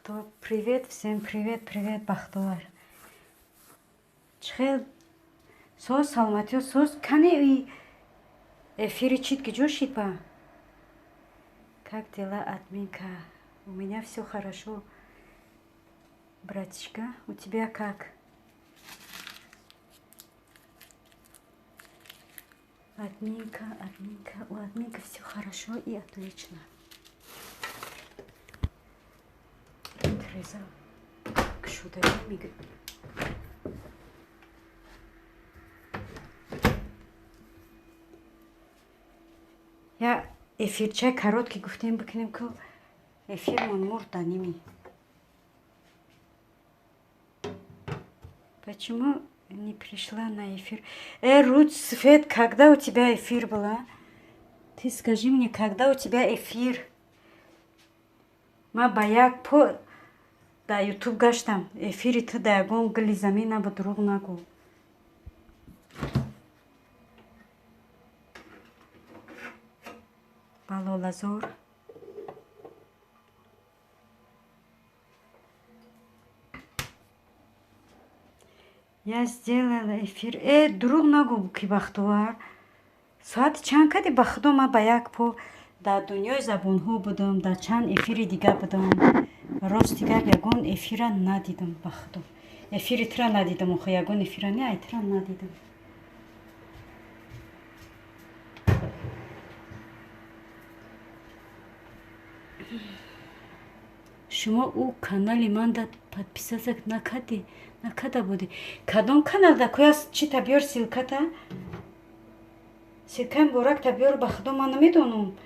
Бахтовар, привет всем, привет, привет, Бахтовар. Чихел соз, саломатиё соз, кани и эфири чит ки ҷо шид ба? Как дела, админка? У меня все хорошо, братишка. У тебя как? Админка, админка, у админка все хорошо и отлично. Треза кушодаги мега. Я эфирчаи короткий гуфтем бикунем, ку эфирмон мурда ними. Почему не пришла на эфир? Рут Свет, когда у тебя эфир была? Ты скажи мне, когда у тебя эфир? Ма ба як по дар Ютуб гаштам. Эфири ту дар ягон гили замин набуд, дурӯғ нагӯ. Балолазор. Я сделала эфир. Дурӯғ нагӯ, ки Бахтовар. Соати чанд кади? Ба худо, ман ба як по дар дунёи забонҳо будам, дар чанд эфири дига будам. Рости гап, ягон эфира надидам, ба худо. Эфири тура надидам, охо ягон эфира не, ай тура надидам. Шумо ӯ канали манда подписаться накарди, накарда будӣ. Кадом каналда куяс? Чита биёр, ссылката. Ссылкаи муборакта биёр, ба худо ман намедонам.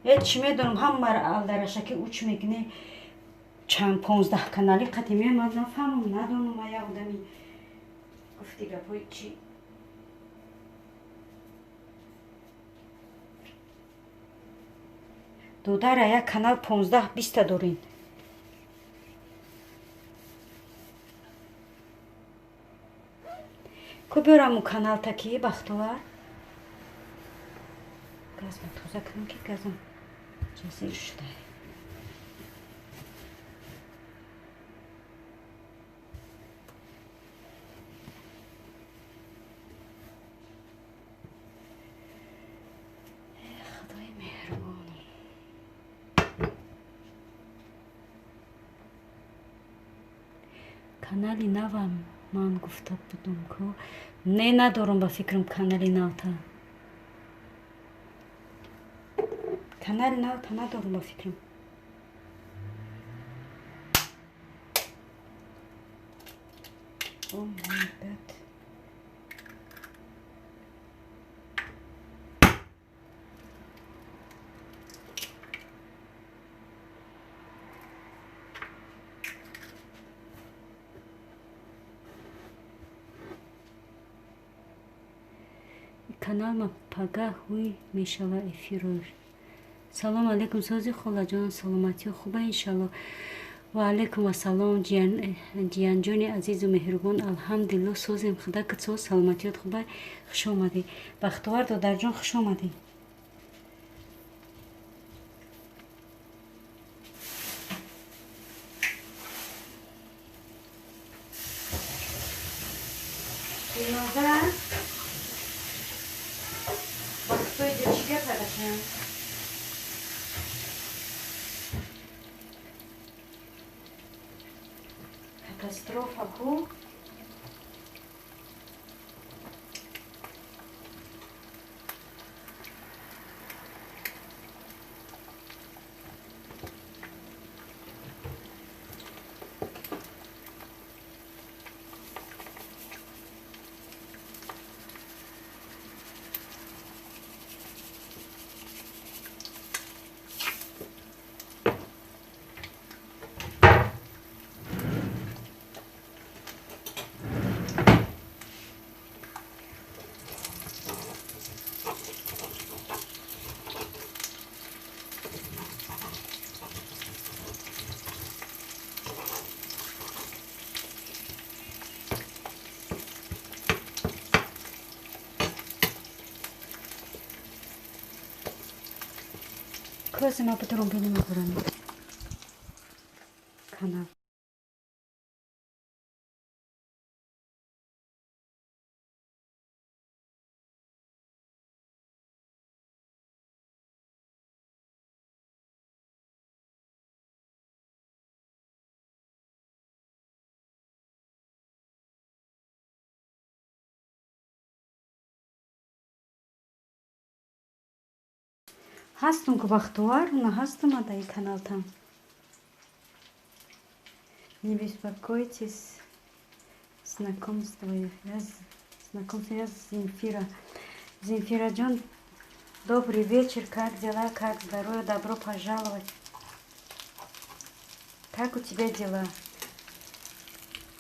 Чӣ медонам, ҳамаро алдарашаки уч мекунӣ. Чанд 15 канали қати ман нафаҳмам, надонам, я одами гуфти гапҳои чӣ. Додара, як канал 15 биста дорин. Ку биёрам у каналта ки, Бахтовар? Газма тоза кунам, ки газам ҷазир шуда. Худои меҳрубон. Канали навам ман гуфта будум ку. Не, надорам, ба фикрам, канали навта. Канали навта надорам, ба фикрам. Oh my God. Каналма пагаҳ ҳуй мешава эфирош. Салом алейкум, сози холаҷон, саломатиё хуба, иншалло. Ва алейкум ассалом, ҷиянҷони азизу меҳрубон, алҳамдулилло, созем, худа китсоз, саломатиёт хуба, хуш омадӣ. Бахтовар додарҷон, хуш омадӣ. Дилноза, Бахтои дил, чӣ гап бачам? Катастрофа ку? Козима бидурум бинем, бурами. Канал. Ҳастум ку, Бахтовар, на ҳастум дар ин каналтам. Не беспокойтесь, знакомство, я знакомство, я Земфира. Земфира ҷон, добрый вечер, как дела, как здоровье, добро пожаловать. Как у тебя дела?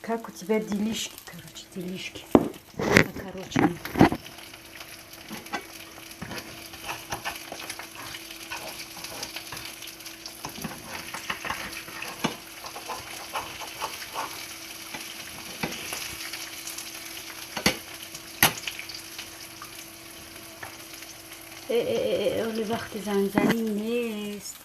Как у тебя делишки, короче, делишки. Короче. Оли вақти занзанӣ нест.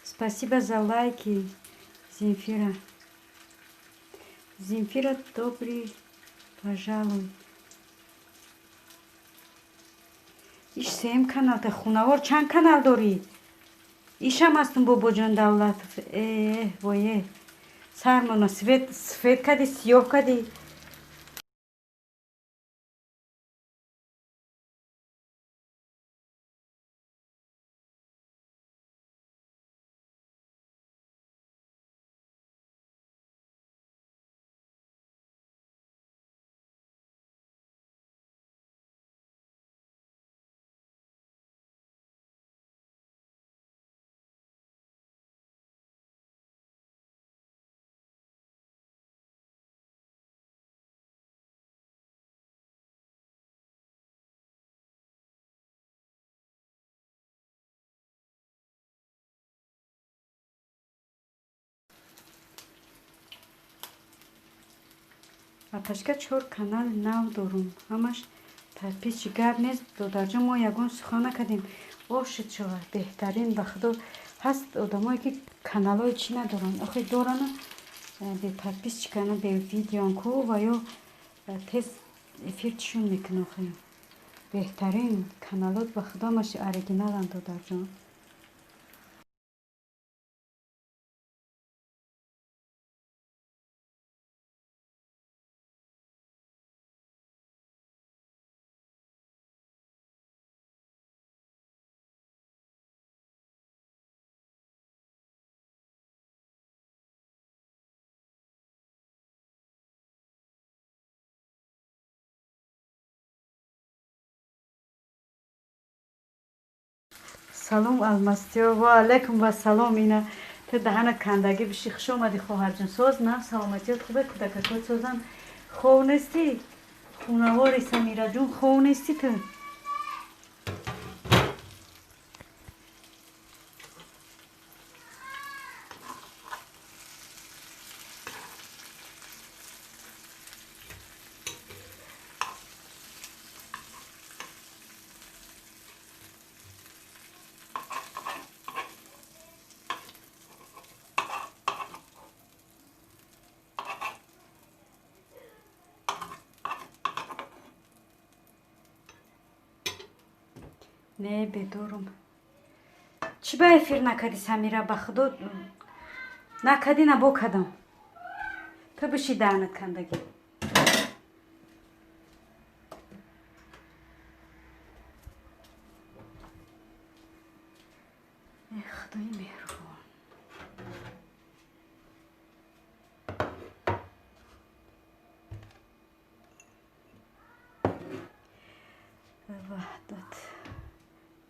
Спасибо за лайки, Земфира. Земфира, добрый пожалуй. Иш сеюм каналта, хунавор, чанд канал дорӣ? Ишам ҳастум, Бобоҷон Давлатов. Э, вое, сармона свет свет кади, сиёҳ кади. Апашка, чор канали нав дорум, ҳамаш подписчик. Гап нест, додарҷон, мо ягон сухан накардем. Ошид шава, беҳтарин, ба худо. Ҳаст одамое, ки каналҳои чӣ надоранд, охи дорану бе подписчикана, бе видеон ку ва ё тез эфир чишон мекунад. Охи беҳтарин каналот, ба худо, ҳамаш оригиналанд, додарҷон. Салом, Алмастиё, ва алайкум вассалом. Ина ту даҳана кандагӣ биши. Хуш омадӣ, хоҳарҷон. Соз на, саломатиёт хубе, кӯдакакот созан, хов нестӣ? Хунавори Самираҷон, хов нестӣ ту? Не, бедорум. Чӣ ба эфир накардӣ, Самира? Ба худо, накардӣ, набо кардам. Ту биши, даҳанат кандагӣ. Э, худои меҳрубон. Ваҳдат.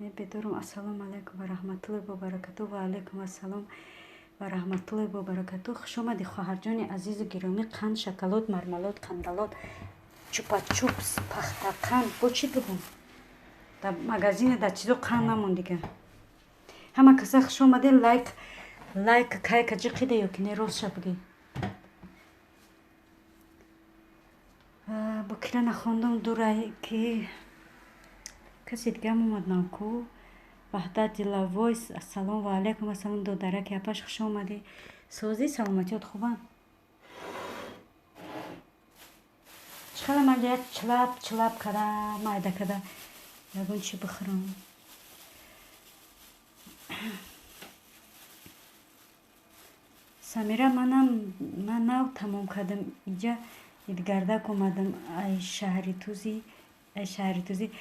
Не, бедорум. Ассалому алайкум ва раҳматуллоҳи ва баракатуҳ. Ва алайкум ассалом ва раҳматуллоҳи ва баракатуҳ. Хуш омадӣ, хоҳарҷони азизу гиромӣ. Қанд, шоколад, мармалод, қандалот, чупа-чупс, пахтақанд, бо чӣ бигӯм? Дар магазине, дар чизо қанд намонд дига. Ҳама каса хуш омадед. Лайк, Лайк кайка ҷиқида ё ки не, ростша бигӯ. Букира нахондум, дурай ки касе дигаам омад наку. Ваҳдат Дилавой, ассалому ва алайкум ассалом, додараки апаш, хуш омадӣ. Созӣ, саломатиёт хубанд? Чӣ хела ман як чилап чилап када, майда када ягон чӣ бихӯрам. Самира, манам ман нав тамом кардам, иҷа идгардак омадам ай шаҳри Тузи, ай шаҳри Тузи.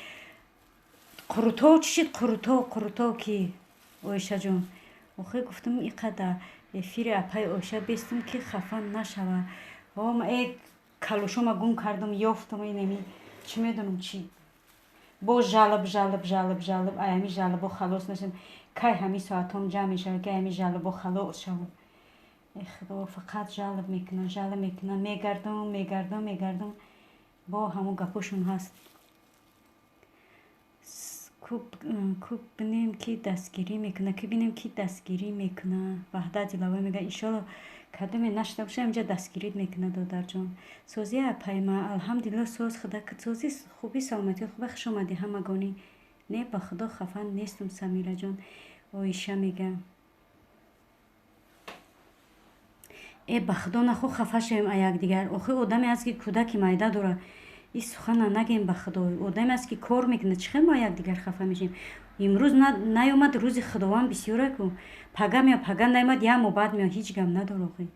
Қурутов чӣ шид? Қурутов, Қурутов ки Оишаҷон? Охир гуфтам иқадар эфири апаи Оиша бестам ки хафа нашава. Э калошома гум кардам, ёфтам, инами чӣ медонам чӣ. Бо жалоб, жалоб, жалоб, жалоб, ай ҳами жалобо халос нашудам. Кай ҳами соатҳом ҷамъ мешавад, ки ҳами жалобо халос шавад. Э худо, фақат жалоб мекунам, жалоб мекунам, мегардам, мегардам, мегардам. Бо ҳамон гапошон ҳаст. Куб бинем ки дастгирӣ мекуна, ки бинем ки дастгирӣ мекуна. Ваҳдат Дилавой мега, иншолло кадоме нашуда боша, инҷа дастгирит мекуна, додарҷон. Созӣ апай ма, алҳамдулилло, соз, худа созӣ, хубӣ, саломатиёт хуба, хуш омадӣ ҳамагонӣ. Не, ба худо хафа нестам, Самираҷон. Оиша мега. Э ба худо нахо хафа шавем а якдигар. Охир одаме ҳаст ки кӯдаки майда дорад. Ин сухана нагем ба худо. Одаме ҳаст ки кор мекунад. Чӣ хел мо якдигар хафа мешавем? Имрӯз наёмад, рӯзи Худованд бисёра ку. Пага меояд, пага наёмад, як моҳ баъд меояд, ҳеҷ гап надор охир.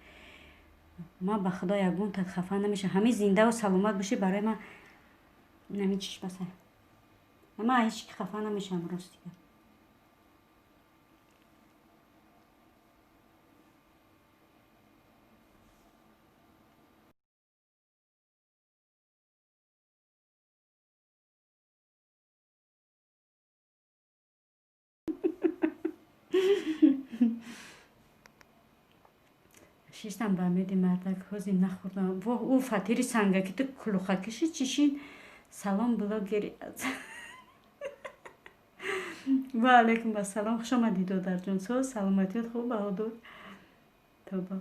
Ман ба худо ягон так хафа намешавам. Ҳамин зиндаву саломат бошӣ барои ман ҳамин чиш баса. Ман ҳеҷ ки хафа намешавам, рости гап. Шиштам ба меди мардак, ҳози нахӯрдам. Воҳ, ӯ фатири сангаки ту кулухакиши чишин. Салом, блогери. Ва алайкум ассалом, хуш омадӣ, додарҷон. Соз, саломатиёт хуб, баҳодур. Тоба.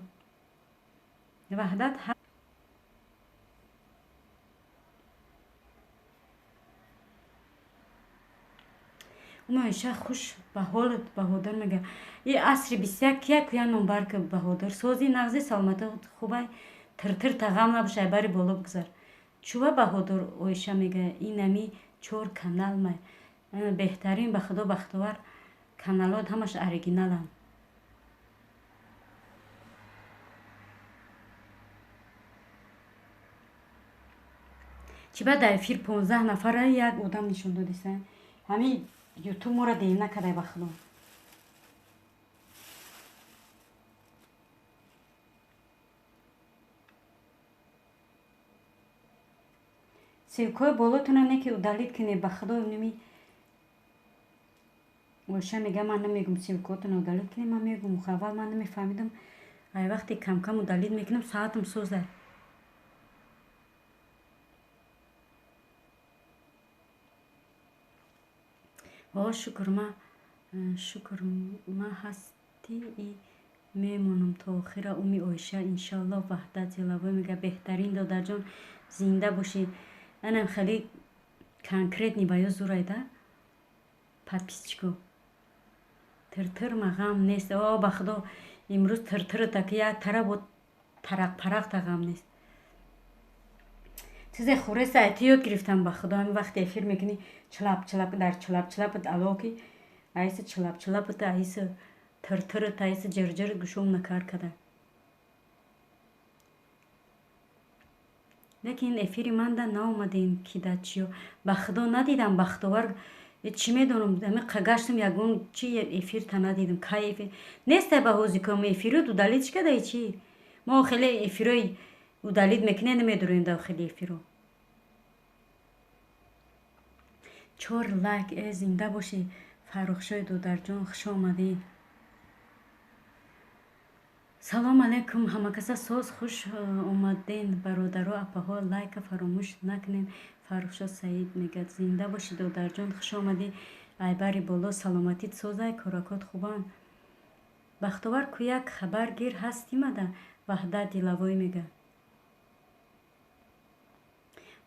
Ваҳдат Оиша, хуш ба ҳолат, Баҳодур мега. И асри 21 як я номбар ки, Баҳодур. Сози, нағзи, саломатӣ хубай, тиртир тағам набошай, бари боло бигзар. Чува Баҳодур, Оиша мега, инами чор канал май. Беҳтарин, ба худо, бахтовар каналот ҳамаш оригиналанд. Чӣ ба дар эфир 15 нафара як одам нишон додиса? Ҳамин ютуб моро дер накардай, ба худо. Ссылкаҳои болотона не ки удалить кунед, ба худо ними. Оиша мега, ман намегум ссылкаотона удалить кунед, ман мегум, аввал ман намефаҳмидам. Ай вақте камкам удалить мекунам, соатам созад. О, шукр, ма шукр, ма ҳастӣ и мемонам то охира, уми Оиша, иншоалло. Ваҳдат Зилавой мега, беҳтарин, додарҷон, зинда бошӣ. Анам хеле конкретный ба ё зурайда подписчико. Тиртир ма ғам нест. О, ба худо, имрӯз тиртирта ки як тараф бо тарақпарақта ғам нест. Чизе хӯреса ай ту ёд гирифтам, ба худо, ҳамин вақте эфир мекунӣ, чилап чилап дар чилап чилапат ало ки айса чилап чилапат, айса тиртират, айса ҷирҷират гӯшом накар када. Лекин эфири манда наомадем ки да чиё. Ба худо надидам, бахтовар, чӣ медонам, ҳамин гаштам ягон чи эфирта надидам. Кай эфир нестай ба ҳозиком эфирот удалить кадай чӣ? Мо хеле эфирои удалить мекунем, намедурем дохили эфиро. Чор лайк, э зинда бошӣ, Фаррухшои додарҷон, хуш омадӣ. Салом алайкум ҳамакаса, соз, хуш омаден, бародаро, апаҳо, лайка фаромӯш накунед. Фаррухшо Саид мегӯяд, зинда бошӣ, додарҷон, хуш омадӣ. Айбари боло, саломатит созай, коракот хубанд. Бахтовар ку як хабаргир ҳастимада Ваҳдат Дилавой мега.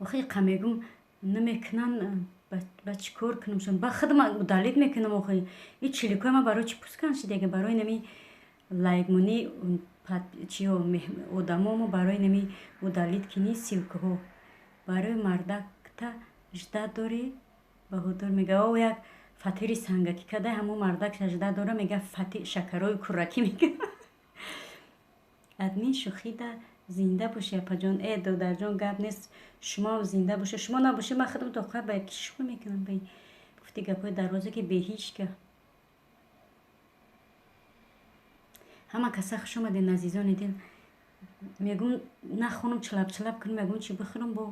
Охи қа мегум намекунан, ба чӣ кор кунам шон? Ба худам удалить мекунам охи. И чиликои ма барои чӣ пускан шидага? Барои нами лайкмонӣ чиё одамо барои нами удалить кини ссылкаҳо. Барои мардакта ждать дорӣ? Баҳодур мега, о як фатири сангакӣ када ҳамон мардак ждать дора, мега фати шакарои куракӣ мега. Админ шӯхида зинда бошӣ апаҷон. Э додарҷон, гап нест, шумоам зинда бошед. Шумо набошед, ман худам тоқа ба ки шӯхӣ мекунам ба гуфти гапҳои дарвоза ки беҳичка. Ҳама каса хуш омадед, азизони дил. Мегум нахонам, чилап-чилап кунам, мегум чӣ бихӯрам бо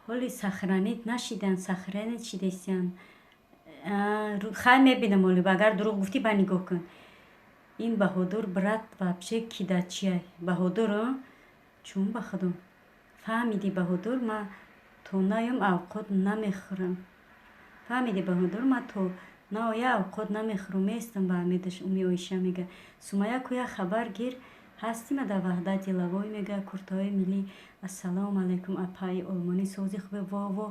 ҳоли сохранить нашидан, сохранить шидесиян. Хай мебинам оли, агар дурӯғ гуфтӣ ба нигоҳ кун. Ин Баҳодур брат вообще кидачия. Баҳодур, чун ба худо. Фаҳмидӣ Баҳодур, ман то наём авқот намехӯрам. Фаҳмидӣ Баҳодур, ман то наоя авқот намехӯрам, местам ба Амедаш Уми Оиша мега. Сумая ку як хабар гир ҳастима дар Ваҳдат Дилавой мега куртаҳои миллӣ. Ассалому алайкум апаи олмонӣ сози хубе. Во во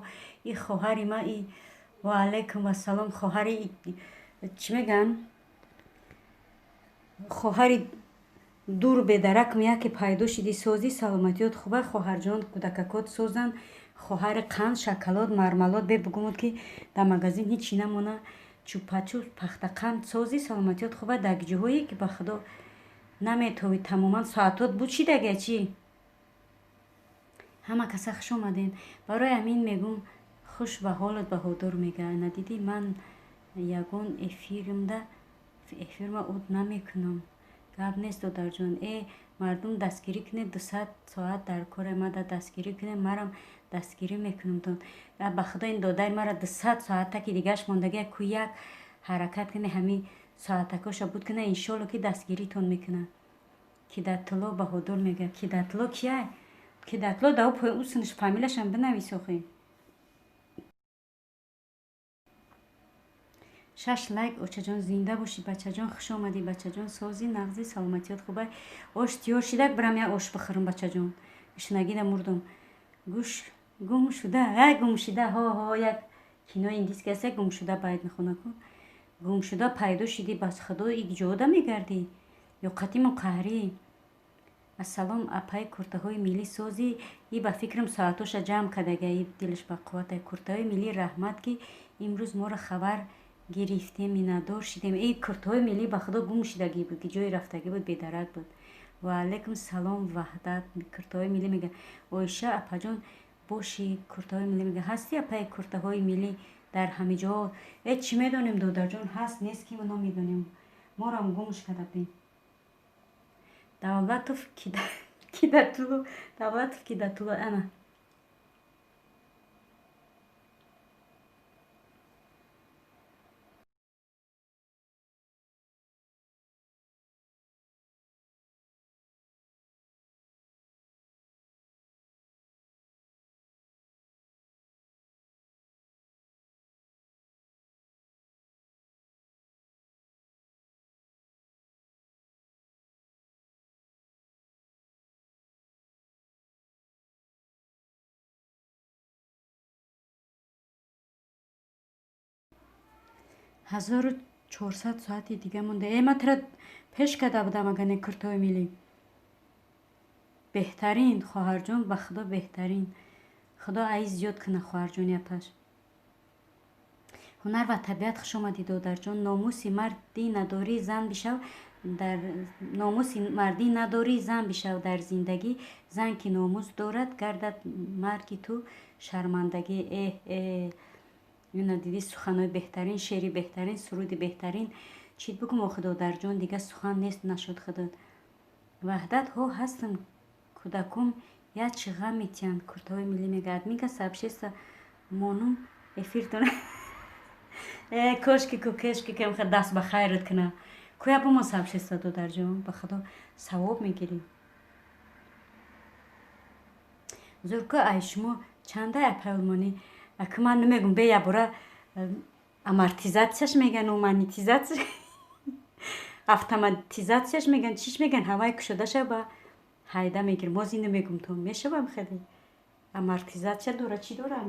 и хоҳари ма и ва алайкум ассалом хоҳари чӣ мегӯянд? Хоҳари дур бедаракм яке пайдо шиди созӣ саломатиёт хуба хоҳарҷон кӯдакакот созанд. Хоҳари қанд, шоколад, мармалод бе бугумуд ки дар магазин ҳичи намона. Чупачуп пахтақанд созӣ саломатиёт хуба дар ҷоҳое ки ба худо наметовӣ тамоман соатот буд шидага чӣ? Ҳама каса хуш омадед. Барои ҳамин мегум хуш ба ҳолат Баҳодур мега. Надидӣ ман ягон эфирма уд намекунам. Гап нест додарҷон. Э мардум дастгирӣ кунед, 200 соат дар кори мада дастгирӣ кунед, марам дастгирӣ мекунам. Ба худо ин додари мара 200 соатаки дигаш мондага ку як ҳаракат кунед ҳамин соатакоша буд кунад, иншолло ки дастгиритон мекунад. Кидатло Баҳодур мега. Кидатло кия? Кидатло да пои усунш фамилияшам бинавис охи. 6 лайк очаҷон зинда бошӣ бачаҷон хуш омадӣ бачаҷон сози нағзи саломатиёт хубай. Ош тиёр шидак бирам як ош бихӯрам бачаҷон. Гушнагида мурдум. Гӯш гум шуда, як гум шуда, ҳо ҳо як кинои индийский аст, як гум шуда байд мехона ку. Гум шуда пайдо шидӣ бас худо ик ҷода мегардӣ. Ё қатиму қаҳрӣ. Ассалом апаи куртаҳои миллӣ созӣ и ба фикрам соатоша ҷамъ кардага и дилаш ба қуввата. Куртаҳои миллӣ раҳмат ки имрӯз моро хабар гирифтем, миннатдор шидем. Эй куртаҳои миллӣ ба худо гум шидагӣ буд, ки ҷое рафтагӣ буд, бедарак буд. Ва алайкум салом Ваҳдат куртаҳои миллӣ мега. Оиша апаҷон бошӣ куртаҳои миллӣ мега. Ҳастӣ апаи куртаҳои миллӣ дар ҳами ҷо? Э чӣ медонем додарҷон, ҳаст нест ки мо намедонем. Морам гумш карда будем. Давлатов Кидатуло, Давлатов Кидатуло ана. 1400 соати дига монда. Э ман тра пеш карда будам агар не куртаҳои миллӣ. Беҳтарин хоҳарҷон, ба худо беҳтарин. Худо айз зиёд кунад хоҳарҷони апаш. Ҳунар ва табиат хуш омадӣ додарҷон. Номуси мардӣ надорӣ зан бишав дар номуси мардӣ надорӣ зан бишав дар зиндагӣ. Зан ки номус дорад гардад марги ту шармандагӣ. Эҳ э ина дидӣ суханҳои беҳтарин, шеъри беҳтарин, суруди беҳтарин. Чит бигум охи додарҷон, дига сухан нест нашуд худот. Ваҳдат ҳо ҳастам кӯдакум як чӣ ғам метиҳанд. Куртаҳои миллӣ мега. Админка сообщество монум эфиртон. Э кошки ку кешки кам даст ба хайрат кунам. Куя бумон сообщество додарҷон, ба худо савоб мегирӣ. Зурко ай шумо чанда апай олмонӣ? Ака ман намегум бе ябора амортизатсияш меган, монетизатсия. Автоматизатсияш меган, чиш меган, ҳавай кушода шава, ҳайда мегирам. Боз ину мегум то мешавам хеле. Амортизатсия дора, чӣ дора?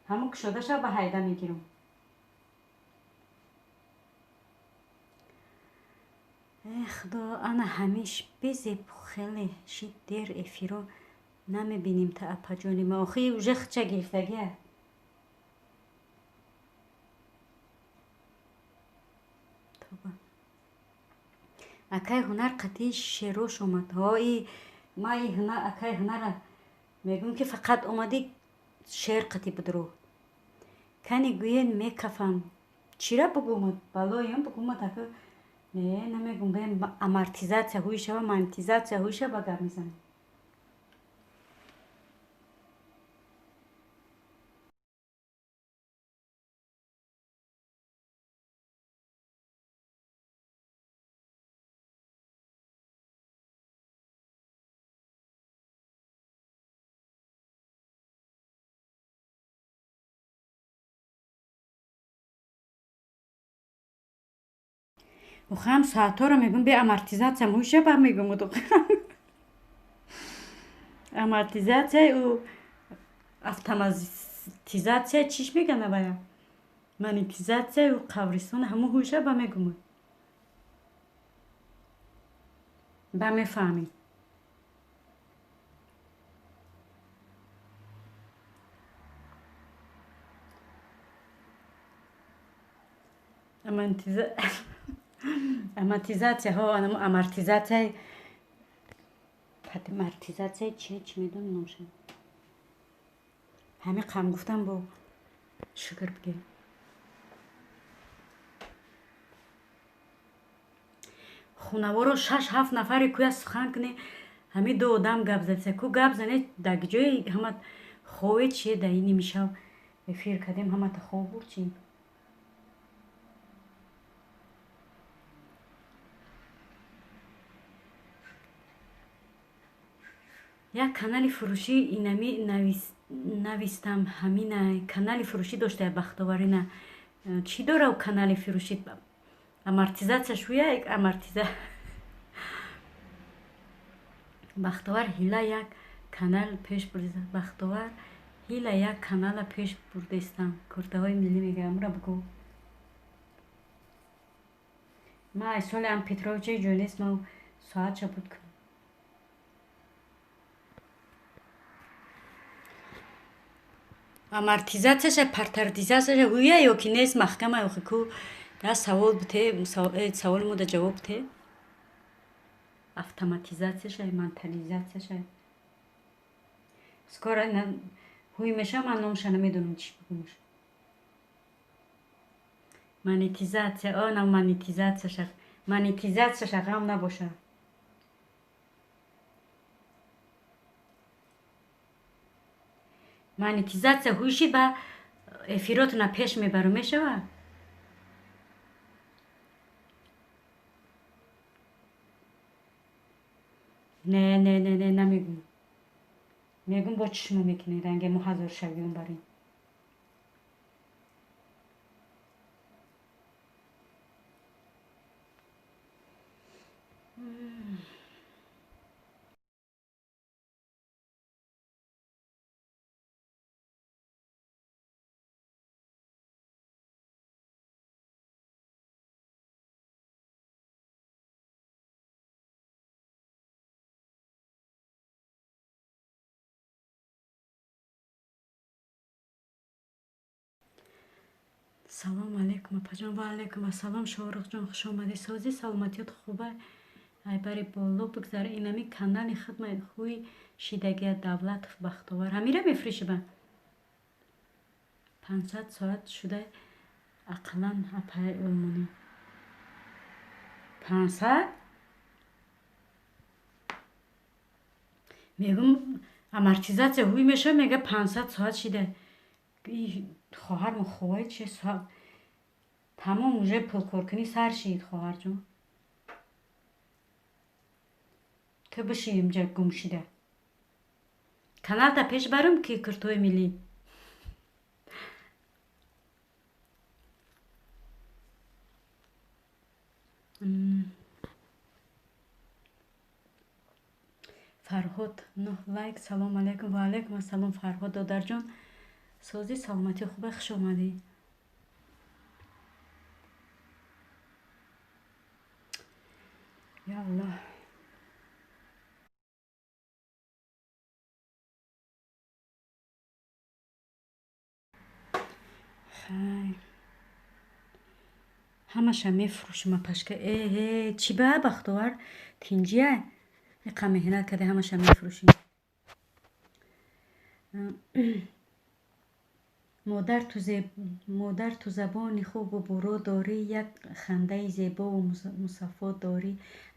Ҳамон кушода шава, ҳайда мегирам. Э худо, ана ҳамиш безеб хеле шид дер эфиро намебинем та апаҷони ма. Охи уже хича гирифтагия. Тоба. Акай ҳунар қатъи шерош омад. Ҳои ма и ҳунар, акай ҳунара мегӯм ки фақат омадӣ шер қатъи будро. Кани гӯен мекафам. Чира бугумад? Балоям бугумад ака. Не, намегум, бем амортизатсия ҳуй шава, монетизатсия ҳуй шава гап мезанем. Охам соатҳоро мегӯм бе амортизатсия ҳуй шава мегӯм. Амортизатсия ӯ автоматизатсия чиш меган абая? Монетизатсия ӯ қабристон ҳамун ҳуй шава мегӯм. Ба мефаҳмӣ. Амортизатсия ҳо, амортизатсия, амортизатсия чи чӣ медонам номша. Ҳамин қам гуфтам бо шукр бигир. Хунаворо 6-7 нафари кӯя сухан кунӣ, ҳамин ду одам гап задиса. Ку гап зане дар ҷои ҳама хове чие дар ин нимшав эфир кардем, ҳамата хов бурд чи? Як канали фурӯшӣ инами навистам ҳамина канали фурӯшӣ доштая Бахтоварина. Чӣ дора канали фурӯшӣ? Амортизатсия шуя амортиза. Бахтовар ҳила як канал пеш бурдеста. Бахтовар ҳила як канала пеш бурдестам. Куртаҳои миллӣ мегӯям, амра бугӯ. Ма ай соли ам Петровича ҷой нест, ма соатша буд кунам. Амортизатсияша, партартизатсияша ҳуя ё ки нест маҳкама охи ку я савол бите, саволи мо да ҷавоб бите. Автоматизатсияша, монтализатсияша. Скоро ҳуй меша, ман номша намедонам чӣ бигӯмш. Монетизатсия, о на монетизатсияша, монетизатсияша ғам набоша. Монетизатсия ҳуйши ба эфиротона пеш мебару мешава? Не, не, не, не, намегӯм. Мегӯм бо чӣ шумо мекунед, ранге мо ҳазор шавиён барем. Салом алейкум апаҷон. Ва алейкум ассалом Шоҳрухҷон, хуш омадӣ. Созӣ, саломатиёт хуба? Ай бари боло бигзар. Инами канали хидмат хӯи шидагия Давлатов Бахтовар. Ҳамира мефурӯшиба? 500 соат шуда ақаллан апаи олмонӣ. 500? Мегӯм амортизатсия ҳуй мешава, мега 500 соат шида. Хоҳармо ховай че соат тамом уже пулкоркунӣ сар шид хоҳарҷон. Ту биши инҷа гум шида. Каналта пеш барам ки куртои миллӣ. Фарҳод 9 лайк. Салом алейкум. Ва алейкум ассалом, Фарҳод додарҷон. Созӣ, саломатӣ хубе, хуш омадӣ. Я Аллоҳ. Хай. Ҳамаша мефурӯшам, апашка. Э, чӣ ба, Бахтовар? Тинҷия? Иқа меҳнат карда, ҳамаша мефурӯшӣ. Модар, ту забони хубу буро дорӣ, як хандаи зебову мусаффо дорӣ.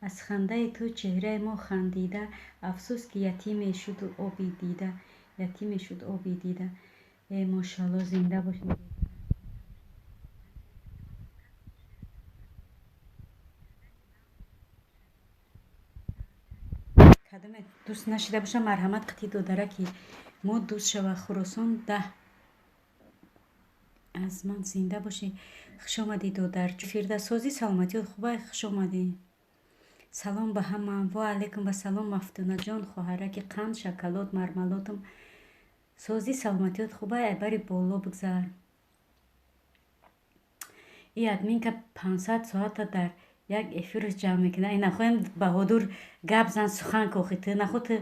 Аз хандаи ту чеҳраи мо хандида, афсӯс, ки ятиме шуд оби дида, ятиме шуд оби дида. Э, мошалло, зинда бошед. Кадоме дӯст нашида боша, марҳамат, қити додараки мо дӯст шава. Хуросон 10 аз ман. Зинда бошӣ, хуш омадӣ, додар. Фирдасозӣ, саломатиёт хубай, хуш омадӣ. Салом ба ҳама. Ва алайкум вассалом, Мафтунаҷон, хоҳараки қанд, шоколад, мармалодам. Созӣ, саломатиёт хубай, айбари боло бигзар. И админка 500 соата дар як эфир ҷамъ мекунад. Ин нахоҳем, Баҳодур, гап зан, сухан кохи. Ту нахо, ту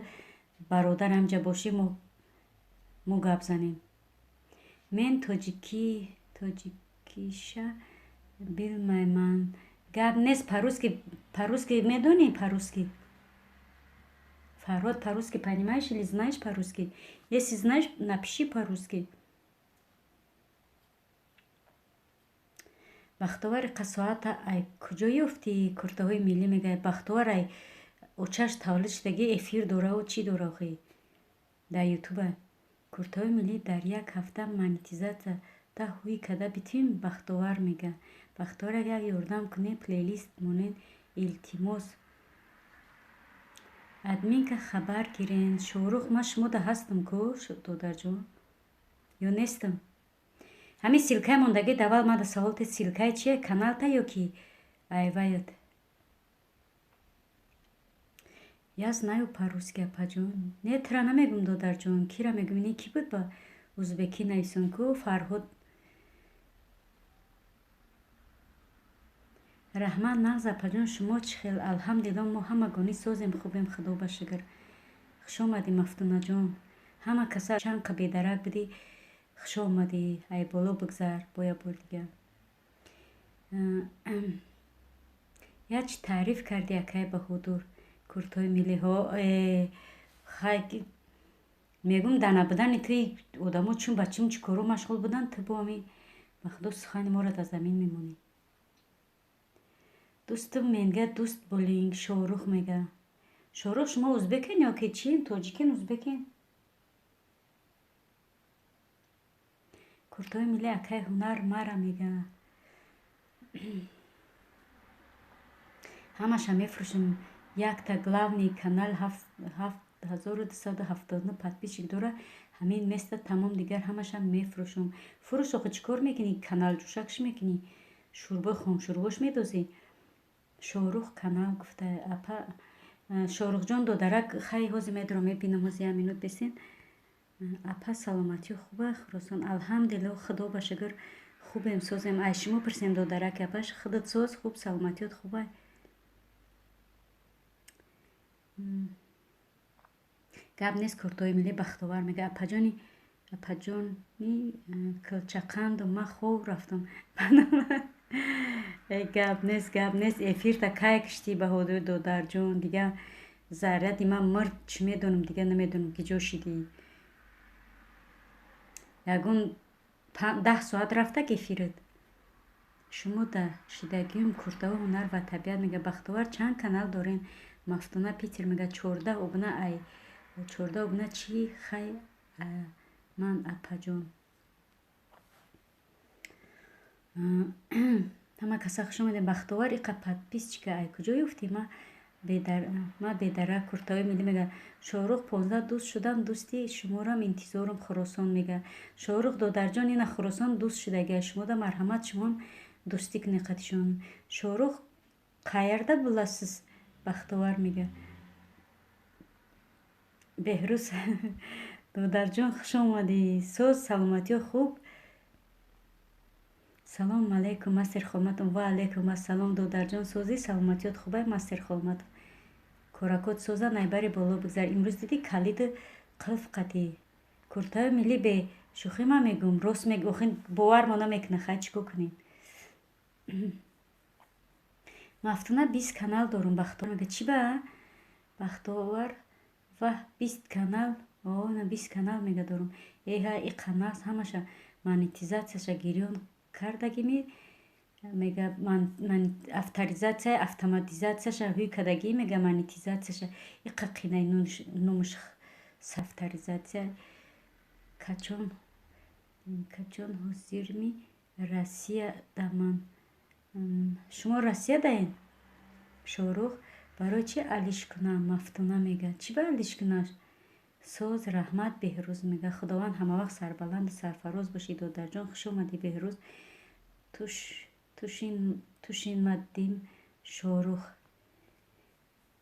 бародар ҳамҷа бошӣ, мо гап занем. Мен тоҷикӣ, тоҷикиша билмайман. Гап нест, по-русски, по-русски медонӣ, по-русски? Фарҳод, по-русски понимаешь или знаешь по-русски? Если знаешь, напиши по-русски. Бахтовар, иқа соата ай куҷо ёфтӣ? Куртаҳои миллӣ мегӯяд. Бахтовар ай очаш таваллуд шудагӣ эфир дораву чӣ дора охи дар ютуба. Куртаҳои миллӣ дар як ҳафта монетизатсия та ҳуй када битим, Бахтовар мега. Бахтовар, як ёрдам кунед, плейлист монед, илтимос. Админка хабар гирен. Шоҳрух, ман шумода ҳастам ку, додарҷон, ё нестам? Ҳамин ссылкаи мондагӣ давал мада савол те, ссылкаи чие, каналта ё ки айваят? Я знаю по-русски, апаҷон. Не, тура намегум, додарҷон, кира мегум? Ини кӣ буд, ба узбекӣ нависон ку? Фарҳод. Раҳмат, нағз, апаҷон, шумо чӣ хел? Алҳамдулилло, мо ҳамагонӣ созем, хубем, худо ба шукр. Хуш омадӣ, Мафтунаҷон. Ҳама каса чанд қа бедарак будӣ, хуш омадӣ. Ай боло бигзар бо як бор дига. Як чӣ таъриф кардӣ, акай Баҳодур, куртҳои миллиҳо. Хай, мегум, дар набудани туи одамо чун ба чун чӣ коро машғул буданд, ту бо ҳами, ба худо, сухани моро дар замин мемонӣ. Дӯстум менга, дӯст болинг, Шоҳрух мега. Шоҳрух, шумо узбекен ё ки чиен, тоҷикен, узбекен? Куртаҳои миллӣ, акай ҳунар мара мега. Ҳамаша мефурӯшам. Якта главный канал 7279 подписчик дора, ҳамин места, тамом, дигар ҳамаша мефурӯшам. Фурӯш охи, чӣ кор мекунӣ? Канал ҷӯшакш мекунӣ, шӯрбои хомшӯрбош медозӣ? Шоҳрух канал гуфта, апа Шоҳрухҷон, додарак, хай, ҳозир медорам, мебинам, ҳозир як минут бесен. Апа, саломатӣ хуба, Хуросон? Алҳамдулилло, худо ба шукр, хубем, созем. Ай шумо пурсем, додарак, апаш, худат соз, хуб, саломатиёт хуба? Гап нест, куртои миллӣ, Бахтовар мега. Апаҷони, апаҷони килчақанду ман хов рафтам. Гап нест, гап нест. Эфирта кай киштӣ, Баҳодур додарҷон? Дига заряди ман мурд, чӣ медонам, дига намедонам, ки ҷо шидӣ. Ягон 10 соат рафтак эфират. Шумо да шидагиюм куртаҳо, ҳунар ва табиат мега. Бахтовар, чанд канал дорем? Мафтуна Питер мега, 14 обуна, ай 14 обуна чӣ? Хай, ман, апаҷон, ҳама каса хуш омадем. Бахтовар, иқа подписчика ай куҷо ёфтӣ? Ма бедарак. Куртаҳои миллӣ мега. Шоҳрух, 15 дӯст шудам, дӯсти шуморам интизорум. Хуросон мега. Шоҳрух додарҷон, ина Хуросон дӯст шудагия шумода, марҳамат, шумоам дӯстӣ кунед қатишон. Шоҳрух. Qayerda bo'lasiz, Бахтовар мега. Беҳрӯз додарҷон, хуш омадӣ. Соз, саломатиё хуб? Салом алейкум, мастер Холматов. Ва алейкум ассалом, додарҷон, созӣ, саломатиёт хубай, мастер Холматов? Коракот соза, найбари боло бигзар. Имрӯз дидӣ, калиди қулф қатӣ. Куртаи миллӣ, бе шӯхӣ ман мегӯм, рост мег, охи бовар мо намекунад, хай, чӣ кор кунем? Мафтуна, 20 канал дорум, Бахтовар мега. Чӣ ба, Бахтовар? Ваҳ, 20 канал! О, 20 канал мега дорум. Эҳа, и канал ҳамаша монетизатсияша гирён кардагими, мега, авторизатсия, автоматизатсияша ҳуй кардагӣ, мега, монетизатсияша иқа қинай номуш авторизатсия. Качон, качон ҳозирми Россия даман? Шумо Россия даен, Шоҳрух? Барои чӣ алиш кунам, Мафтуна мега. Чӣ ба алиш кунаш? Соз, раҳмат, Беҳрӯз мега. Худованд ҳамавақт сарбаланду сарфароз бошӣ, додарҷон. Хуш омадӣ, Беҳрӯз. Тушин маддим, Шоҳрух.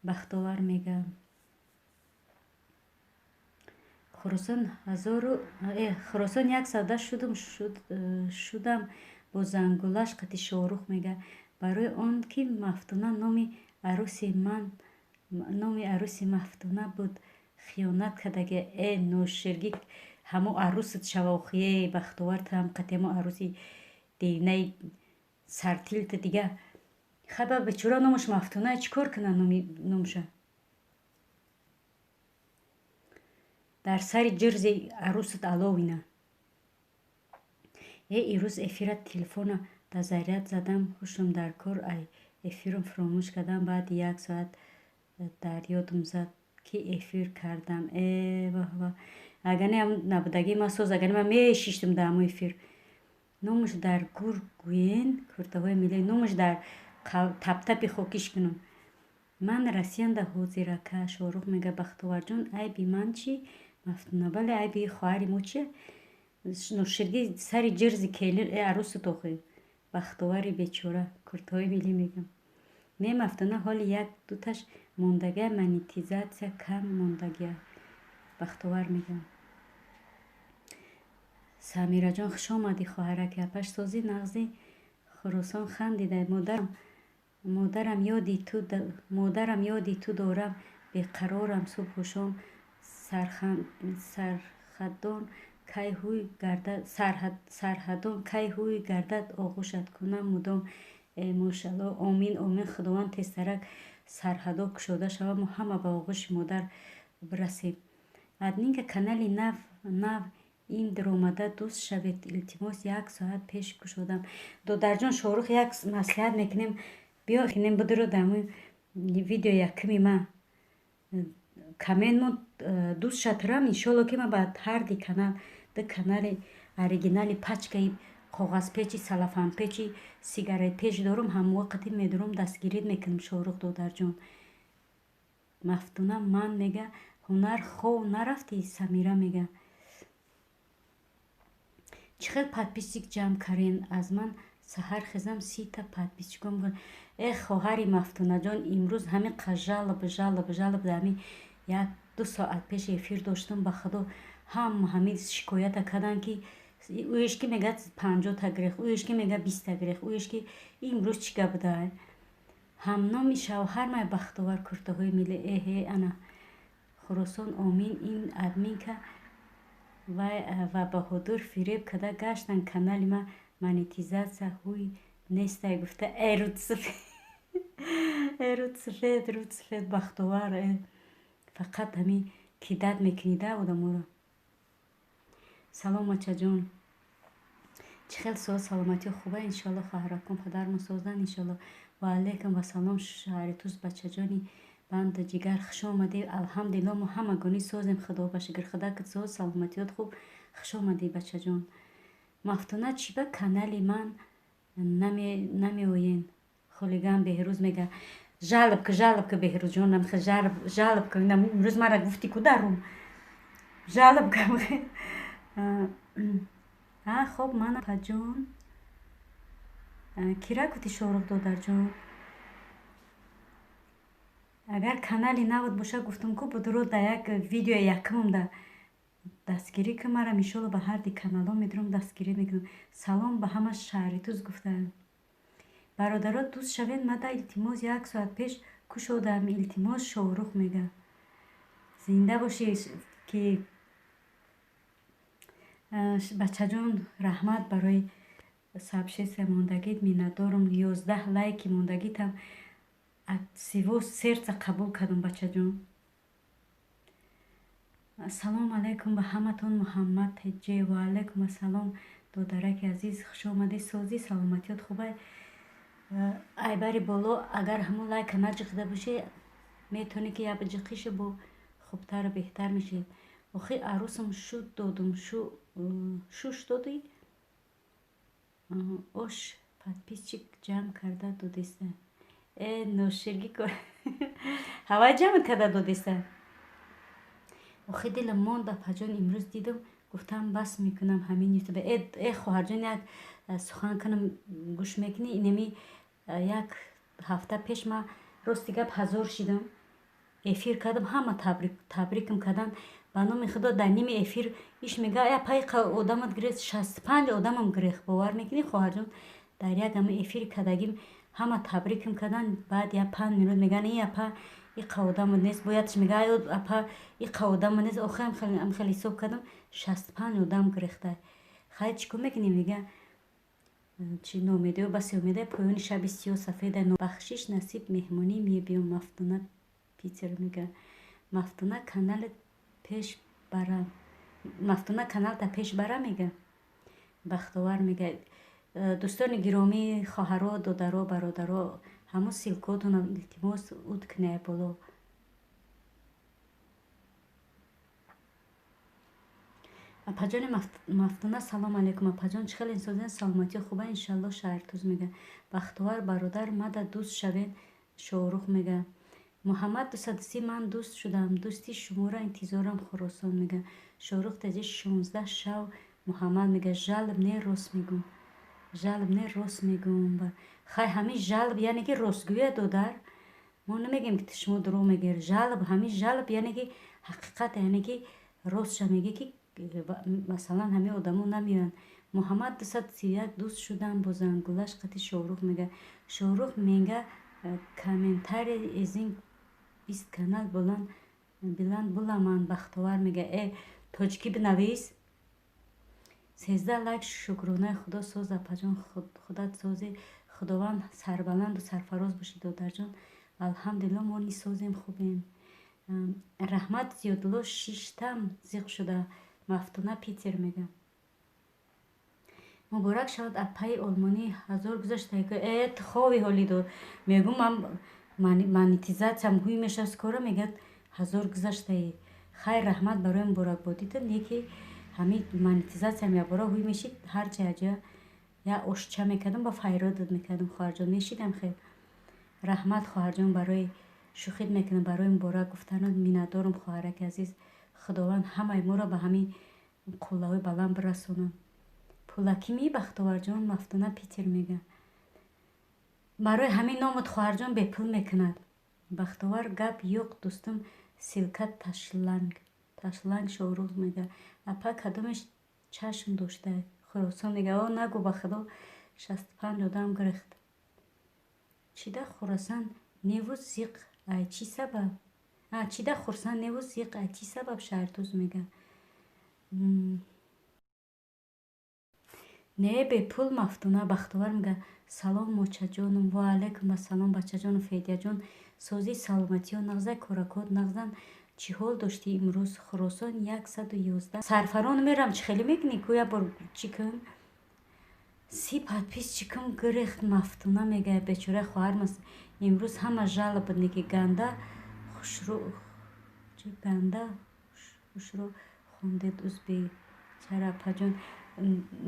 Бахтовар мега. Хуросон ҳазору Хуросон як савда шудум, шудам бо зангулаш қати, Шоҳрух мега. Барои он ки Мафтуна номи арӯси ман, номи арӯси Мафтуна буд, хиёнат кардаги. Э, ноширгӣ, ҳамо арӯсат шава охи. Э, Бахтовар, ту ҳам қати ҳамо арӯси девинаи сартилта дига. Хай, ба бечора номаш Мафтуна, чӣ кор кунад номша? Дар сари ҷирзи арӯсат аловина. Э, ирӯз эфира телефона да заряд задам, ҳушам дар кор, ай эфирам фуромӯш кардам. Баъди як соат дар ёдам зад, ки эфир кардам. Э, ваҳ, ваҳ, агар не набудагии ман соз, агар не ман мешиштам дар ҳамо эфир. Номаш дар гур гӯен, куртаҳои миллӣ, номаш дар таптапи хокиш кунам. Ман Россиянда ҳозир, ака, Шоҳрух мега. Бахтоварҷон, айби ман чӣ, Мафтуна? Бале, айби хоҳари мо чи? Ноширгӣ, сари ҷирзи келин арӯсат охи. Бахтовари бечора, куртаҳои миллӣ мегам. Не, Мафтуна, ҳоли як дуташ мондагия, монетизатсия кам мондагия, Бахтовар мегам. Самираҷон, хуш омадӣ, хоҳараки. Апаш, созӣ, нағзи? Хуросон хандида. Модарам, ёди ту, модарам, ёди ту дорам, беқарорам субҳу шом. Сархадон кай ҳуй гардад, сарҳадон кай ҳуй гардад, оғӯшат кунам мудом. Э, мошалло, омин, омин. Худованд тезтарак сарҳадо кушода шавад, мо ҳама ба оғӯши модар бирасем. Админка, канали нав нав ин даромада, дӯст шавед, илтимос. Як соат пеш кушодам. Додарҷон Шоҳрух, як маслиҳат мекунем, биё кинем, бидуро дар видео якуми ма коммент дӯст шатарам. Иншолло, ки ман ба ҳарди канал, ду канали оригинали, пачкаи коғазпечи, салафанпечи, сигаретпеч дорум, ҳамвақти медурум, дастгирит мекунам, Шоҳрух додарҷон. Мафтуна ман мега, ҳунар хов нарафтӣ, Самира мега. Чӣ хел подписчик ҷамъ карен? Аз ман саҳар хезам, 30-та подписчиком. Э, хоҳари Мафтунаҷон, имрӯз ҳамин қа жалоб, жалоб, жалоб. Дар ҳамин як ду соат пеш эфир доштам, ба худо, ҳама ҳамин шикоята карданд, ки ӯеш ки мегӯяд 50-та грех, ӯеш ки мегӯяд 20-та грех, ӯеш ки. Имрӯз чӣ гап буда? Ҳамноми шавҳармай, Бахтовар, куртаҳои миллӣ. Эҳе, ана, Хуросон, омин. Ин админка ва Баҳодур фиреб карда гаштанд, канали ма монетизатсия ҳуй нестай гуфта. Э, рудсафед, э, рудсафед, рудсафед, Бахтовар, э, фақат ҳамин кидать мекунида одаморо. Салом, ачаҷон, чӣ хел соз, саломатиё хуба? Иншоалло, хоҳаракон, падармон созанд, иншоалло. Ва алайкум вассалом, шаҳри Тус, бачаҷони банду ҷигар, хуш омадӣ. Алҳамдулилло, мо ҳамагонӣ созем, худо ба шукр. Худакат соз, саломатиёт хуб? Хуш омадӣ, бачаҷон. Мафтуна, чӣ ба канали ман намеоен? Хулиган Беҳрӯз мега. Жалоб ка, жалоб ка, Беҳрӯзҷон, жалоб ка. Имрӯз мара гуфтӣ ку дарум, жалоб ка. А, хоб, ман, апаҷон, кира гуфти, Шоҳрух додарҷон? Агар канали навод боша, гуфтам ку, будуро да як видеои якумам да дастгирӣ кун марам, иншолло ба ҳарди каналҳо медурам, дастгирӣ мекунам. Салом ба ҳама шаҳритуз гуфтаам. Бародаро, дӯст шавед мада, илтимос, як соат пеш кушодам, илтимос. Шоҳрух мега, зинда бошӣ ки бачаҷон, раҳмат барои сообщество мондагит, миннатдорам. 11 лайки мондагитам от всего сердца қабул кардам, бачаҷон. Ассалому алайкум ба ҳаматон. Муҳаммад Теҷе, ва алайкум ассалом, додараки азиз, хушомадӣ. Созӣ, саломатиёт хубай? Айбари боло агар ҳамон лайка наҷиқида бошӣ, метавонӣ ки як ҷиқиша, бо хубтару беҳтар мешавӣ. Охи арӯсам шуд, додум, шуш додӣ, ош подписчик ҷамъ карда додиста. Э, ноширгӣ ҳавай ҷамъ карда додиста. Охи дилам монд, апаҷон, имрӯз дидам, гуфтам, бас мекунам ҳамин ютуб. Э, хоҳарҷон, як сухан кунам, гӯш мекунӣ? Инами як ҳафта пеш ма, рости гап, 1000 шидам, эфир кардам, ҳама табрикам карданд. Ба номи Худо, дар ними эфир иш мега: «Апаи, одамат гирехт». 65 одамам гирехт, бовар мекунӣ, хоҳарҷон? Дар як ама эфири кардагим ҳама табрикам карданд. Баъд я 5 минут меган: «И апа, иқа одамат нест». Боядш мега: «Апа, иқа одама нест». Охи хеле ҳисоб кардам, 65 одам гирехта. Хай, чӣ кор мекунӣ? Мега чи номедиё басе умеда, поёни шаби сиёҳ сафеда. Бахшиш, насиб, меҳмонӣ мебиём. Мафтуна Питер мега: «Мафтуна, каналет пеш бара, Мафтуна, каналта пеш бара», мега. Бахтовар мега: «Дӯстони гиромӣ, хоҳаро, додаро, бародаро, ҳамун ссылкотонам, илтимос, уд кунед боло». Апаҷони Мафтуна, салом алейкум, апаҷон, чӣ хеле созен, саломатӣ хуба, иншалло. Шаҳртуз мега: «Бахтовар бародар, мада дӯст шавед». Шоҳрух мега: «Муҳаммад 230, ман дӯст шудам, дӯсти шуморо интизорам». Хуросон мега: «Шоҳрух таҷи 16 шав». Муҳаммад мега: «Жалоб не, рост мегӯм, жалоб не, рост мегӯм». Хай, ҳамин жалоб яъне ки ростгӯя, додар, мо намегӯем ки шумо дурӯғ мегӯед. Жалоб, ҳамин жалоб яъне ки ҳақиқат, яъне ки ростша мегӯ, ки масалан ҳамин одамо намеоянд. Муҳаммад 231, дӯст шудам бо зангулаш қати. Шоҳрух мега: «Шоҳрух менга комментарий эзин 20 канал биланд буламан». Бахтовар мега: «Э, тоҷикӣ бинавис». 13 лайк, шукронаи Худо. Соз, апаҷон, худат созӣ, Худованд сарбаланду сарфароз бошӣ, додарҷон. Алҳамдулилло, мо низ созем, хубем. Раҳмат зиёдулло, шиштам зиқ шуда. Мафтуна Питер мега: «Муборак шавад, апаи олмонӣ, 1000 гузашта». Э, хови ҳоли дор, мегӯм, ман монетизатсиям ҳуй мешавад скоро, мегӯяд, 1000 гузаштаи. Хайр, раҳмат барои муборакбодита, неки ҳамин монетизатсиям якбора ҳуй мешид, ҳарчи аҷа я ошча мекардам, ба файродат мекардам, хоҳарҷон, мешидам хел. Раҳмат, хоҳарҷон, барои шӯхит мекунам, барои муборак гуфтанат миннатдорам, хоҳараки азиз. Худованд ҳамаи моро ба ҳамин қуллаҳои баланд бирасонад. Пулакӣ ми, Бахтоварҷон? Мафтуна Питер мега: «Барои ҳамин номат, хоҳарҷон, бепул мекунад». Бахтовар: «Гап ёқ, дӯстум, ссылка ташланг, ташланг». Шоҳрух мега: «Апа, кадомеш чашм дошта?» Хуросон мега: «О, нагӯ, ба Худо, 65 одам гирехт». Чида хурасан неву зиқ, ай чӣ сабаб? Чида хурсанд неву зиқ, ай чӣ сабаб? Шаҳртуз мега: «Не, бепул, Мафтуна». Бахтовар мега: «Салом, мочаҷонум». Ва алайкум ассалом, бачаҷону Федяҷон, созӣ, саломатиё нағза, коракот нағзан, чӣ ҳол доштӣ имрӯз? Хуросон 111. Сарфарон мерам, чӣ хеле мекунӣ ку, як бор чӣ кун? 30 подписчикам гирехт. Мафтуна мега: «Бечора хоҳармас, имрӯз ҳама жалоб неки ганда хушрӯ, ганда хушрӯ хондед узбек чара, апаҷон?»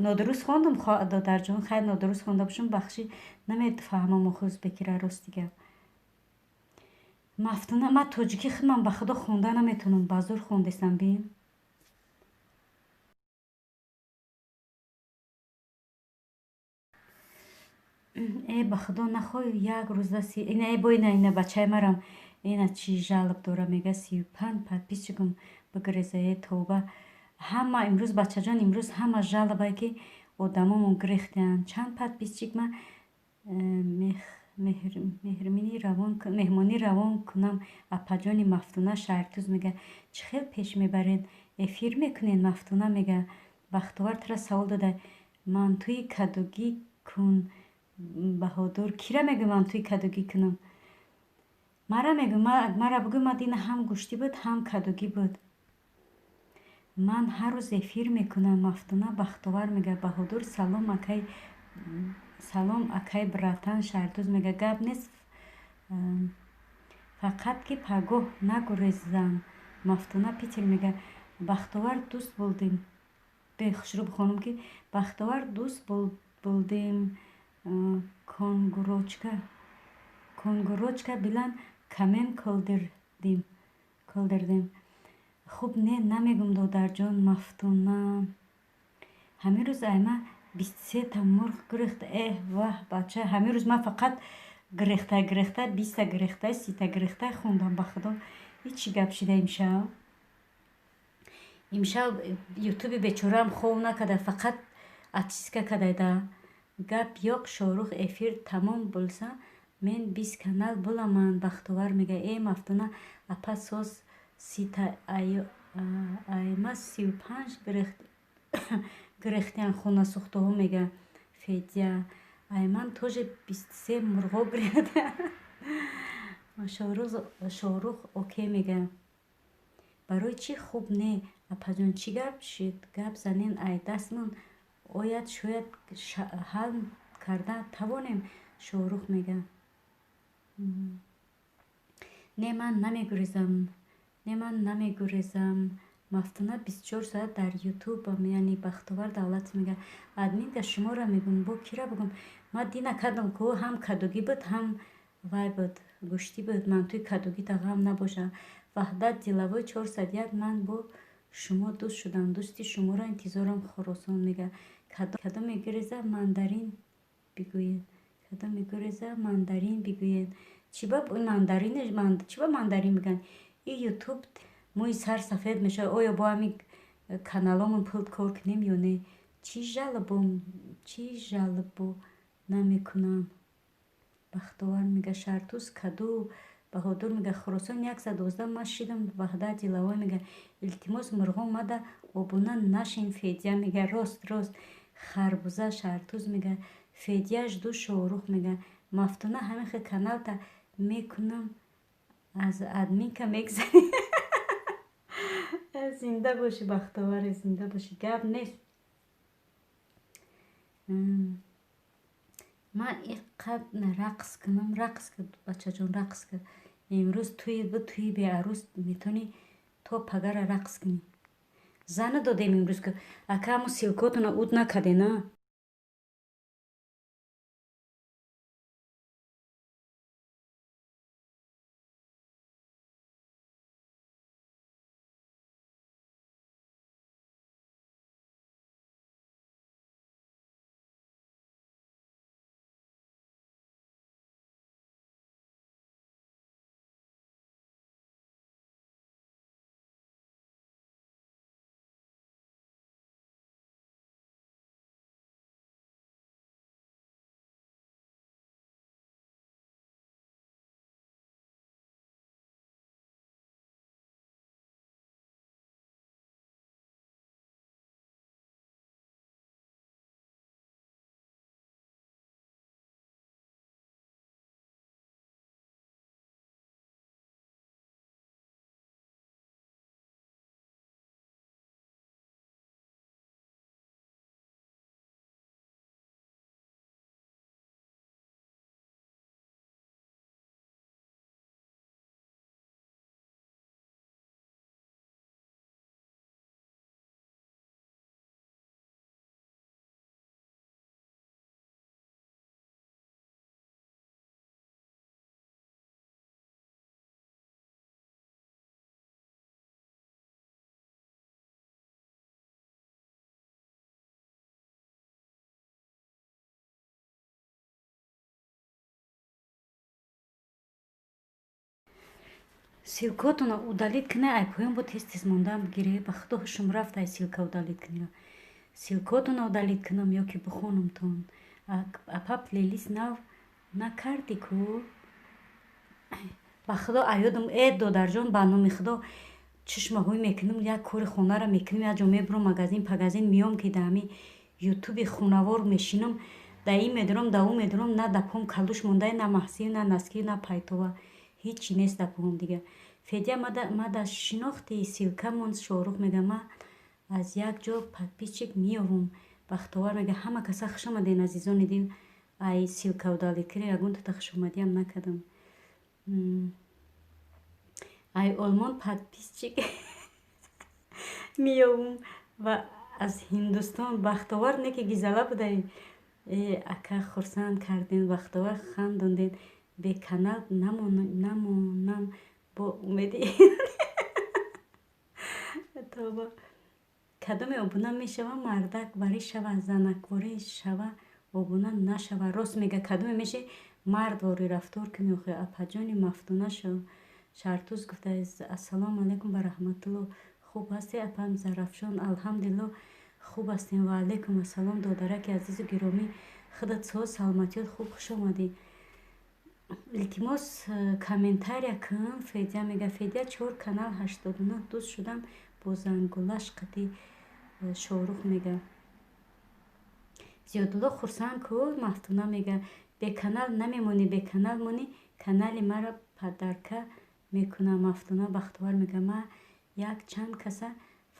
Нодуруст хондам, додарҷон? Хайр, нодуруст хонда бошам, бахшӣ, намефаҳмам охи узбекира, рости гап. Мафтуна, ман тоҷикӣ худман, ба Худо, хонда наметавонам, ба зур хондестам, бин. Э, ба Худо, нахоҳ як рӯза си ина, э, бо ина, ина бачаи марам. Ина чӣ жалоб дора, мега 35 подписчикум бигреза. Е тавба, ҳама имрӯз, бачаҷон, имрӯз ҳама жалобае, ки одамомон гирехтаанд. Чанд подписчик ма меҳмонӣ равон кунам, апаҷони Мафтуна? Шаҳртуз мега, чӣ хел пеш мебаред, эфир мекунед? Мафтуна мега, Бахтовар тура савол дода: мантуи кадугӣ кун. Баҳодур, кира мегӯй мантуи кадугӣ кунам? Мара мегӯй? Мара бигӯй. Ма дина ҳам гӯштӣ буд, ҳам кадугӣ буд. Ман ҳар рӯз эфир мекунам, Мафтуна. Бахтовар мега, Баҳодур, салом, акай, салом, акай, братан. Шаҳртуз мега, гап нест, фақат ки пагоҳ нагурезам. Мафтуна Питер мега, Бахтовар, дӯст булдим. Бехушрӯ бихонам, ки Бахтовар, дӯст булдим. Конгурочка, конгурочка билан коммент кылдирдим, кылдирдим. Хуб, не, намегум, додарҷон. Мафтуна, ҳамин рӯз айма 23-та мурғ гирехт. Эҳ, ваҳ, бача, ҳамин рӯз ман фақат гирехта гирехта, 20-та гирехта, 30-та гирехта хондам. Ба худо, ҳечи гап шида имшаб. Имшаб ютуби бечораам хов накарда, фақат очистка кардайда. Гап ёқ, Шоҳрух, эфир тамом булса, мен 20 канал буламан. Бахтовар мега, э, Мафтуна апа, соз 30-та, айма 35 гирехтиян, хонасӯхтаҳо, мега Федя. Айман тоже 23 мурғо гирехта. Шоҳрух окей мега. Барои чӣ хуб не, апаҷон, чӣ гап шуд? Гап занен, ай дастмон ояд, шояд ҳал карда тавонем. Шоҳрух мега, не, ман намегурезам, не, ман намегурезам. Мафтуна, 24 соат дар ютубам. Яъне Бахтовар Давлат мега, админка шуморо мегӯм, бо кира бигӯм? Ма дина кардам ку, ҳам кадугӣ буд, ҳам вай буд, гӯштӣ буд. Мантуи кадугита ғам набоша. Ваҳдат Дилавой 401, ман бо шумо дӯст шудам, дӯсти шуморо интизорам. Хуросон мега, кадоме гиреза, мандарин бигӯед, кадоме гиреза, мандарин бигӯед. Чиба мандарин, чиба мандарин бигӯянд? И ютуб мӯи сар сафед мешавад. Оё бо ҳамин каналомон пул кор кунем ё не? Чӣ жалобо, чӣ жалобо намекунам? Бахтовар мега, Шартуз каду. Баҳодур мега, Хуросон 112 ман шидам. Ваҳдат Дилавой мега, илтимос, мурғон мада обуна нашин. Федя мега, рост, рост, харбуза. Шартуз мега, Федя, жду. Шоҳрух мега, Мафтуна, ҳамин хел каналта мекунам, аз админка мегзарӣ. Зинда бошӣ, Бахтоваре, зинда бошӣ, гап нест. Ман иққад рақс кунам? Рақс кар, бачаҷон, рақс кар. Имрӯз тӯи буд, тӯи беарӯс, метавонӣ то пагара рақс кунӣ. Зана додем имрӯз, ака, ҳамун ссылкотона уд накардена. Ссылкотонро удалить кунед, ай поён бо тез тез мондаам гире. Ба худо, ҳушум рафт, ай ссылка удалить кунира. Ссылкотонро удалить кунам ё ки бихонамтон? Апа, плейлист нав накардӣ ку? Ба худо, аёдам. Э, додарҷон, ба номи худо, чишма ҳӯй мекунам, як кори хонаро мекунам, як ҷо мебурам, магазин пагазин меём, ки дар ҳами ютуби хунавор мешинам, да ин медурам, да ӯ медурам, на да пом калуш монда, на маҳсию, на носки, на пайтова, ҳичи нест дар пом дига. Федя, мада шинохтӣ? Ссылкамон. Шоҳрух мега: «Ман аз як ҷо подписчик меёвам». Бахтовар мега: «Ҳама каса хуш омаден, азизони дил». Ай ссылка удалить кунӣ, ягон хушомадиам накардам. Ай Олмон подписчик меёвум ва аз Ҳиндустон. Бахтовар, не ки гизала будаи. Э, ака, хурсанд кардем. Бахтовар, хандондем. Беканал намонам, бо умеди тоба. Кадоме обуна мешава, мардак варӣ шава, занакворӣ шава, обуна нашава. Рост мега, кадоме меше, мардворӣ рафтор кунӣ охе. Апаҷони Мафтуна, Шартуз гуфта: «Ассалому алайкум ва раҳматулло, хуб ҳастӣ, апам Зарафшон?» Алҳамдулилло, хуб ҳастем. Ва алайкум ассалом, додараки азизу гиромӣ. Худат соз, саломатиёт хуб? Хуш омадӣ. Илтимос, комментария кун. Федя мега: «Федя, чор канал 89 дӯст шудам бо зангулаш қати». Шоҳрух мега: «Зиёдулло, хурсанд ку». Мафтуна мега: «Беканал намемонӣ, беканал монӣ, канали маро подарка мекунам». Мафтуна. Бахтовар мега: «Ман як чанд каса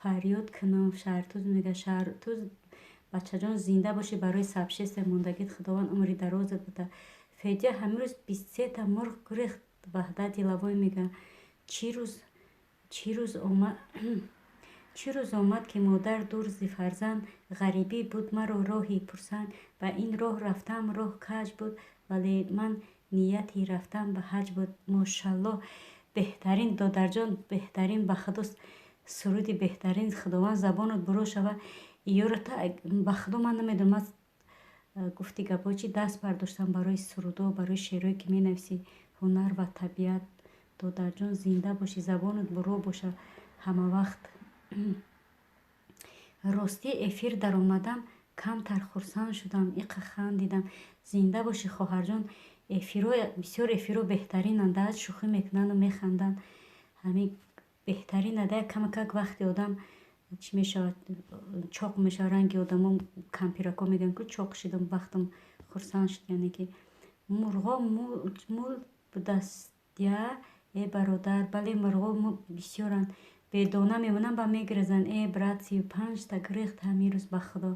фарёд кунам». Шаҳртуз мега: «Шаҳртуз, бачаҷон, зинда бошӣ, барои сообщество мондагит Худованд умри дарозат буда». Федя, ҳамин рӯз 23-та мурғ гурехт. Ваҳдат Диловой мега: «Чӣ рӯз омад, ки модар дур зи фарзанд, ғарибӣ буд маро роҳи пурсанг. Ба ин роҳ рафтам, роҳ каҷ буд, вале ман нияти рафтан ба ҳаҷ буд». Мошаллоҳ, беҳтарин, додарҷон, беҳтарин, ба худо, суруди беҳтарин. Худованд забонат буро шава. Иёро ба худо, ман намедонам, гуфти гапҳо чи, даст бардоштам барои сурудо, барои шеърое ки менависӣ. Ҳунар ва табиат, додарҷон, зинда бошӣ, забонат буро боша ҳамавақт. Ростӣ, эфир даромадам, камтар хурсанд шудам, иқа хандидам. Зинда бошӣ, хоҳарҷон. Эфирҳо, бисёр эфирҳо беҳтаринанд, шӯхӣ мекунанду механданд, ҳамин беҳтарин ада. Камакак вақти одам чӣ мешавад, чоқ мешавад, ранги одамо, кампирако мегӯянд ку, чоқ шидам, бахтам хурсанд шуд. Яъне ки мурғо мул будастя. Э, бародар, бале, мурғо бисёранд, бедона мемонанд ба мегирезанд. Э, брат, 35-та гирехт ҳамин рӯз, ба худо.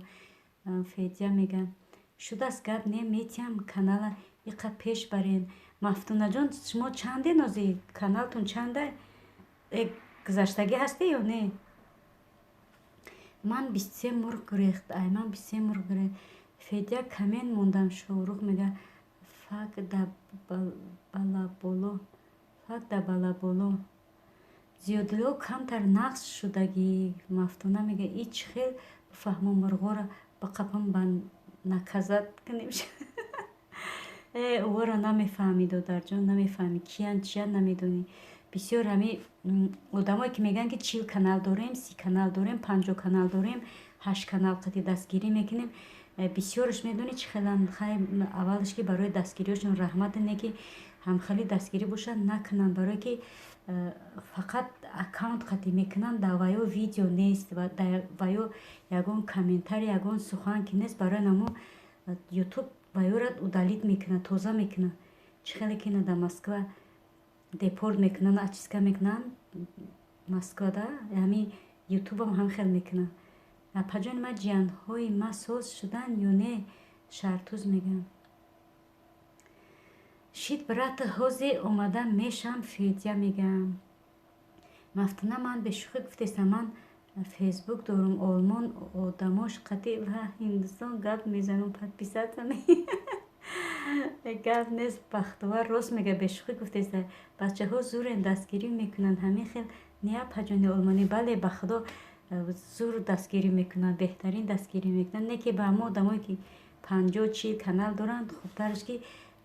Федя мега: «Шудааст, гап не, метиҳам, канала иқа пеш барен». Мафтунаҷон, шумо чанде нози каналтон чанда? Э, гузаштагӣ ҳастӣ ё не? Ман 23 мурғ гирехт, ай ман 23 мурғ гирехт. Федя, коммент мондам. Шоҳрух мега: «Фак да балаболо, фак да балаболо». Зиёдулло, камтар нақс шудагӣ. Мафтуна мега: «И чӣ хел бифаҳмам, мурғоро биқапам, ба наказать кунем?» Э, ӯро намефаҳмӣ, додарҷон, намефаҳмӣ, киян, чиян, намедонӣ. Бисёр ҳами одамое ки мегӯянд, ки 40 канал дорем, 30 канал дорем, 50 канал дорем, ҳашт канал қати дастгирӣ мекунем, бисёраш медонӣ чӣ хеланд? Хай, аввалаш ки барои дастгириҳошон раҳмат, не ки ҳамхели дастгирӣ бошад, накунанд, барое ки фақат аккаунт қатӣ мекунанд, дар ваё видео нест ва дар ваё ягон комментарий, ягон сухан ки нест, барои намо Ютуб ваёра удалить мекунад, тоза мекунад. Чӣ хеле ки ина дар Москва депорт мекунанд, очистка мекунанд Москвада, ҳами Ютубам ҳам хел мекунад. Апаҷони ман, ҷиянҳои ма соз шуданд ё не? Шартуз мегӯям: «Шит, брат, ҳозе омада мешам». Федя мегӯям: «Мафтуна, ман бешӯхӣ гуфтестам, ман Фейсбук дорум, Олмон одамош қатӣ ва Ҳиндустон гап мезанам, подписаться». Гап нест, Бахтовар рост мега, бешӯхӣ гуфтеста. Бачаҳо зурен, дастгирӣ мекунанд, ҳамин хел не, апаҷони олмонӣ? Бале, ба худо, зур дастгирӣ мекунанд, беҳтарин дастгирӣ мекунанд. Не ки ба ҳамо одамое ки 50, 40 канал доранд, хубтараш ки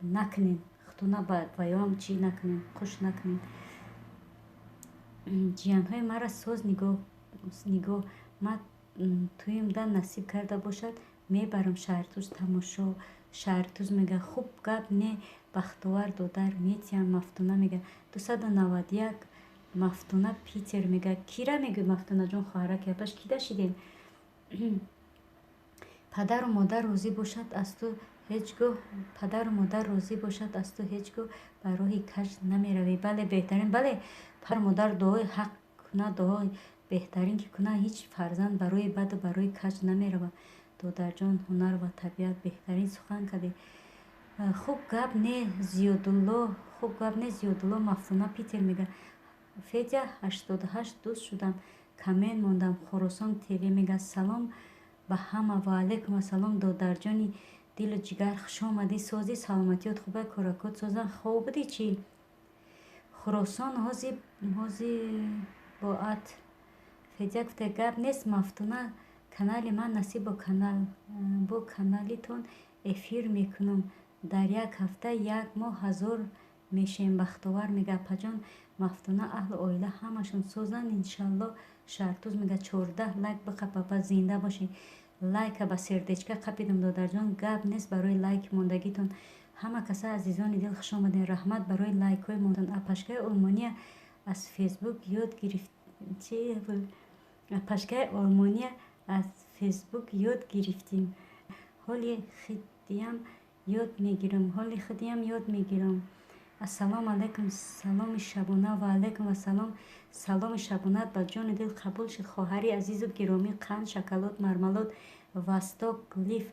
накунед, худтона ба ваёам чӣ накунед, хуш накунед. Ҷиянҳои мара соз нигоҳ ма туимда насиб карда бошад, мебарам Шаҳритуз тамошо. Шаҳритуз мега: хуб гап не, Бахтовар додар, метиҳам. Мафтуна мега: 291. Мафтуна Питер мега: кира мегӯй, Мафтунаҷон, хоҳараки апаш кида шидем? Падару модар розӣ бошад аз ту, ҳеҷ гоҳ, падару модар розӣ бошад аз ту, ҳеҷ гоҳ ба роҳи каҷ намеравӣ. Бале, беҳтарин, бале, падару модар дуои ҳақ кунад, дуои беҳтарин ки кунад, ҳеҷ фарзанд ба роҳи баду ба роҳи каҷ намеравад. Додарҷон, ҳунар ва табиат, беҳтарин сухан кардӣ. Хуб гап не, Зиёдулло, хуб гап не, Зиёдулло. Мафтуна Питер мега: Федя 88, дӯст шудам, коммент мондам. Хуросон ТВ мега: салом ба ҳама. Ва алайкум ассалом, додарҷони дилу ҷигар, хушомадӣ. Созӣ, саломатиёт хуба, коракот созан, хоб будӣ чӣ? Хуросон ҳози боат. Федя гуфта: гап нест, Мафтуна, канали ман насиб бо каналитон эфир мекунам, дар як ҳафта, як моҳ 1000 мешем. Бахтовар мега: апаҷон Мафтуна, аҳлу оила ҳамашон созанд, иншалло. Шаҳртуз мега: 14 лайк биқап, апа, зинда бошӣ. Лайка ба сердечка қапидам, додарҷон, гап нест, барои лайки мондагитон. Ҳама каса, азизони дил, хушомадем, раҳмат барои лайкҳои мондатон. Апашкаи Олмония аз Фейсбук ёд гирифт чи? Апашкаи Олмония аз Фейсбук ёд гирифтим, ҳоли хидиям ёд мегирам, ҳоли худиям ёд мегирам. Ассалому алайкум, саломи шабона. Ва алайкум ассалом, саломи шабонат ба ҷону дил қабул шуд, хоҳари азизу гиромӣ. Қанд, шоколад, мармалод. Восток лиф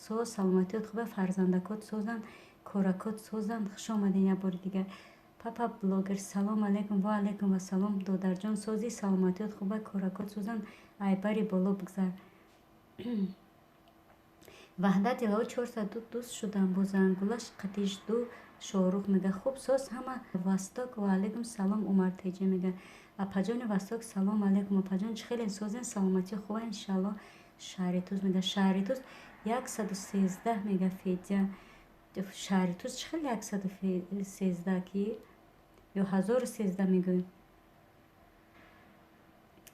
соз, саломатиёт хуба, фарзандакот созанд, коракот созанд. Хуш омадем як бори дигар. Папа блогер, салом алайкум. Ва алайкум ассалом, додарҷон, созӣ, саломатиёт хуба, коракот созанд, айбари боло бигзар. Ваҳдат Илоҳӣ, 402, дӯст шудам бо зангулаш қатишду. Шоҳрух мега: хуб, соз ҳама. Восток, ва алайкум салом. Умар Теҷа мега: апаҷони Восток, салом алайкум, апаҷон, чӣ хеле созен, саломатӣ хуба, иншалло. Шаҳритуз мега, Шаҳритуз 113 мега. Федя, Шаҳритуз чӣ хеле 113 ки ё 1013 мегӯй?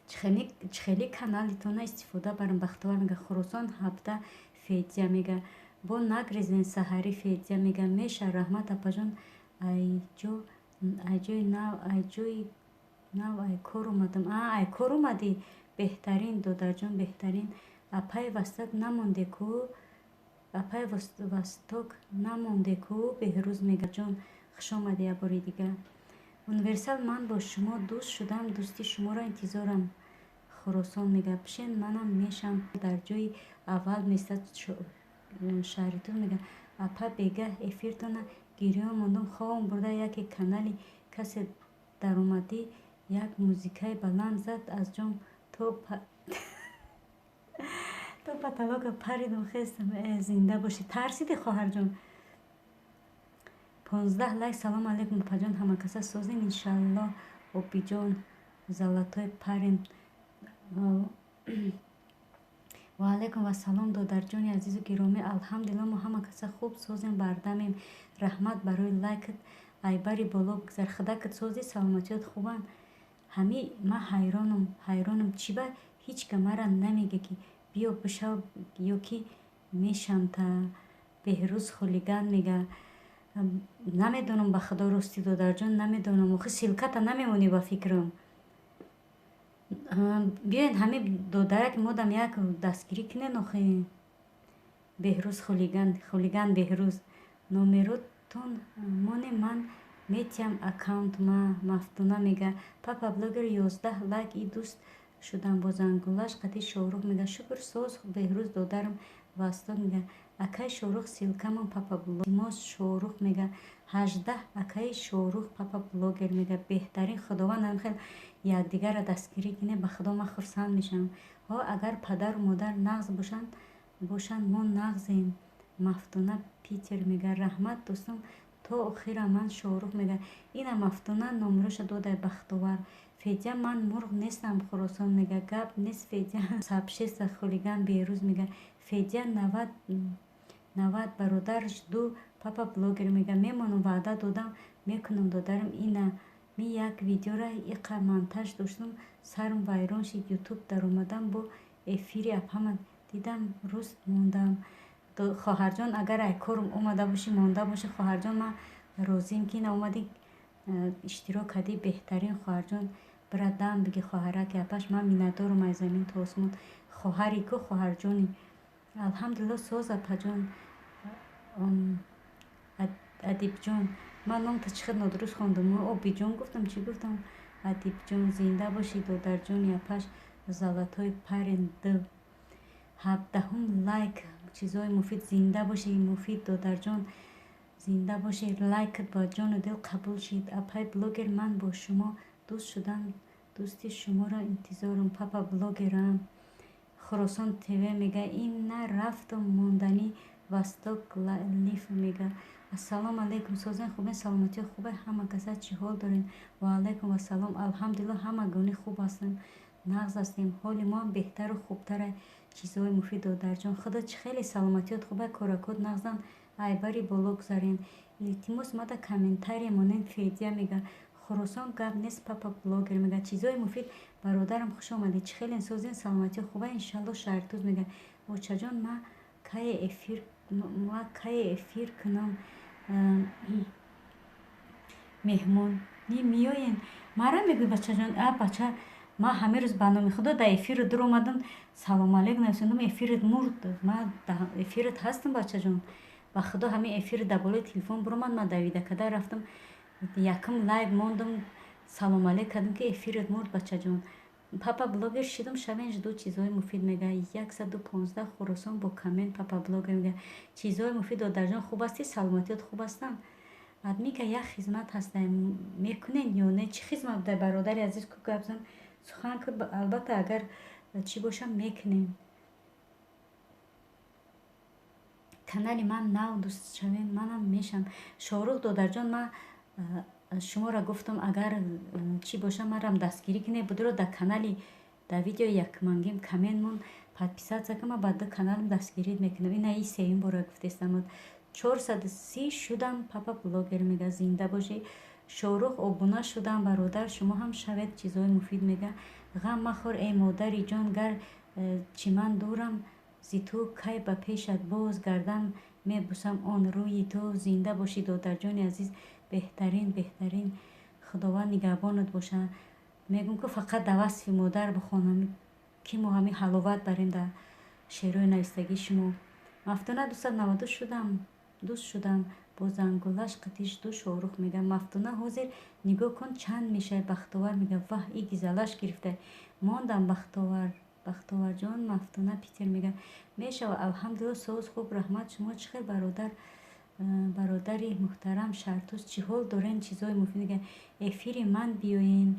Чӣ хеле каналитона истифода барам. Бахтовар мега: Хуросон 17. Федя мега: бо нагрезен саҳарӣ. Федя мега: меша, раҳмат, апаҷон, айҷои нав, айҷои нав, ай кор омадам. А, ай кор омадӣ, беҳтарин, додарҷон, беҳтарин. Апаи Вастак намонде ку, апаи Восток намонде ку? Беҳрӯз мега: ҷон, хушомадӣ як бори дигар. Универсал, ман бо шумо дӯст шудам, дӯсти шуморо интизорам. Хуросон мега: пишен, манам мешам. Дар ҷои аввал местад. Шаҳритуз мега: апа, бегаҳ эфиртона гирён мондум, хобам бурда, яке канали касе даромадӣ, як музикаи баланд зад, аз ҷом то потолока паридум, хестам. Э, зинда бошӣ, тарсидӣ, хоҳарҷон. 15 лайк. Салому алайкум, апаҷон, ҳамакаса созем, иншалло. Обиҷон, золотой парень. Ва алайкум вассалом, додарҷони азизу гиромӣ, алҳамдулилло, мо ҳама каса хуб созем, бардамем. Раҳмат барои лайкат, айбари боло бигзар. Худакат созӣ, саломатиёт хубанд. Ҳами ман ҳайронам, ҳайронам, чӣ ба ҳеҷ ка мара намега, ки биё бишав ё ки мешамта. Беҳрӯз хулиган мега: намедонам, ба худо, рости, додарҷон, намедонам, охи ссылката намемонӣ ба фикрам. Биёед, ҳами додараки модам як дастгирӣ кунед охи. Беҳрӯз хулиган, хулиган Беҳрӯз, номеротон моне, ман метиҳам аккаунт ма. Мафтуна мега: папа блогер, 11 лайк и дӯст шудам бо зангулаш қати. Шоҳрух мега: шукр, соз, Беҳрӯз додарам. Восток мега: акаи Шоҳрух, ссылкамон. Папа блогер Шоҳрух мега: 18. Акаи Шоҳрух, папа блогер мега: беҳтарин, худованд ҳам хел якдигарро дастгирӣ кунед, ба худо ман хурсанд мешавам. Ҳо, агар падару модар нағз бошанд, мо нағзем. Мафтуна Питер мега: раҳмат, дӯстон, то охира ман. Шоҳрух мега: ина Мафтуна номероша додай. Бахтовар. Федя, ман мурғ нестам. Хуросон мега: гап нест, Федя сабшеста. Хулиган Беҳрӯз мега: Федя 90, бародараш ду. Папа блогер мега: мемонам, ваъда додам, мекунам, додарам, ина. Ми як видеора иқа монтаж доштам, сарм вайрон шид. Ютуб даромадам, бо эфири апама дидам, рӯз мондам. Хоҳарҷон, агар ай корм омада бошӣ, монда бошӣ, хоҳарҷон, ман розием, ки ина омадӣ, иштирок кардӣ. Беҳтарин, хоҳарҷон, бира дам биги, хоҳараки апаш. Ман миннатдорам аз замин то осмон, хоҳари ку, хоҳарҷони. Алҳамдулилло, соз, апаҷон. Адибҷон, ман номта чӣ хел нодуруст хондам? Обиҷон гуфтам, чӣ гуфтам? Адибҷон, зинда бошӣ, додарҷони апаш. Золотой парень д 17-ум лайк. Чизҳои муфид, зинда бошӣ, Муфид додарҷон, зинда бошӣ. Лайкат ба ҷону дил қабул шид. Апай блогер, ман бо шумо дӯст шудам, дӯсти шуморо интизорам. Папа блогерам. Хуросон ТВ мега: ина рафтум, монданӣ. Восток Лиф мега: ассалому алайкум, созен, хубен, саломатиё хубе, ҳама каса чӣ ҳол дорем? Ваалайкум вассалом, алҳамдулилло, ҳамагонӣ хуб ҳастем, нағз ҳастем, ҳоли моам беҳтару хубтара. Чизҳои муфид, додарҷон, худо чӣ хеле, саломатиёт хуба, коракот нағзан, айбари боло гузарен. Илтимос, мада комментария монен. Федя мега: Хуросон гап нест. Папа блогер мега: чизҳои муфид, бародарам, хуш омадед, чӣ хелен, созен, саломатиё хуба, иншалло. Шаҳртуз мега: очаҷон, ма кае эфир кунам, меҳмонӣ меоен? Мара мегӯй, бачаҷон? А бача, ман ҳамин рӯз ба номи худо дар эфиру дур омадам, салому алейкум нависондам, эфират мурд. Ман эфират ҳастам, бачаҷон, ба худо, ҳамин эфири дар болои телефон биромад, ман давида када рафтам, якум лайв мондам, салому алейк кардам, ки эфират мурд, бачаҷон. Папа блогер шидум, шавен, жду чизҳои муфид мега. 115 Хуросон бо коммент. Папа блогер мега: чизҳои муфид, додарҷон, хуб ҳастӣ, саломатиёт хуб ҳастанд? Адмика, як хизмат ҳастай, мекунен ё не? Чӣ хизмат будай, бародари азиз? Ку гап зан, сухан ку. Албатта, агар чӣ бошам, мекунем. Канали ман нав, дӯст шавем, манам мешам. Шоҳрух додарҷон, ман шуморо гуфтам, агар чӣ бошам, марам дастгирӣ кунед. Будро дар канали, дар видеои якмангим коммент мон, подписаться кун, ман ба ду каналам дастгирӣ мекунам. Ина и сеюм бора гуфтестам. 430 шудам. Папа блогер мега: зинда бошӣ, Шоҳрух, обуна шудам, бародар, шумо ҳам шавед. Чизҳои муфид мега: ғам махӯр, эй модари ҷон, гар чӣ ман дурам зи ту, кай ба пешат боз гардам, мебусам он рӯи ту. Зинда бошӣ, додарҷони азиз, беҳтарин, беҳтарин, Худованд нигаҳбонат бошад. Мегӯм, ки фақат дар васфи модар бихонам, ки мо ҳамин ҳаловат барем дар шеърҳои навистагии шумо. Мафтуна, 292 шудам, дӯст шудам бо зангулаш қитиш ду. Шоҳрух мега: Мафтуна, ҳозир нигоҳ кун, чанд мешавад. Бахтовар мега: ваҳ, и гизалаш гирифта мондам. Бахтовар, Бахтоварҷон. Мафтуна Питер мега: мешава, алҳамдулилло, соз, хуб, раҳмат, шумо чӣ хел, бародар? Бародари муҳтарам Шаҳртуз, чӣ ҳол дорем? Чизҳои муфид мега: эфири ман биёен.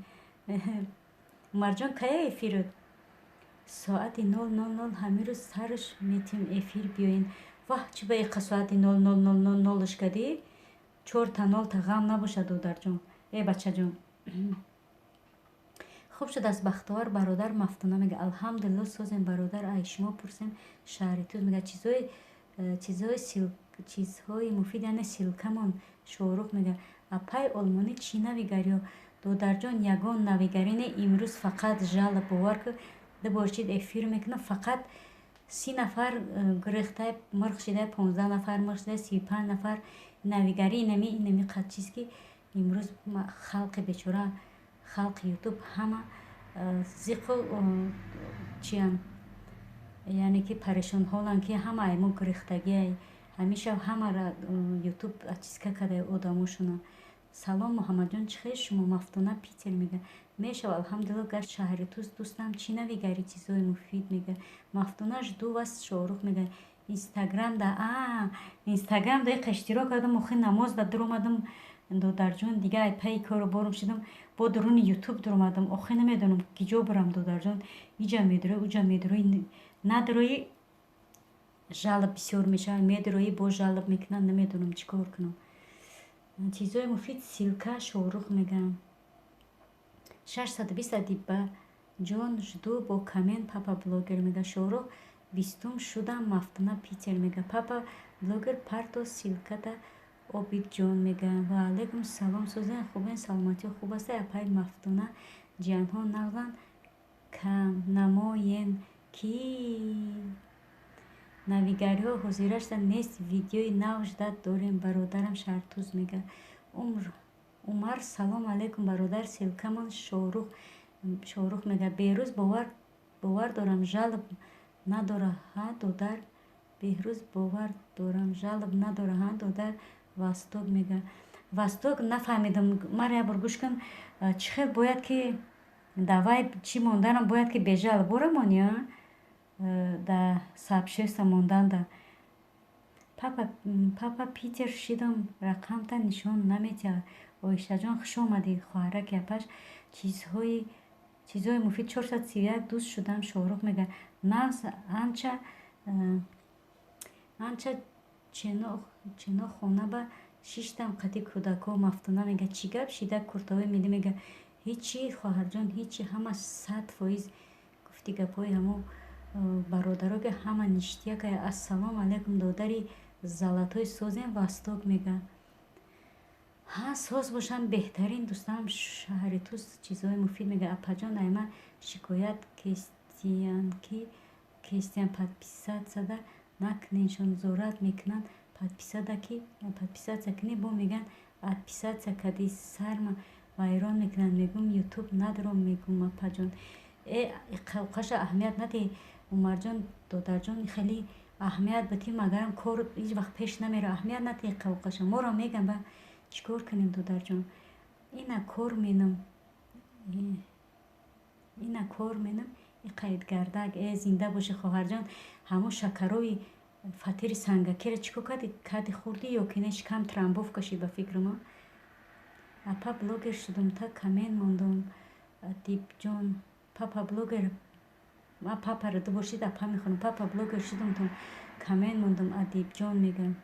Умарҷон, кая эфирот? Соати 00:00 ҳамин рӯз сарш метим эфир, биёен. Ваҳ, чӣ ба иқа соати 00:00 нолш кардӣ? Чорта нолта ғам набошад, додарҷон, э бачаҷон. Хуб шудааст, Бахтовар бародар. Мафтуна мега: алҳамдулилло, созем, бародар, ай шумо пурсем. Шаҳритуз мега: чизҳои муфид, яъне ссылкамон. Шоҳрух мега: апай олмонӣ чӣ навигариё? Додарҷон, ягон навигарӣ не, имрӯз фақат жалоб. Бовар ку, ду бор чид эфир мекунам, фақат 30 нафар гирехтай, мирх шидай, 15 нафар мирх шидай, 35 нафар. Навигарӣ инами қад чиз, ки имрӯз халқи бечора, халқи Ютуб ҳама зиқу чиян, яъне ки парешонҳоланд, ки ҳама ай мо гирехтагиай. Ҳамеша ҳамара Ютуб очистка кардай одамошона. Салом, Муҳаммадҷон, чӣ хел шумо? Мафтуна Питер мега: мешава, алҳамдулилло. Гар шаҳри туз, дӯстам, чӣ навигари? Чизҳои муфид мега. Мафтуна, жду вас. Шоҳрух мега: Инстаграм да, а Инстаграм да иқа иштирок кардам, охи намоз да дуромадам, додарҷон, дига ай пайи кору борум шудам, бо дуруни Ютуб дуромадам, охи намедонам, ки ҷо бурам, додарҷон. Иҷа медурои, уҷа медурои, надурои, жалоб бисёр мешавад, медуроӣ, боз жалоб мекунанд, намедонам, чӣ кор кунам. Чизҳои муфид, ссылка. Шоҳрух мегӯям: 620. Адибаҷон, жду бо коммент. Папа блогер мега: Шоҳрух, 20-ум шудам. Мафтуна Питер мега: папа блогер, парто ссылката. Обидҷон мега. Ва алайкум салом, созен, хубен, саломатиё хуб аст, апай Мафтуна, ҷиянҳо нағзанд, кам намоен ки навигариҳо ҳозирашда нест, видеои нав ждать дорем, бародарам Шаҳртуз мега. Умар, салом алейкум, бародар, ссылка мон. Шоҳрух мега: Беҳрӯз, бовар дорам, жалоба надора, ҳа, додар? Беҳрӯз, бовар дорам, жалоба надора, ҳа, додар? Восток мега. Восток, нафаҳмидам, мара як бор гӯш кун. Чӣ хел бояд ки давай чӣ монданам, бояд ки бе жалоба бора монӣ, а да сообщество монданда. Папа Питер шидам, рақамта нишон наметиҳад. Оишаҷон, хуш омадӣ, хоҳараки апаш. Чизҳои муфид, 431 дӯст шудам. Шоҳрух мега: нағз, анча анча чено хона ба шиштам қати кӯдакҳо. Мафтуна мега: чӣ гап шида? Куртаҳои миллӣ мега: ҳичи, хоҳарҷон, ҳичи, ҳама 100%. Гуфти гапҳои ҳамо бародаро ки ҳама ништяк. Ассалому алайкум, додари золотой, созем? Восток мега: ҳа, соз бошам, беҳтарин дӯстам. Шаҳри Туз, чизҳои муфид мега: апаҷон, айма шикоят кестиян, ки кестиян, подписаться да накуненшон, зорат мекунанд. Подписаться кунӣ, бо мегӯянд отписаться кардӣ, сарма вайрон мекунанд. Мегӯм, Ютуб надорам, мегӯм, апаҷон. Э, қаша аҳамият надиҳ, Умарҷон, додарҷон, хеле аҳамият битӣ, магарам кор ҳеҷ вақт пеш намера. Аҳамият надиҳ қавқаша. Моро мегӯям, ба чӣ кор кунем, додарҷон? Ина кор менам, ина кор менам, и қайдгардак. Э, зинда бошӣ, хоҳарҷон. Ҳамун шакарои фатири сангакиро чӣ кор кардӣ? Кади хӯрдӣ ё ки не? Шикам трамбовка шид, ба фикри ма. Апа, блогер шудум, та коммент мондум. Адибҷон, папа блогер, ма папаро ду бошид, апа мехонам. Папа блогер шудум, ту коммент мондум. Адибҷон мегӯям.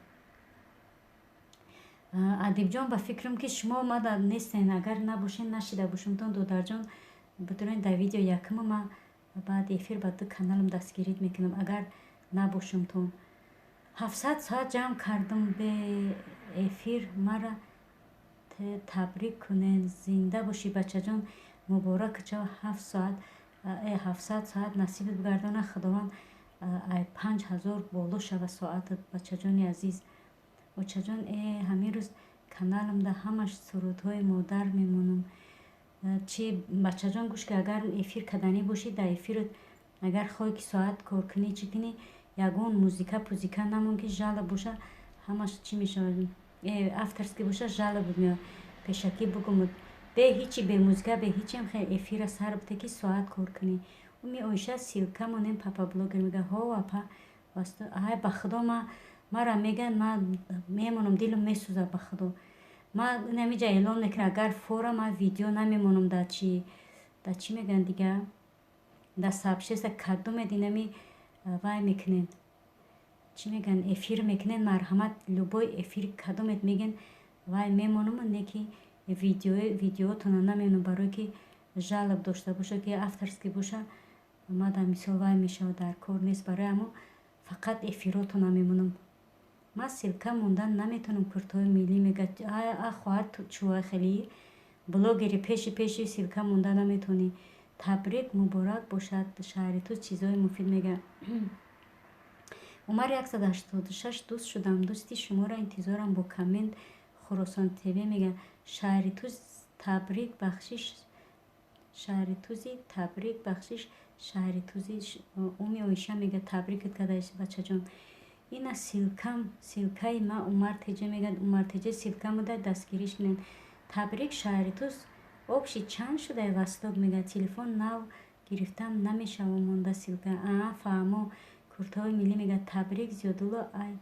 Адибҷон, ба фикрам, ки шумо мада нестен. Агар набошен, нашида бошумтон, додарҷон, бидурен, дар видео якума ма баъди эфир ба ду каналам дастгирӣ мекунам, агар набошумтон. 700 соат ҷамъ кардум бе эфир, мара табрик кунен. Зинда бошӣ, бачаҷон, муборак чава. 7 соат, 700 соат насибат бигардонад Худованд, ай 5000 боло шава соатат, бачаҷони азиз. Очаҷон, э, ҳамин рӯз каналамда ҳамаш сурудҳои модар мемонам. Чи, бачаҷон, гӯш ки, агар эфир карданӣ бошӣ, дар эфират агар хоҳӣ, ки соат кор кунӣ, чӣ кунӣ, ягон музыка пузика намон, ки жалоба боша, ҳамаш чӣ мешавад, авторский боша, жалоба меояд. Пешакӣ бугумуд, бе ҳичи, бе музыка, бе ҳичиам хел эфира сар бите, ки соат кор кунӣ. Уми Оиша, ссылка монем. Папа блогер мега: ҳо, апа. Ай, ба Худо, ма мара мегӯянд, ман мемонам, дилам месӯзад, ба Худо. Ман инамиҷа эълон мекунам, агар фора ман видео намемонам, дар чи, дар чӣ мегӯянд дига, дар сообщество кадомед инами вай мекунед, чӣ мегӯянд, эфир мекунед, марҳамат, любой эфир кадомед мегӯянд, вай мемонам, не ки видеотона намемонам, барое ки жалоба дошта боша, ки авторский боша, мада мисол вай мешавад, дар кор нест. Барои ҳамо фақат эфиротона мемонам. Ман ссылка мондан наметавонам. Куртаҳои миллӣ мега: а хоҳар, чӯвай, хеле блогери пеши пеши, ссылка монда наметавонӣ. Табрик муборак бошад. Шаҳри Туз, чизҳои муфид мега: Умар, 186 дӯст шудам, дӯсти шуморо интизорам бо коммент. Хуросон ТВ мега: шаҳри Туз, табрик, бахшиш, шаҳри Тузи, табрик, бахшиш, шаҳри Тузи. Уми Оиша мега: табрикат карда, бачаҷон. Ина ссылка м, ссылка и ма. Умар Теҷа мегӯяд: Умар Теҷа, ссылка муда, дастгириш кунед. Табрик, шаҳри Туз. Общий чанд шудай? Восток мега: телефон нав гирифтам, намешава монда ссылка. Аа, фаҳмо. Куртаҳои миллӣ мега: табрик. Зиёдулло, ай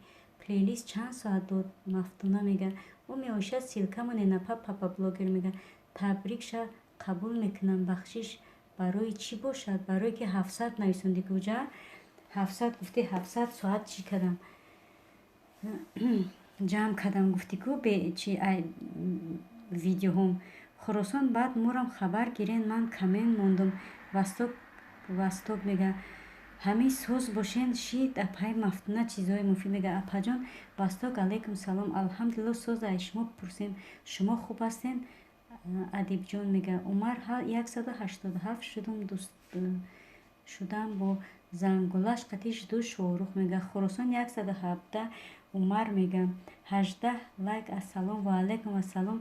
плейлист чанд соат дод? Мафтуна мега: уми Оиша, ссылка монед напа. Папа блогер мега: табрикша қабул мекунам, бахшиш барои чӣ бошад? Барое ки 700 нависондӣ, куҷа 700 гуфтӣ, 700 соат чӣ кардам, ҷамъ кардам, гуфтӣ ку, чи видеоҳом. Хуросон, баъд мурам, хабар гирен, ман коммент мондум. Восток, Восток мега: Ҳамин соз бошен шид, апаи Мафтуна, чизҳои муфид мега. Апаҷон Васток, алайкум салом, алҳамдулилло, соз, ай шумо пурсем, шумо хуб ҳастен? Адибҷон мега, Умар 187 шудум, дӯст шудам бо зангулаш қатиш ду. Шоҳрух мега, Хуросон 117. Умар мега, 18 лайк. Ассалом ва алайкум ассалом,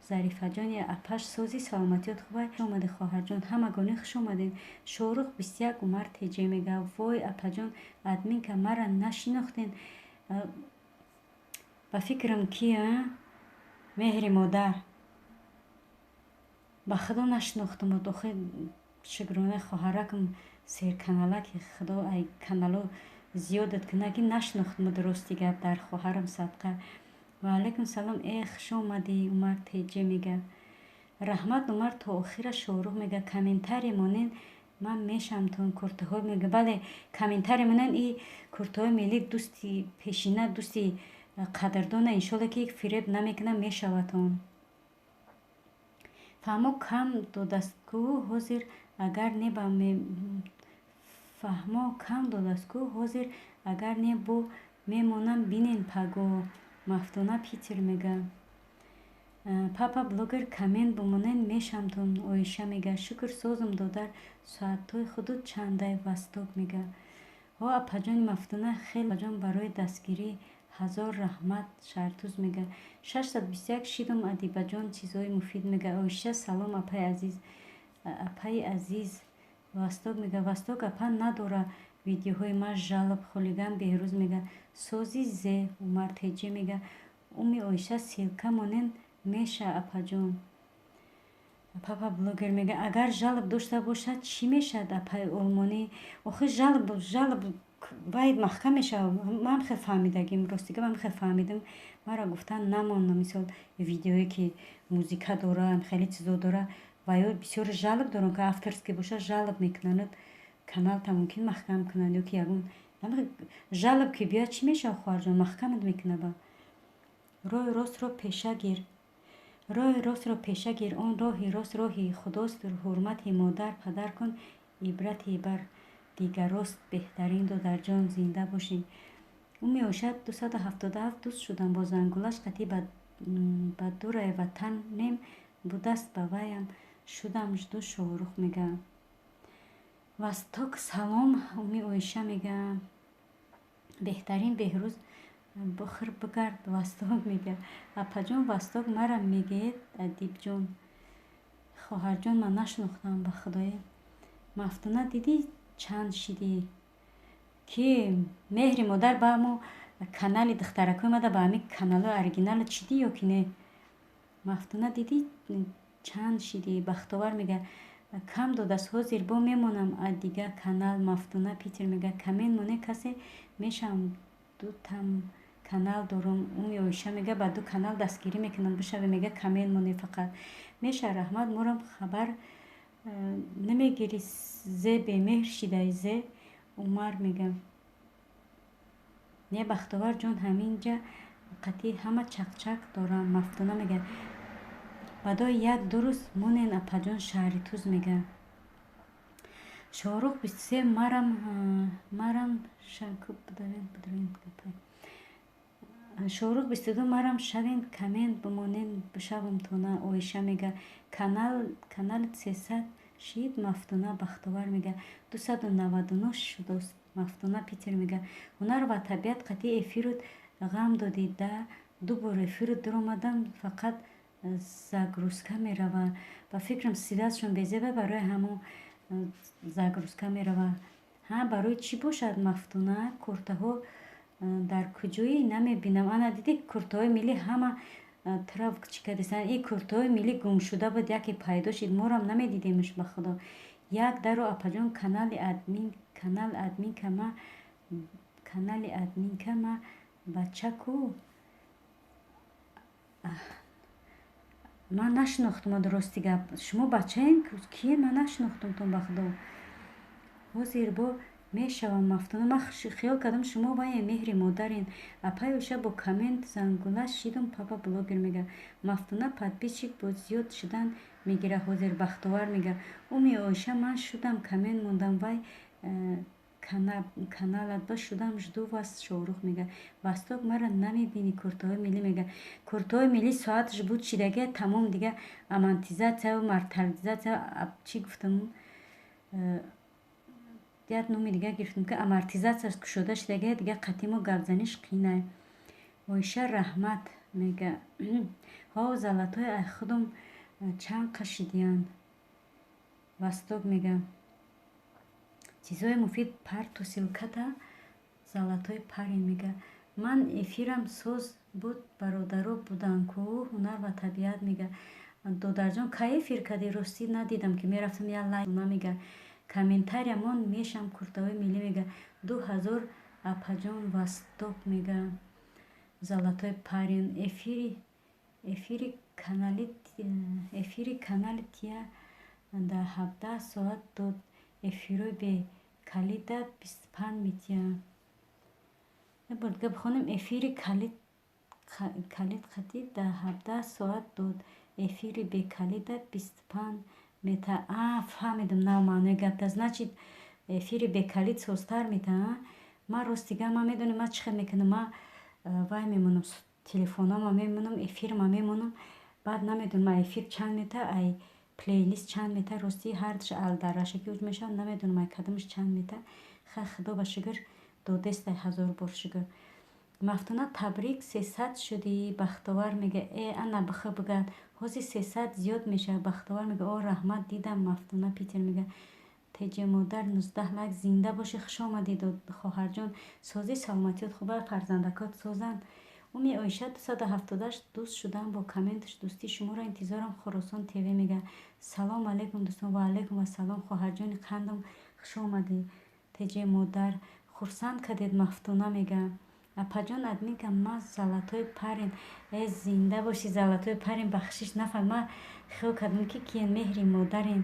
Зарифаҷон, апаш, сози, саломатиёт хубай? Омади, хоҳарҷон, ҳамагонӣ хуш омадед. Шоҳрух 21. Умар Теҷе мега, вой, апаҷон, админка, мара нашинохтен? Ба фикрам, ки меҳри модар, ба худо нашинохтам. Охи, шукрона, хоҳаракам серканалаки, худо ай канало зиёдат кунад, ки нашинохтам, дурусти гап, дар хоҳарам садқа. Ва алайкум салом, э, хуш омадӣ. Умар Теҷе мега, раҳмат, Умар, то охира. Шоҳрух мега, комментарий монен, ман мешавамтон куртаҳои мега. Бале, комментарий монен, и куртаҳои миллӣ, дӯсти пешина, дӯсти қадрдона, иншолло, ки фиреб намекунам, мешавадтон. Фаҳмо кам додастку ҳозир, агар не ба фаҳмо кам додастку ҳозир, агар не бо мемонам, бинен пагоҳ. Мафтуна Питер мега, папа блогер, коммент бимонен, мешавамтон. Оиша мега, шукр, созум, додар, соатҳои худуд чандай? Васток мега, о, апаҷони Мафтуна, хеле барои дастгирӣ ҳазор раҳмат. Шаҳртуз мега, 621 шидум. Адибаҷон, чизҳои муфид мега. Оиша, салом, апаи азиз, апаи азиз. Васток мега, Васток апа, надора видеоҳои ман жалоб. Хулиган Беҳрӯз мега, сози зе. Умар Теҷе мега, уми Оиша, ссылка монен, меша, апаҷон. Папа блогер мега, агар жалоб дошта бошад, чӣ мешавад, апаи олмонӣ? Охи, жалоб вай маҳкам мешавад. Ман хел фаҳмидагим, ростига, ман хел фаҳмидам. Маро гуфтан намонна, мисол, видеое ки музика дора, хеле чизо дора, ва ё бисёр жалоб дорам, ки авторский боша, жалоб мекунанд, каналта мумкин маҳкам кунанд ё ки ягон жалоб ки биёяд, чӣ мешавад, хоҳарҷон? Маҳкамат мекунад. Ба роҳи ростро пеша гир, роҳи ростро пеша гир, он роҳи рост роҳи худост. Ҳурмати модар падар кун, ибрати бар дигарост. Беҳтарин, додарҷон, зинда бошӣ. Ӯ меошад, 277 дӯст шудам бо зангулаш қатӣ, ба дурай ватанем будаст, ба ваям шудам ду. Шоҳрух мега, Васток, салом. Уми Оиша мега, беҳтарин Беҳрӯз, бухр бигард. Васток мега, апаҷон Васток, мара мегӯед? Адибҷон, хоҳарҷон, ман нашинохтам, ба худое. Мафтуна, дидӣ, чанд шидӣ? Ки меҳри модар, ба мо канали духтаракҳои мада, ба ҳамин каналҳои оригинал чидӣ ё ки не? Мафтуна, дидӣ, чанд шидӣ? Бахтовар мега, кам додааст, ҳозир бо мемонам а дига канал. Мафтуна Питер мега, коммент моне, касе мешавам, дутам канал дорум. Уми Оиша мега, ба ду канал дастгирӣ мекунам, бишаве. Мега, коммент моне фақат, меша, раҳмат. Морам хабар намегирӣ, зе бемеҳр шидаи зе. Умар мега, не, Бахтовар ҷон, ҳаминҷа қатъи ҳама чақчақ дорам. Мафтуна мега, бадои як ду рӯз монен, апаҷон. Шаҳритуз мега, Шоҳрух 23, марам. Шоҳрух 22, марам шавен, коммент бимонен, бишавам тона. Оиша мега, канали 300 шид. Мафтуна Бахтовар мега, 299 шудост. Мафтуна Питер мега, ҳунар ва табиат қатъи эфирут ғам додӣ да, ду бор эфирут дуромадам, фақат загрузка мерава. Ба фикрам, связьшон безеба, барои ҳамон загрузка мерава. Ҳа, барои чӣ бошад? Мафтуна, куртаҳо дар куҷоӣ? Намебинам. Ана, дидӣ, куртаҳои миллӣ ҳама тараф чӣ кардастанд. Ин куртаҳои миллӣ гумшуда буд, яке пайдо шид, морам намедидемш, ба худо. Як даро, апаҷон, канали админ, канал админка ма, канали админка ма, бачаку ман нашинохтум, рости гап. Шумо бачаен, киен? Ман нашинохтумтон, ба худо. Ҳозир бо мешавам. Мафтуна, ман хиёл кардам, шумо вае меҳри модарен. Апай Оша, бо коммент зангула шидум. Папа блогер мега, Мафтуна, подписчик бо зиёд шудан мегира ҳозир. Бахтовар мега, уми Оиша, ман шудам, коммент мондам, вай. Каналат ба шудам, жду вас. Шоҳрух мега: «Восток, мара намебинӣ?» Куртаҳои миллӣ мега: «Куртаҳои миллӣ соаташ буд, шидаги тамом, дига амортизатсияву мартализатсия чӣ гуфтам, як номи дига гирифтам, ки амортизатсияш кушода шидаги, дига қатъи мо гапзаниш қийнай». Оиша раҳмат мега. Ҳо, золотой, ай худум чанд қашидиянд. Восток мега: «Чизҳои муфид парту ссылка та». Золотой парень мега: «Ман эфирам соз буд, бародаро буданд ку». Ҳунар ва табиат мега: «Додарҷон, кай эфир кардӣ? Ростӣ, надидам, ки мерафтам, як лайк мега, комментария мон мешам». Куртаҳои миллӣ мега: «2000, апаҷон». Восток мега: «Золотой парень, эфири канали тия дар 17 соат дод, эфирҳои бекалида 25 метия». Як бор дига бихонем: эфири калид қатӣ дар 17 соат дод, эфири бекалида 25 мета. А, фаҳмидам, нав маънои гапта. Значит, эфири бекалид созтар мета. Ман рости гап, ман медонем, ман чӣ хел мекунам. Ман вай мемонам, телефонома мемонам, эфирма мемонам, баъд намедонам, ай эфир чанд мета, ай плейлист чанд мета. Ростӣ, ҳардуш алдарашаки уҷ мешавад, намедонам, ай кадомаш чанд мета. Хай, худо ба шукр, додестай, ҳазор бор шукр. Мафтуна, табрик, 300 шудӣ. Бахтовар мега: «Э, ана бихӯ, бигад, ҳозир 300 зиёд мешавад». Бахтовар мега: «О, раҳмат, дидам». Мафтуна Питер мега: «Теҷемодар, 19 лайк, зинда бошӣ, хуш омадӣ, хоҳарҷон, созӣ, саломатиёт хуба, фарзандакот созанд». Уми Оиша 278 дӯст шудам, бо комменташ дӯстии шуморо интизорам. Хуросон ТВ мега: «Салом алейкум, дӯстон». Ва алейкум ассалом, хоҳарҷони қандам, хуш омадӣ. Теҷемодар, хурсанд кардед. Мафтуна мега: «Апаҷон, админка ма золотой парень». Э, зинда бошӣ, золотой парень. Бахшиш, нафаҳм, ман хиёл кардам, ки киен. Меҳри модарен,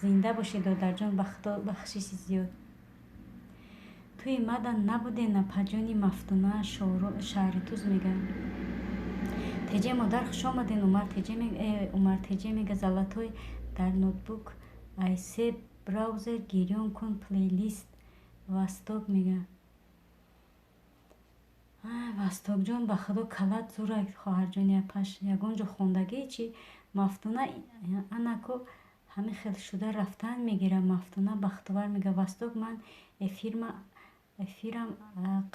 зинда бошӣ, додарҷон, ба худо, бахшиши зиёд. Тӯи мада набуден, апаҷони? Мафтуна Шаҳритуз мега: «Теҷе модар, хуш омаден». Умар Теҷе мега: «Золотой, дар ноутбук айсе браузер гирён кун плейлист». Восток мега: «Востокҷон, ба худо, калат зурак, хоҳарҷони апаш, ягон ҷо хондагӣ чӣ?» Мафтуна анако ҳамин хел шуда рафтан мегирад. Мафтуна Бахтовар мега: «Восток, ман эфирам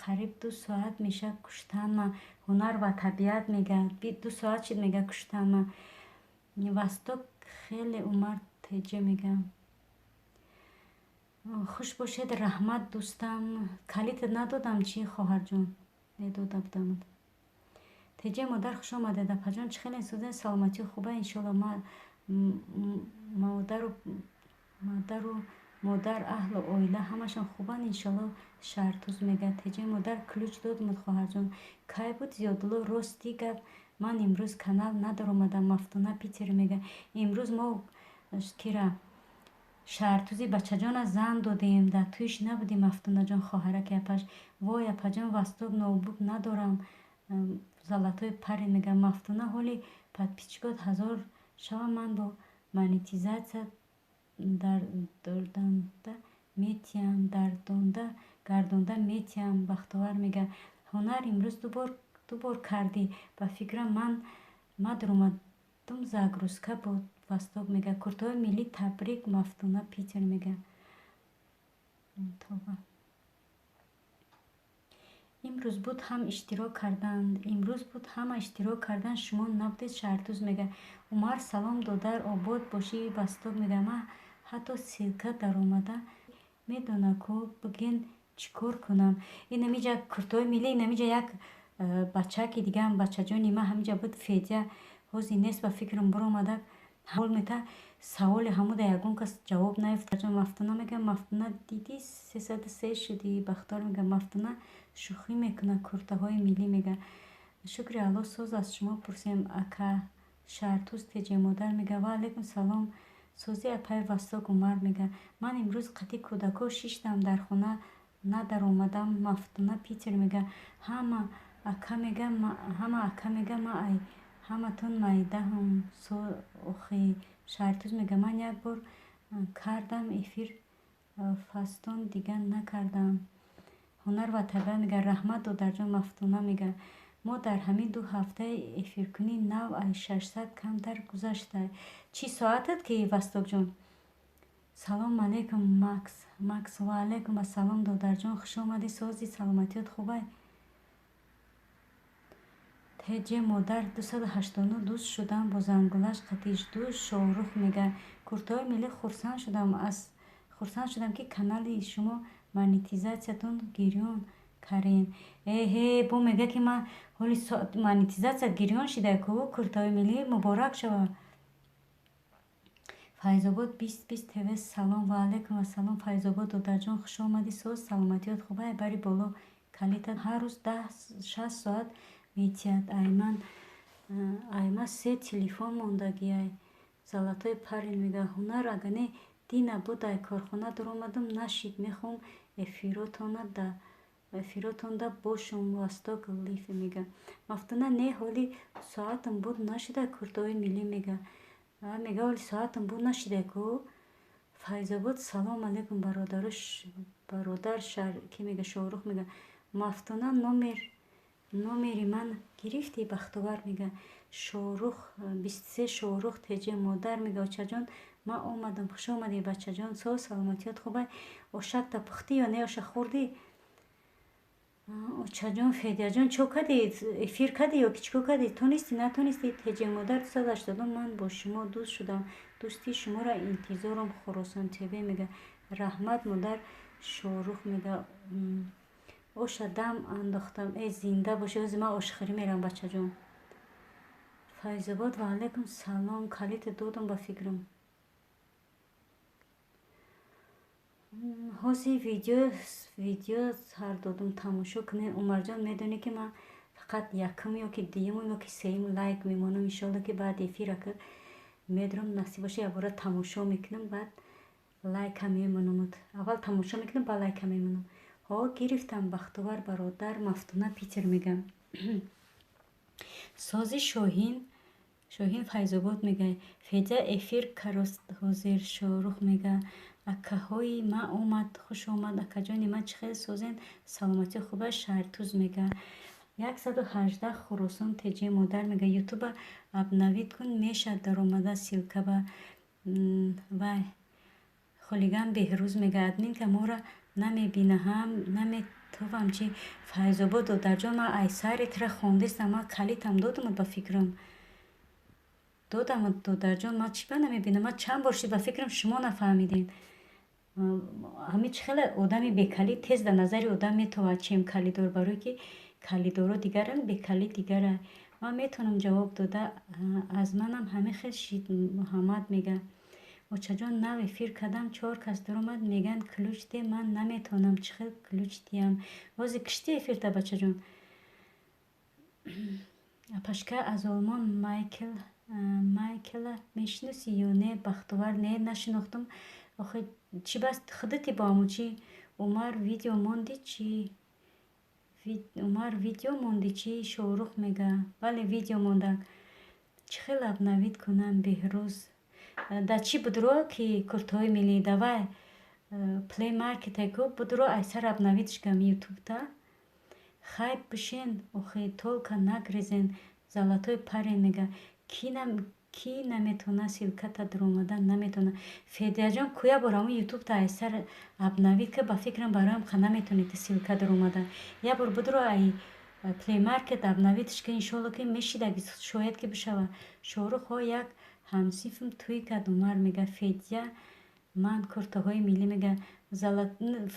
қариб 2 соат мешавад, куштанма». Ҳунар ва табиат мега: «2 соат шид», мега, «куштанма». Восток хеле. Умар Теҷа мега: «Хуш бошед, раҳмат, дӯстам». Калитат надодам чӣ, хоҳарҷон? Недода будамат. Теҷаи модар, хуш омадед, апаҷон, чӣ хеле созед, саломатӣ хуба, иншоалло. Модару модар, аҳлу оила ҳамашон хубанд, иншоалло. Шаҳртуз мега: «Теҷаи модар, ключ додмуд, хоҳарҷон, кай буд?» Зиёдулло, рости гап, ман имрӯз канал надаромадам. Мафтуна Питер мега: «Имрӯз мо кира Шаҳртузи бачаҷона зан додем, дар тӯйш набудем». Мафтунаҷон, хоҳараки апаш. Вой, апаҷон, Восток, ноутбук надорам. Золотой парень мега: «Мафтуна, ҳоли подписчик от 1000 шава, ман бо монетизатсия дардонда метиҳам, гардонда метиҳам». Бахтовар мега: «Ҳунар, имрӯз дубор кардӣ, ба фикрам, ман мадромадум, загрузка буд». Восток мега: «Куртаҳои миллӣ, табрик». Мафтуна Питер мега: «Тоба, имрӯз буд, ҳам иштирок карданд, имрӯз буд, ҳама иштирок карданд, шумо набудед». Шаҳртуз мега: «Умар, салом, додар, обод бошӣ». Восток мега: «Ман ҳатто ссылка даромада медона ку, биген, чӣ кор кунам?» Инамиҷа куртаҳои миллӣ, инамиҷа як бачаки дигаам, бачаҷони ман ҳамиҷа буд, Федя, ҳозир нест, ба фикрам, биромада ҳол мета. Саволи ҳамуда ягон кас ҷавоб наёфт. Мафтуна мега: «Мафтуна, дидӣ, 303 шудӣ». Бахтор мега: «Мафтуна шӯхӣ мекунад». Куртаҳои миллӣ мега: «Шукри Аллоҳ, соз, аз шумо пурсем, ака». Шаҳртуз Теҷемодар мега: «Ва алайкум салом, сози, апаи Восток». Умар мега: «Ман имрӯз қатъи кӯдакҳо шиштам, дар хона надаромадам». Мафтуна Питер мега: «Ҳама ака мега, ҳама ака мега, ман ай ҳаматон майдаҳам охи». Шаҳртуз мега: «Ман як бор кардам эфир». Фастон дига накардам. Ҳунар ва табиат мега: раҳмат, додарҷон. Мафтуна мега: мо дар ҳамин 2 ҳафтаи эфиркунии нав аз 600 камтар гузашта. Чӣ соатат ки, Вастокҷон? Салом алейкум, Макс. Макс, ва алейкум ассалом, додарҷон, хуш омадӣ. Сози, саломатиёт хубай? Теҷе модар 289 дӯст шудам бо зангулаш қатижду. Шоҳрух мега: куртаҳои миллӣ, хурсанд шудам, ки канали шумо монетизатсиятон гирён карен. Эҳе, бо мега, ки ман ҳоли монетизатсия гирён шида ку. Куртаҳои миллӣ, муборак шава. Файзобод 2020 ТВ, салом. Ва алейкум ассалом, Файзобод додарҷон, хуш омадӣ. Соз, саломатиёт хубай? Бари боло калита ҳар рӯз даҳ 60 соат метиҳад. Айман айма се телефон мондагиай. Золотой парень мега: ҳунар ага не дина буд, ай корхона дуромадам, нашид, мехоҳам эфиротонда бошум. Восток Лиф мега: Мафтуна, не, ҳоли соатам буд нашида. Куртаҳои миллӣ мега, ҳоли соатам буд нашида ку. Файзобод, салом алейкум, бародар. Ки мега? Шоҳрух мега: Мафтуна, номери ман гирифтӣ? Бахтовар мега: Шоҳрух 23. Шоҳрух теҷе модар мега: очаҷон, ман омадам. Хуш омадӣ, бачаҷон. Соз, саломатиёт хубай? Ошакта пухтӣ ё не? Оша хӯрдӣ? Очаҷон, Федяҷон, чо кардӣ? Эфир кардӣ ё ки чӣ кор кардӣ? Тонистӣ, натонистӣ? Теҷе модар 280, ман бо шумо дӯст шудам, дӯстии шуморо интизорам. Хуросон ТВ мега: раҳмат, модар. Шоҳрух мега: оша дам андохтам. Э, зинда бошӣ. Ози ман ошхӯрӣ меравам, бачаҷон. Файзобод, ва алейкум салом. Калита додам, ба фикрам. Ҳозир видео сар додум, тамошо кунед. Умарҷон, медонӣ, ки ман фақат якум ё ки дуюму ё ки сеюм лайк мемонам. Иншоалло, ки баъди эфира ки медурам, насиб боша, якбора тамошо мекунам, баъд лайка мемонамуд. Аввал тамошо мекунам, баъд лайка мемонам. Ҳо, гирифтам, Бахтовар бародар. Мафтуна Питер мегам: сози, Шоҳин. Шоҳин Файзобод мега: Федя эфир карост ҳозир. Шоҳрух мега: акаҳои ман омад. Хуш омад, акаҷони ман, чӣ хел созен, саломатӣ хуба? Шаҳртуз мега: 118. Хуросон теҷе модар мега: Ютуба обновить кун, мешавад даромада ссылка ба вай. Хулиган Беҳрӯз мега: админка моро намебинаҳам, наметовам чи? Файзобод додарҷон, ман айсари тира хондистам, ман калитам додамуд, ба фикрам додамуд, додарҷон. Ман чӣ ба намебинам? Ман чанд бор шуд, ба фикрам, шумо нафаҳмидем. Ҳамин чӣ хеле одами бекалид тез дар назари одам метовад, чем калидор, барое ки калидоро дигаранд, бекалид дигара. Ман метавонам ҷавоб дода, аз манам ҳамин хел шид. Муҳаммад мега: очаҷон, нав эфир кардам, чор кас даромад, мегӯянд ключ де, ман наметавонам, чӣ хел ключ диҳам? Ҳозир киштӣ эфирта, бачаҷон. Апашка аз Олмон Майкела мешиносӣ ё не? Бахтовар, не, нашинохтам. Охи, чӣ бас худати бо ҳамун чӣ? Умар, видео монди чӣ? Умар, видео монди чӣ? Шоҳрух мега: бале, видео монда. Чӣ хел обновить кунам, Беҳрӯз? Да чӣ будро, ки куртаҳои миллӣ? Давай Play Market ку будро, айсар обновить шкам ютубта. Хай, бишен охи, только нагрезен. Золотой парень мега: кӣ наметавона ссылка та даромада наметавона? Федяҷон, куя бор ҳамун ютубта айсар обновить ка, ба фикрам, бароям ха наметавонед ссылка даромада. Як бор будро ай Play Market обновить ш ка, иншоалло, ки мешидаги, шояд ки бишава. Шоҳрух, ҳо, як ҳамсинфам тӯй кард. Умар мега: Федя, ман куртаҳои миллӣ мега.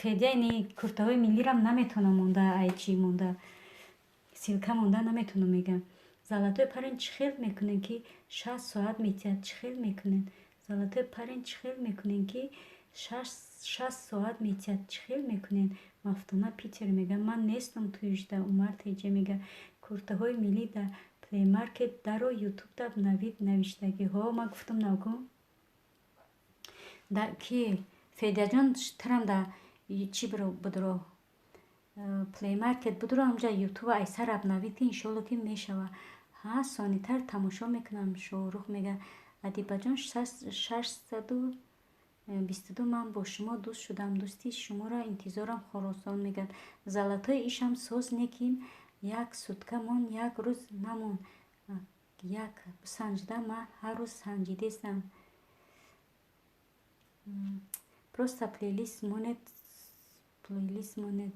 Федя, не, куртаҳои миллирам наметавонам монда, ай чӣ монда, ссылка монда наметавонам, мега. Золотой парень, чӣ хел мекунем, ки 60 соат метиҳад? Чӣ хел мекунем? Золотой парень, чӣ хел мекунем, ки 60 соат метиҳад? Чӣ хел мекунем? Мафтуна Питер мега: ман нестам туижда. Умар теҷа мега: куртаҳои миллӣ, дар Play Market даро, ютубта обновить навиштагӣ. Ҳо, ман гуфтам навку ки Федяҷон, тирам да чӣ будро, Play Market будро, ҳамҷа ютуба айсар обновить, иншоалло, ки мешава. Ҳа, сонитар тамошо мекунам. Шоҳрух мега: Адибаҷон, шашсаду 22 ман бо шумо дӯст шудам, дӯстии шуморо интизорам. Хуросон мегӯяд: золотой ишам соз некин, як сутка мон, як рӯз намон, як бисанҷида. Ман ҳар рӯз санҷидестам. Просто плейлист монед, плейлист монед.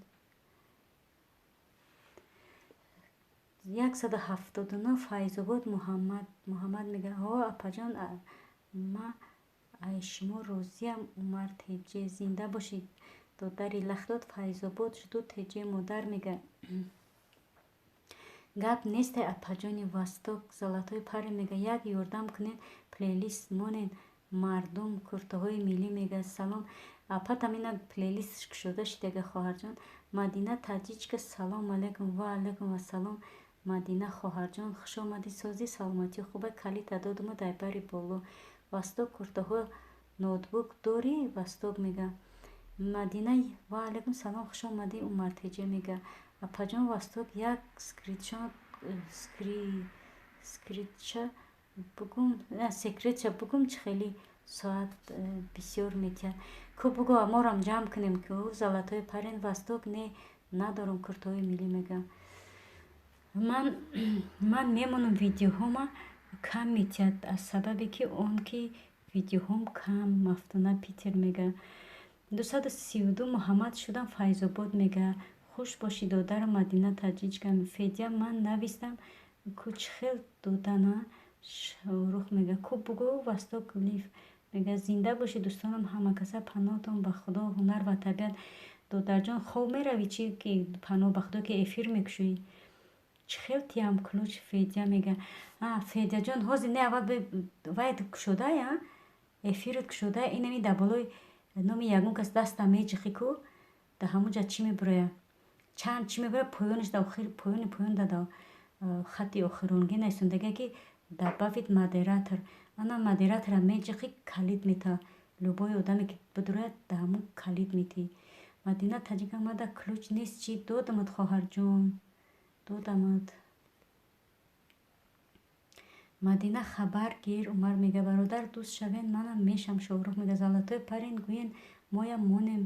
179 Файзобод Муҳаммад. Муҳаммад мегӯяд: ҳо, апаҷон, ма ай шумо розиям. Умар Теҷе, зинда бошед, додари лахдод. Файзобод жду Теҷе модар мегӯяд. Гап несте, апаҷони Восток. Золотой парень мегӯяд: як ёрдам кунед, плейлист монед, мардум куртаҳои миллӣ мегӯяд. Салом, апатам, ина плейлистш кушода шидага, хоҳарҷон. Мадина Таҷичка, салом алайкум. Ва алайкум ассалом, Мадина хоҳарҷон, хуш омадӣ. Созӣ, саломатӣ хуба? Калита додуму дар бари боло. Восток, куртаҳо ноутбук дорӣ? Восток мега. Мадина, ва алайкум салом, хуш омадӣ. Умар Теҷе мега: апаҷон Восток, як скритша бугум, секретша бугум, чӣ хеле соат бисёр метиҳад ку, бугу, морам ҷамъ кунем ку. Золотой парень Восток, не, надорам куртаҳои миллӣ мегӯям. Ман мемонам, видеоҳома кам метиҳад, аз сабабе ки он ки видеоҳом кам. Мафтуна Питер мега. 232 Муҳаммад шудам. Файзобод мега: хуш бошӣ, додарам. Мадина Таҷичка. Федя, ман навистам ку, чӣ хел додана? Шоҳрух мега: ку, бугӯ. Восток Лиф мега: зинда бошед, дӯстонам, ҳамакаса, паноҳтон ба Худо, ҳунар ва табиат. Додарҷон, хоб меравӣ чӣ, ки паноҳ ба Худо, ки эфир мекушоӣ? Чӣ хел тиям ключ? Федя мега. Федяҷон, ҳозир не, аввал вайт кушодая, эфират кушодая. Инами дар болои номи ягон кас даста меҷихӣ ку, дар ҳамон ҷа чӣ мебуроя, чанд чӣ мебуроя, поёнаш, дар охир, поёни поён, да хатти охиронгӣ нависондагия, ки «добавить модератор». Ана модератора меҷиқӣ, калид мета. Любой одаме ки бидурояд, дар ҳамон калид метиҳӣ. Мадина Таҷик омада, ключ нест чӣ? Додамад, хоҳарҷон, додамад. Мадина, хабар гир. Умар мега: бародар, дӯст шавен, манам мешам. Шоҳрух мега: золотой парень, гӯен, моям монем.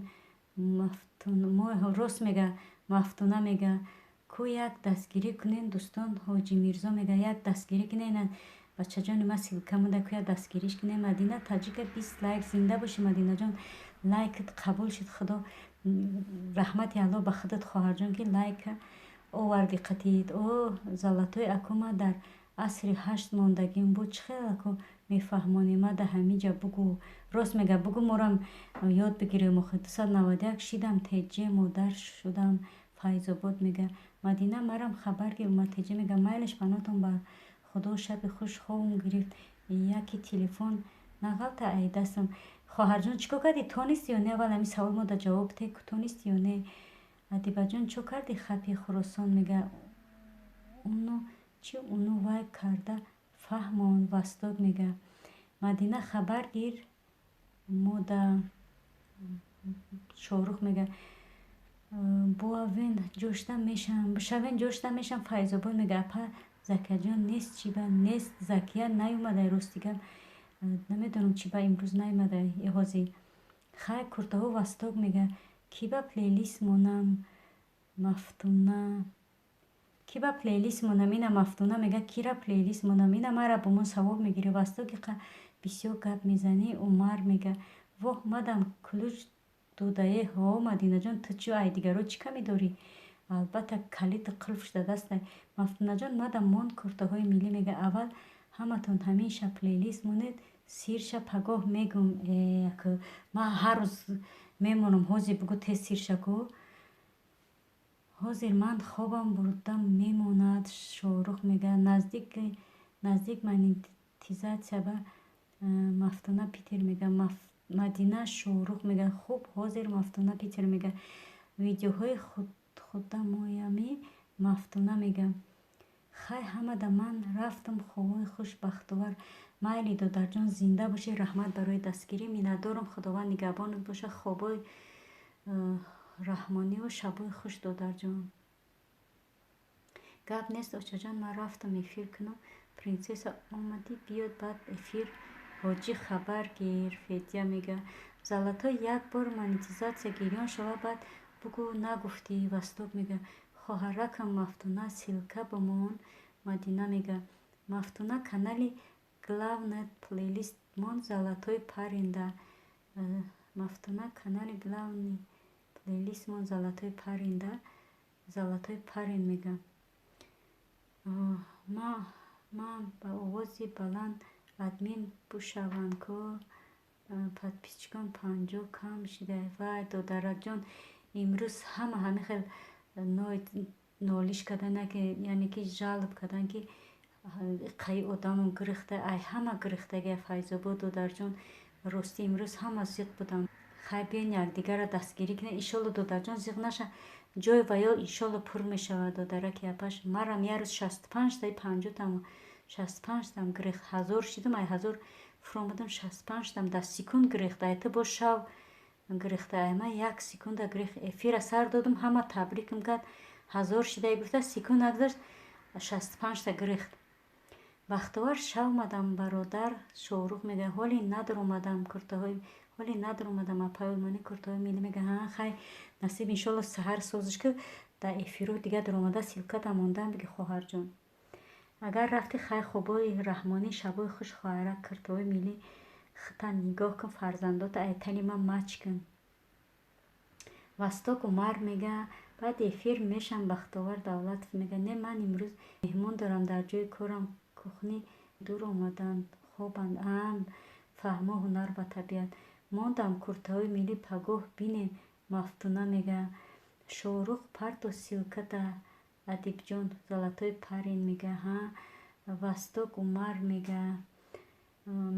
Рост мега. Мафтуна мега: ку, як дастгирӣ кунен, дӯстон. Ҳоҷи Мирзо мега: як дастгирӣ кунен, бачаҷони ма, ссылка монда ку, як дастгириш кунем. Мадина Таҷика, 20 лайк. Зинда бошӣ, Мадинаҷон, лайкат қабул шуд. Худо раҳмати Аллоҳ ба худат, хоҳарҷон, ки лайка оварди қатиит. О, золотой аку, ма дар асри ҳашт мондагим буд, чӣ хел аку мефаҳмонӣ? Ма дар ҳамин ҷа бугӯ. Рост мега, бугӯ, морам ёд бигирем охи. 291 шидам, Теҷе модар шудам. Файзобод мега: Мадина, марам хабар гир. Умар Теҷе мега: майлаш, паноҳтон ба Худо, шаби хуш, хобум гирифт, яки телефон нағалта ай дастам. Хоҳарҷон, чӣ кор кардӣ, тонисти ё не? Аввал ҳамин савол мо да ҷавоб те, тонисти ё не? Адибаҷон, чо кардӣ? Хапи Хуросон мега: уну чӣ, уну вай карда фаҳмон. Восток мега: Мадина, хабар гир мода. Шоҳрух мега: буавен ҷошта мешам, бишавен ҷошта мешам. Файзобод мега: апа, Закияҷон нест чӣ ба? Нест, Закия наёмадай, рости гап, намедонам чӣ ба имрӯз наёмадай ҳозир. Хай, куртаҳо. Восток мега: ки ба плейлист монам? Мафтуна, ки ба плейлист монам? Ина Мафтуна мега: кира плейлист монам? Ина мара бо мо савоб мегирӣ. Восток, иқа бисёр гап мезанӣ. Умар мега: воҳ, мадам ключ додае. Ҳо, Мадинаҷон, ту чӣ, ай дигаро чӣ камӣ дорӣ? Албатта, калиди қулф шуда дастай. Мафтунаҷон, мадам монд куртаҳои миллӣ мега. Аввал ҳаматон ҳамин шаб плейлист монед, сирша пагоҳ мегум. Ман ҳар рӯз мемонам, ҳозир бугӯ, тез сирша ку. Ҳозир ман хобам бурда мемонад. Шоҳрух мега: наздик монетизатсия ба. Мафтуна Питер мега. Мадина Шоҳрух мега: хуб, ҳозир. Мафтуна Питер мега: видеоҳои худамоями. Мафтуна мега: хай, ҳамада, ман рафтам, хобҳои хуш, бахтовар. Майли, додарҷон, зинда бошӣ, раҳмат барои дастгирӣ, миннатдорам, Худованд нигаҳбонат бошад. Хобҳои раҳмониву шабҳои хуш, додарҷон. Гап нест, очаҷон, ман рафтам эфир кунам. Принсесса омадӣ, биёд, баъд эфир. Ҳоҷӣ, хабар гир. Федя мега: Золотой, як бор монетизатсия гирён шава, баъд бугӯ, нагуфтӣ. Восток мега: «Хоҳаракам Мафтуна, ссылка бимон». Мадина мега: «Мафтуна, канали главный плейлист мон, золотой парень да». Мафтуна, канали главный плейлист мон, золотой парень да, золотой парень мега. Ман ба овози баланд админ бушаванд ку, подписчикон 50 кам шида. Вай, додаракҷон, имрӯз ҳама ҳамин хел нолиш кардан, яъне ки жалоба кардан, ки қаи одамон гирифта, ай ҳама гирифтагия. Файзобод, додарҷон, ростӣ, имрӯз ҳама зиқ буданд. Хай, биён, якдигарро дастгирӣ кунед. Иншолло, додарҷон, зиқ наша, ҷои ваё иншолло пур мешавад. Додараки апаш, марам як рӯз 65-таи 50-там, 65-там гирифт. 1000 шидам, ай 1000 фуромадам, 65-там дар секунд гирифт. Ай ту бо шав гирифта, ай ман як секунда гирифт. Эфира сар додум, ҳама табрикам кард, 1000 шидаи гуфта, секунд нагузашт, 65-та гирифт. Бахтовар, шав омадам, бародар. Шоҳрух мега: «Ҳоли надр омадам куртаҳои, ҳоли надр омадам, апаи мани куртаҳои милли». Мега: «Ҳа, хай, насиб, иншолло, саҳар созиш ки дар эфиру дига даромада, ссылката мондаам, биги, хоҳарҷон. Агар рафти, хай, хобои раҳмонӣ, шабои хуш, хоҳарак. Куртаҳои миллӣ хита нигоҳ кун, фарзандота айтани ман мач кун». Восток Умар мега: «Баъди эфир мешам». Бахтовар Давлатов мега: «Не, ман имрӯз меҳмон дорам дар ҷои корам, кухни дур омаданд, хобанд». Ам фаҳмо, ҳунар ва табиат. Мондам куртаҳои миллӣ, пагоҳ бинем. Мафтуна мега: «Шоҳрух, парто ссылката». Адибҷон, золотой парень мега: «Ҳа». Восток Умар мега: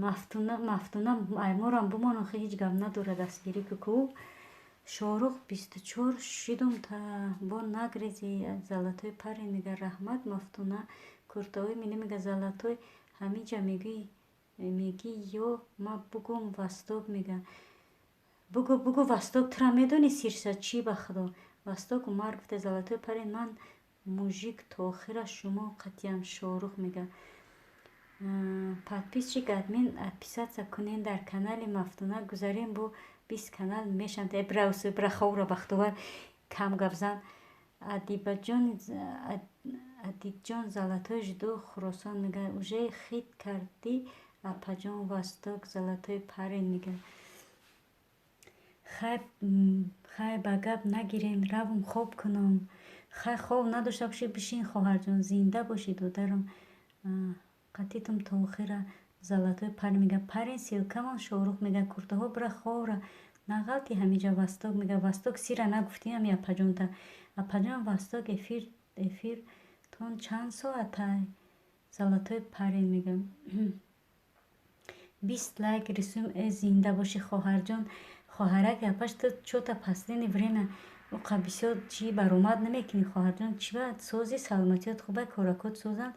«Мафтуна, Мафтуна, айморам бимонам, ҳеҷ гап надорад, дастгирӣ ку». Шоҳрух, 24 шидум, та бо нагрези. Золотой парень мега: «Раҳмат, Мафтуна, куртаҳои миллӣ». Мега: «Золотой, ҳамиҷа мегӯӣ, мегӣ ё ма бугум?» Восток мега: «Бугӯ, бугӯ». Восток, тура медонӣ сирса чӣ, ба худо. Восток Умар гуфта: «Золотой парень, ман мужик, то охира шумо қатъиям». Шоҳрух мега: «Подписчик админ, отписаться кунен, дар канали Мафтуна гузарем, бо 20 канал мешаванд». Э, бира, бира, ховра, Бахтовар, кам гап зан. Адибаҷон, Адибҷон, золотой, жду Хуросон. Мега: «Уже хит кардӣ, апаҷон». Восток, золотой парень мега: «Хай, хай, ба гап нагирем, равм хоб кунам». Хай, хоб надошта бошӣ, бишин, хоҳарҷон. Зинда бошӣ, додарам, қатитум то охира. Золотой парень мега: «Парень, ссылкамон». Шоҳрух мега: «Куртаҳо, бира, ховра нағалти ҳамиҷа». Восток мега: «Восток, сира нагуфтӣ ами апаҷонта, апаҷон». Восток, эфир, эфиртон чанд соатай? Золотой парень мега: «20 лайк рисуем». Э, зинда бошӣ, хоҳарҷон. Хоҳарак апаш, ту чё-то последнее время уқа бисёр чӣ баромад намекунӣ, хоҳарҷон. Чӣ ба сози? Саломатиёт хуба, коракот созанд,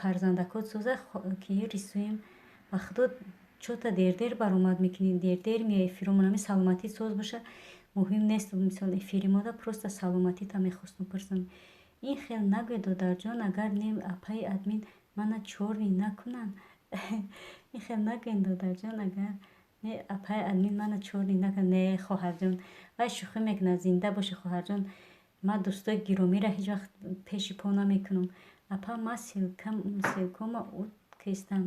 фарзандакот соза, ки рисуем. Ба худо, чё-то дердер баромад мекунӣ, дердер меои эфиромон. Ами саломатӣ соз боша, муҳим нест. Мисол, эфири мода просто саломатита мехостум пурсам. Ин хел нагӯй, додарҷон, агар не, апаи админ мана чёрный накунанд. Ин хел нагӯен, додарҷон, агар не, апаи админ мана чёрный накунанд. Не, хоҳарҷон, вай шӯхӣ мекунад. Зинда бошӣ, хоҳарҷон. Ман дӯстои гиромиро ҳеҷ вақт пеши по намекунам. Апа, ман ссылкома уткестам,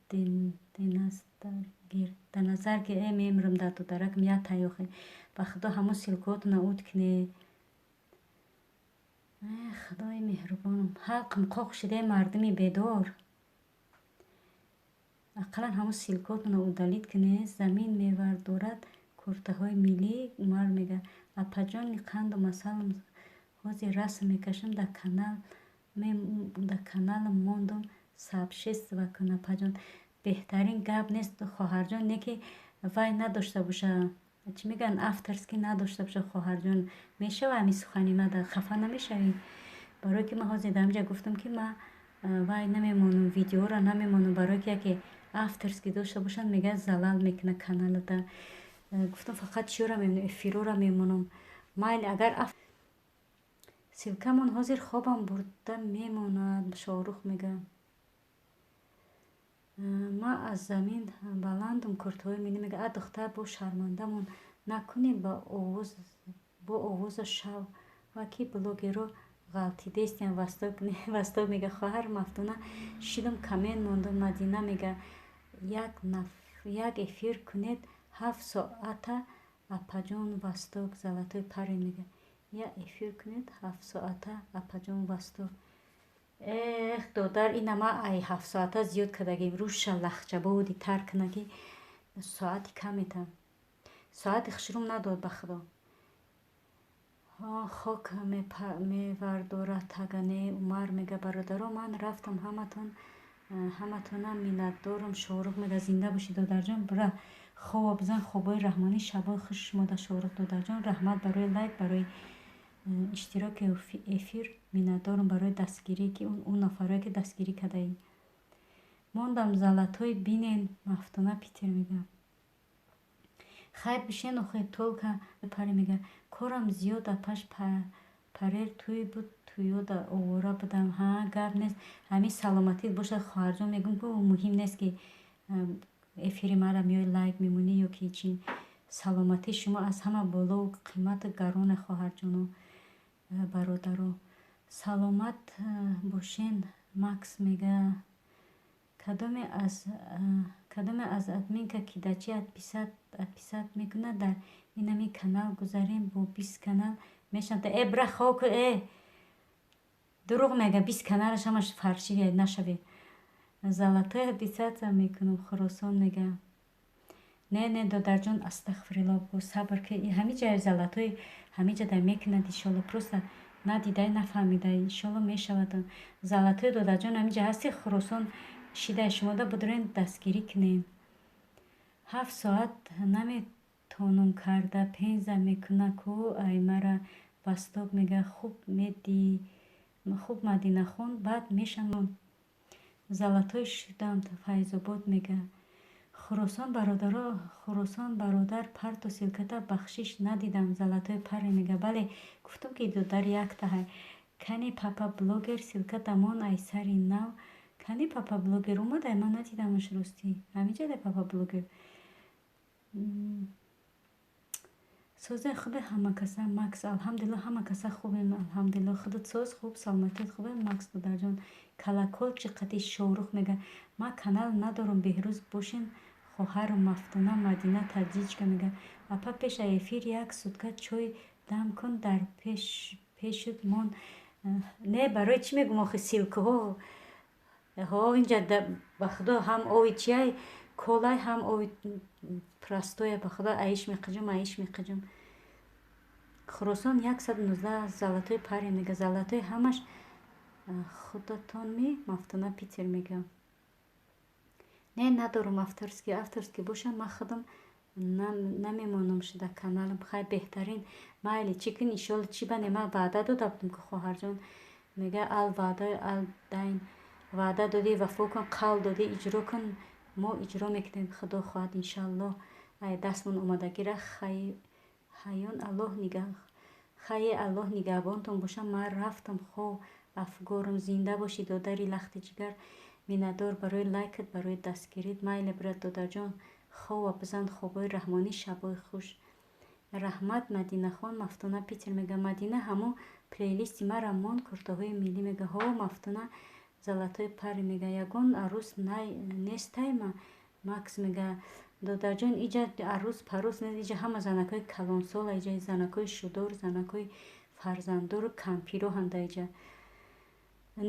дар назар гир. Э, мемирам дар додаракам як таёхе. Ба худо, ҳамон ссылкаотона уткне. Э, худои меҳрубонам, ҳалқам қоқ шидаи, мардуми бедор. Ақаллан ҳамон ссылкаотона удалить кунед. Замин мевардорад куртаҳои миллӣ. Умар мега: «Апаҷони қанду масалам, ҳозир расм мекашам, дар каналам мондум, сообщество кун, апаҷон». Беҳтарин, гап нест, хоҳарҷон, не ки вай надошта боша, чӣ мегӯянд, авторский надошта боша, хоҳарҷон. Мешава ҳамин сухани ма, хафа намешавӣ? Барое ки ман ҳозир дар ҳамҷа гуфтам, ки ман вай намемонам, видеоро намемонам, барое ки яке авторский дошта бошанд, мегӯяд, залал мекунад каналата. Гуфтам, фақат чиёра мемонам? Эфирора мемонам. Майли, агар ссылкамон. Ҳозир хобам бурда мемонад. Шоҳрух мега: Ман аз замин баландум, куртаҳои миллӣ мега. А духтар, бо шармандамон накунӣ, бо овоза шава, ки блогерро ғалтидестиям. Восток мега: хоҳар Мафтуна, шидум, коммент мондум. Мадина мега: як эфир кунед 7 соата, апаҷон. Восток золотой парень мега: як эфир кунед 7 соата, апаҷон. Восток. Эх, додар, ина ма ай 7 соата зиёд кардагим. Рӯзша лахчабоди тар кунад, ки соати кам метам. Соати хушрӯм надод, ба худо. Хок мевардорад тагане. Умар мега: бародаро, ман рафтам, ҳаматонам миннатдорам. Шоҳрух мега: зинда бошӣ, додарҷон, бира хобо бизан, хобҳои раҳмонӣ, шабҳои хуш шумода. Шоҳрух додарҷон, раҳмат барои лайк, барои иштироки эфир. Миннатдорам барои дастгирӣ, ки он нафарое ки дастгирӣ кардаӣ. Мондам, золотой бинен. Мафтуна Питер мега: хайр, бишен охи толка пари. Мега: корам зиёд, апаш, парер тӯй буд, тӯёда овора будам. Ҳа, гап нест, ҳамин саломатит бошад, хоҳарҷон. Мегӯм, ку муҳим нест, ки эфири мара меои, лайк мемонӣ ё ки чӣ. Саломатии шумо аз ҳама болову қимату гароне, хоҳарҷону бародаро. Саломат бошен. Макс мега: кадоме аз админка кидачи отписать мекунад, дар инами канал гузарем, бо 20 канал мешавад. Э, бира хоб ку. Э, дурӯғ мега, 20 каналаш ҳамаш фальшивый нашавед. Золотой отписаться мекунам. Хуросон мега: не, не, додарҷон, астағфирулло, бо сабр, ки ҳамиҷа золотой ҳамиҷа дар мекунад, иншолло. Просто надидай, нафаҳмидай, иншолло мешавад. Золотой додарҷон, ҳамиҷа ҳасти, Хуросон шидай, шумода будурен, дастгирӣ кунем. 7 соат наметонум карда, пенза мекуна ку аймара. Восток мега: хуб, Мадинахон, баъд мешавам. Золотой шудам. Файзобод мега: Хуросон бародаро, Хуросон бародар, парту ссылката, бахшиш, надидам. Золотой парень мега: бале, гуфтам, ки додар яктаҳай. Кани папа блогер, ссылката мон ай сари нав. Кани папа блогер омадай? Ман надидамаш, ростӣ. Ҳамиҷадай папа блогер. Созаи хубе ҳама каса? Макс, алҳамдулилло, ҳама каса хубем, алҳамдулилло. Худат соз, хуб, саломатият хубе, Макс додарҷон? Колокольчик қати. Шоҳрух мега: ман канал надорам. Беҳрӯз бошен, хоҳарам Мафтуна. Мадина Таҷичка мега: апа, пеш аз эфир як сутка чой дам кун, дар пешут мон. Не, барои чӣ мегӯм охи, ссылкаҳо ҳо инҷа, ба худо, ҳам ови чиай, колай, ҳам ови простоя, ба худо, аиш меқиҷум, аиш меқиҷум. Хуросон 119. Золотой парень мега: золотой ҳамаш худатонми? Мафтуна Питер мега: не, надорам авторский. Авторский бошад, ман худам намемонам шуда каналам. Хай, беҳтарин, майли, чӣ кун, иншолло. Чӣ бане, ман ваъда дода будам, ки хоҳарҷон мега: ал ваъда ал дайн, ваъда додӣ, вафо кун, қавл додӣ, иҷро кун. Мо иҷро мекунем, худо хоҳад, иншаллоҳ, ай дастмон омадагира. Ҳаён Аллоҳ нигаҳ, хайе, Аллоҳ нигаҳбонтон бошад. Ман рафтам, хоб афгорам. Зинда бошӣ, додари лахти ҷигар. Миннатдор барои лайкат, барои дастгирит. Майли, брат, додарҷон, хова бизан, хобҳои раҳмонӣ, шабҳои хуш. Раҳмат, Мадинахон. Мафтуна Питер мега: Мадина, ҳамон плейлисти мара мон, куртаҳои миллӣ. Мега: ҳо. Мафтуна золотой парень мега: ягон арӯс нестайма? Макс мега: додарҷон, иҷа арӯс парӯс нест, иҷа ҳама занакҳои калонсола, иҷа занакҳои шудор, занакҳои фарзанддору кампиро ҳанда иҷа.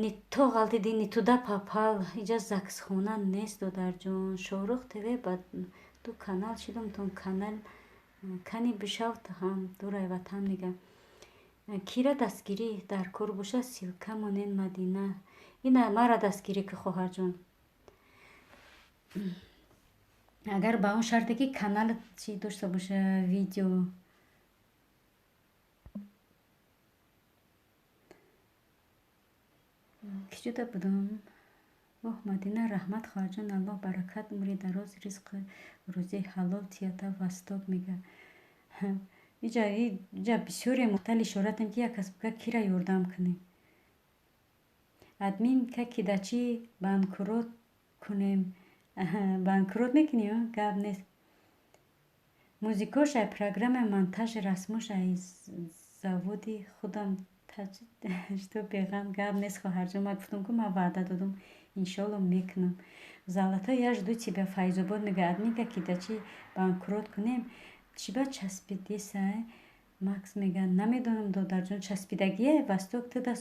Не то ғалтиди, не туда попал. Иҷа загсхона нест, додарҷон. Шоҳрух ТВ ба ду канал шидумтон, канал кани бишав ҳам дурай ватан. Мега: кира дастгирӣ дар кор бошад, ссылка монен. Мадина, ина мара дастгирӣ ки, хоҳарҷон, агар ба он шарте ки каналат чӣ дошта боша, видео. Ки ҷуда будам? Оҳ, Мадина, раҳмат, хоҳарҷон, Аллоҳ баракат, умри дароз, ризқу рӯзии ҳалол тията. Восток мега: иҷа бисёре мухтал ишоратем, ки як кас буга, кира ёрдам кунем? Админка кидачи банкрот кунем. Банкрот мекунӣ, гап нест. Музикош ай программаи монтажи, расмош ай заводи худам что беғам. Гап нест, хоҳарҷон, ман гуфтам, ку ман ваъда додум, иншоалло мекунам. Золотой, я жду тебя. Файзобод мега: админка кидачи банкрот кунем, чиба часпидесай? Макс мега: намедонам, додарҷон, часпидагие. Восток, туда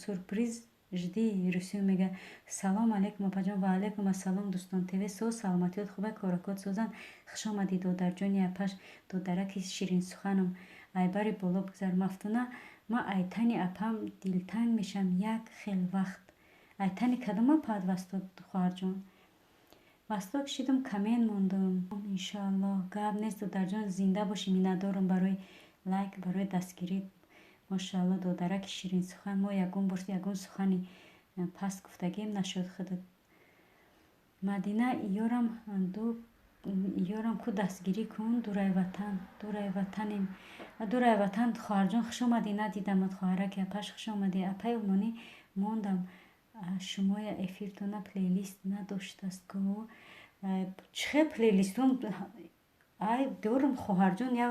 сюрприз жди. Русию мега: салом алейкум, апаҷон. Ва алейкум ассалом, дӯстон ТВ. Соз, саломатиёт хуба, коракот созанд. Хуш омадӣ, додарҷони апаш, додараки ширинсуханам, айбари боло бигзар. Мафтуна, ман айтани апам дилтанг мешам як хел вақт. Айтани кадом апаат, Восток, хоҳарҷон? Восток, шидум, коммент мондум, иншоаллоҳ. Гап нест, додарҷон, зинда бошӣ. Миннатдорам барои лайк, барои дастгирӣ. Мошоалло, додараки ширинсухан, мо ягон бор ягон сухани паст гуфтагием нашуд худат. Мадина, ёрам ку дастгирӣ кун. Дурай ватан, дурай ватанем, дурай ватан. Хоҳарҷон, хуш омадӣ, надидамат. Хоҳараки апаш, хуш омадӣ. Апаи олмонӣ мондам шумоя, эфиртона плейлист надоштааст ку? Чӣ хел плейлистон? Ай, дорам, хоҳарҷон, я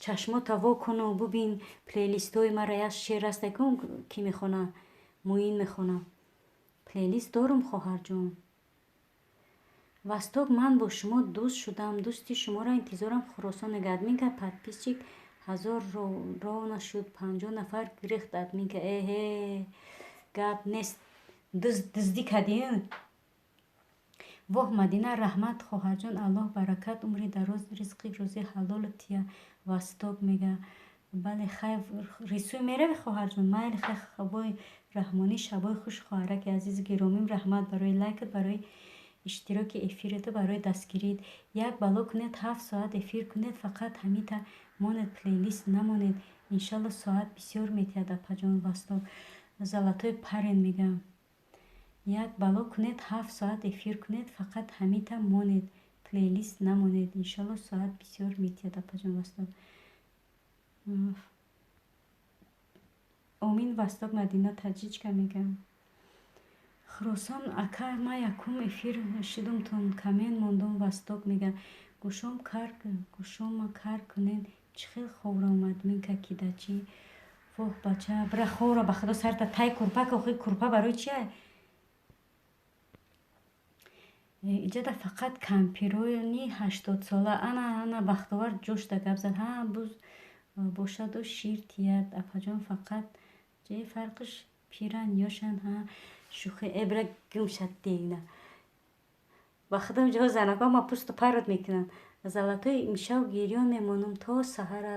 чашмота во куну бубин плейлистҳои мара. Як шер аста ку, кӣ мехона? Муин мехона. Плейлист дорум, хоҳарҷон. Восток, ман бо шумо дӯст шудам, дӯсти шуморо интизорам. Хуросон мега: админка, подписчик 1000 ровно шуд, 50 нафар гирифт админка. Эҳе, гап нест, дуздӣ кардӣ. Воҳ, Мадина, раҳмат, хоҳарҷон, Аллоҳ баракат, умри дароз, ризқи рӯзи ҳалолу тия. Восток мега: бале, хайр, рисӯй меравӣ, хоҳарҷон? Майли, хай, вой раҳмонӣ, шабои хуш, хоҳараки азизу гиромим. Раҳмат барои лайкат, барои иштироки эфириту, барои дастгирит. Як бало кунед, 7 соат эфир кунед, фақат ҳамита монед, плейлист намонед, иншалло соат бисёр метиҳад, апаҷон Восток. Золотой парень мегӯям: як бало кунед, 7 соат эфир кунед, фақат ҳамита монед, плейлист намонед, иншалло соат бисёр метиҳад, апаҷон Восток. Омин, Восток. Мадина таҷичка мегӯям. Хуросон ака, ман якум эфир шидумтон, коммент мондум. Восток мега: гӯшома кар кунед, чӣ хел ховра омад минка кидачи? Воҳ, бача, бира ховра, ба худо, сарта тай курпа ка. Охи, курпа барои чия? Иҷода фақат кампирони 80-сола. Ана, ана, Бахтовар ҷошта гап зад. Ҳа, буз бошаду шир тияд, апаҷон, фақат ҷои фарқиш пиран ёшан. Ҳа, шӯхӣ. Э, бира гум шад дина. Ба худо, инҷо занако ма пусту парот мекунанд. Золотой, имшаб гирён мемонам то саҳара.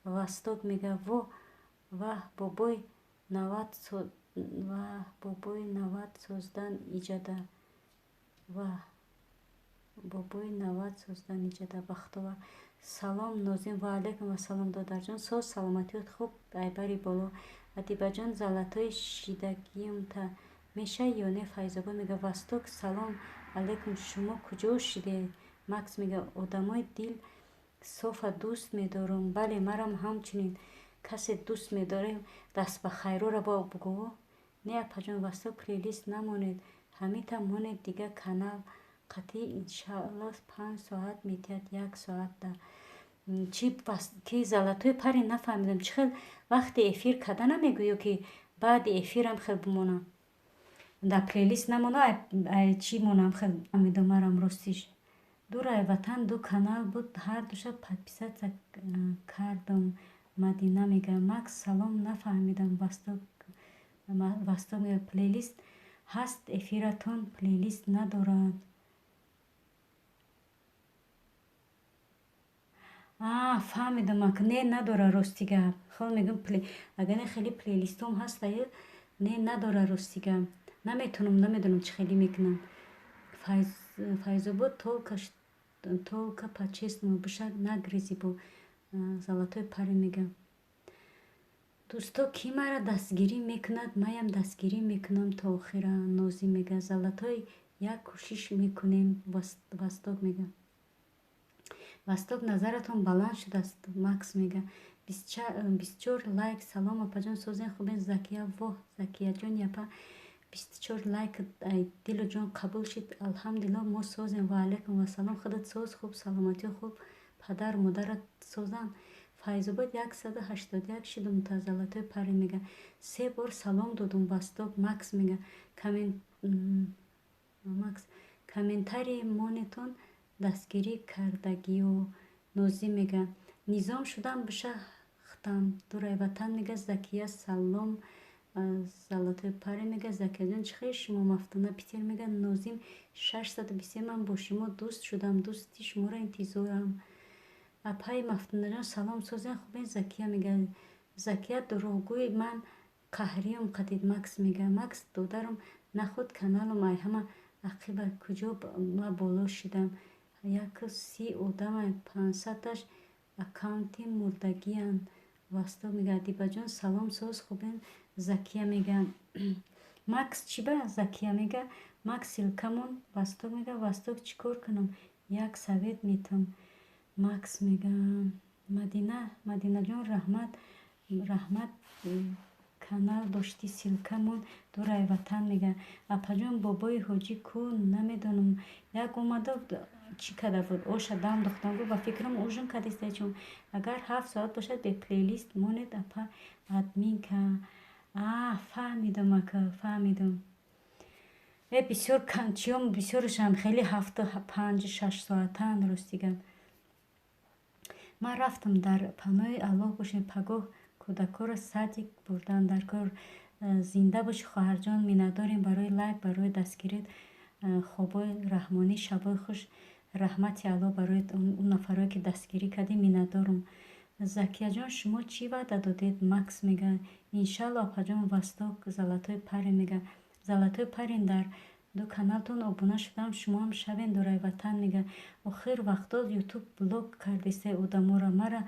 Восток мега: во, ваҳ, бобой 90, ваҳ, бобой 90 создан иҷада, ваҳ, бобои 90 создан иҷада. Бахтовар. Салом, Нозим. Ва алайкум ассалом, додарҷон, соз, саломатиёт хуб, айбари боло. Адибаҷон, золотой шидагиюмта мешавӣ ё не? Файзобод мега: Восток, салом алейкум, шумо куҷо шидед? Макс мега: одамои дил софа дӯст медорам. Бале, марам ҳамчунин. Касе дӯст медорем, даст ба хайрора бугӯ. Не, апаҷон Восток, плейлист намонед, ҳамита монед, дига канал қатъӣ, иншаалло 5 соат метиҳад, як соатда. Чи ки, золотой парень, нафаҳмидам, чӣ хел вақти эфир карда намегӯё, ки баъди эфирам хел бимонам, дар плейлист намона, ай чӣ монам, хел фаҳмидам марам ростиш. Дурай ватан ду канал буд, ҳардуша подписаться кардам. Мадина мега: Макс, салом, нафаҳмидам. Восток, Восток мега: плейлист ҳаст, эфиратон плейлист надорад. А, фаҳмидам, не, надора, рости гап. Хол мегӯм, агар не, хеле плейлистом ҳастаю, не, надора, рости гап. Наметонам, намедонам, чӣ хеле мекунам. Файзобод, только по-честному бошад, нагрези бо. Золотой парень мега: дӯсто, кӣ мара дастгирӣ мекунад, маям дастгирӣ мекунам то охира. Нозим мега: золотой, як кӯшиш мекунем. Восток мега: Восток, назаратон баланд шудааст. Макс мега: 24 лайк. Салом, апаҷон, созен, хубен? Закия, воҳ, Закияҷон, япа. 24 лайк ай дилу ҷон қабул шид. Алҳамдулилло, мо созем. Ва алайкум вассалом. Худат соз, хуб, саломатиё хуб, падару модарат созанд. Файзобод 181 шидум. Золотой парень мега, се бор салом додум. Восток Макс мега, Макс, комментарий монетон, дастгирӣ кардагиё. Нозим мега, низом шудам биша хтам. Дурай ватан мега, Закия, салом. Золотой парень мега, Закияҷон, чӣ хел шумо? Мафтуна Питер мега, Нозим 623, ман бо шумо дӯст шудам, дӯсти шуморо интизорам. Апаи Мафтунаҷон, салом, созен, хубен? Закия мега, Закия дурӯғгӯй, ман қаҳриём қатид. Макс мега, Макс додарам, нахуд каналам ай ҳама ақиба куҷо ма боло шидам, 130 одама, 500-аш аккаунти мурдагиянд. Восток мега, Адибаҷон, салом, соз, хубен? Закия мега, Макс чӣ ба? Закия мега, Макс, ссылка мон. Восток мега, Восток, чӣ кор кунам, як совет метам. Макс мега, Мадина, Мадинаҷон, раҳмат, раҳмат, канал дошти, ссылка мон. Дурай ватан мега, апаҷон, бобои ҳоҷӣ ку? Намедонам, як омада, чӣ карда буд, оша дам духтам, гуфт, ба фикрам, ужин кардиста. Чун агар 7 соат бошад, бе плейлист монед, апа, админка. А, фаҳмидам, ака, фаҳмидам. Э, бисёр чиём, бисёрашам хеле ҳафту панҷ, 6 соатаанд. Ростига, ман рафтам, дар паноҳи Аллоҳ бошед. Пагоҳ кӯдакҳоро садик бурдан дар кор. Зинда бошӣ, хоҳарҷон, миннатдорем барои лайк, барои дастгирит. Хобои раҳмонӣ, шабои хуш. Раҳмати Аллоҳ барои он нафарое, ки дастгирӣ кардем, миннатдорум. Закияҷон, шумо чӣ ваъда додед? Макс мега, иншалло, апаҷон. Восток, золотой парень мега, золотой парень, дар ду каналтон обуна шудам, шумоам шавен. Дурай ватан мега, охир вақтҳо Ютуб блок кардистай одаморо, мара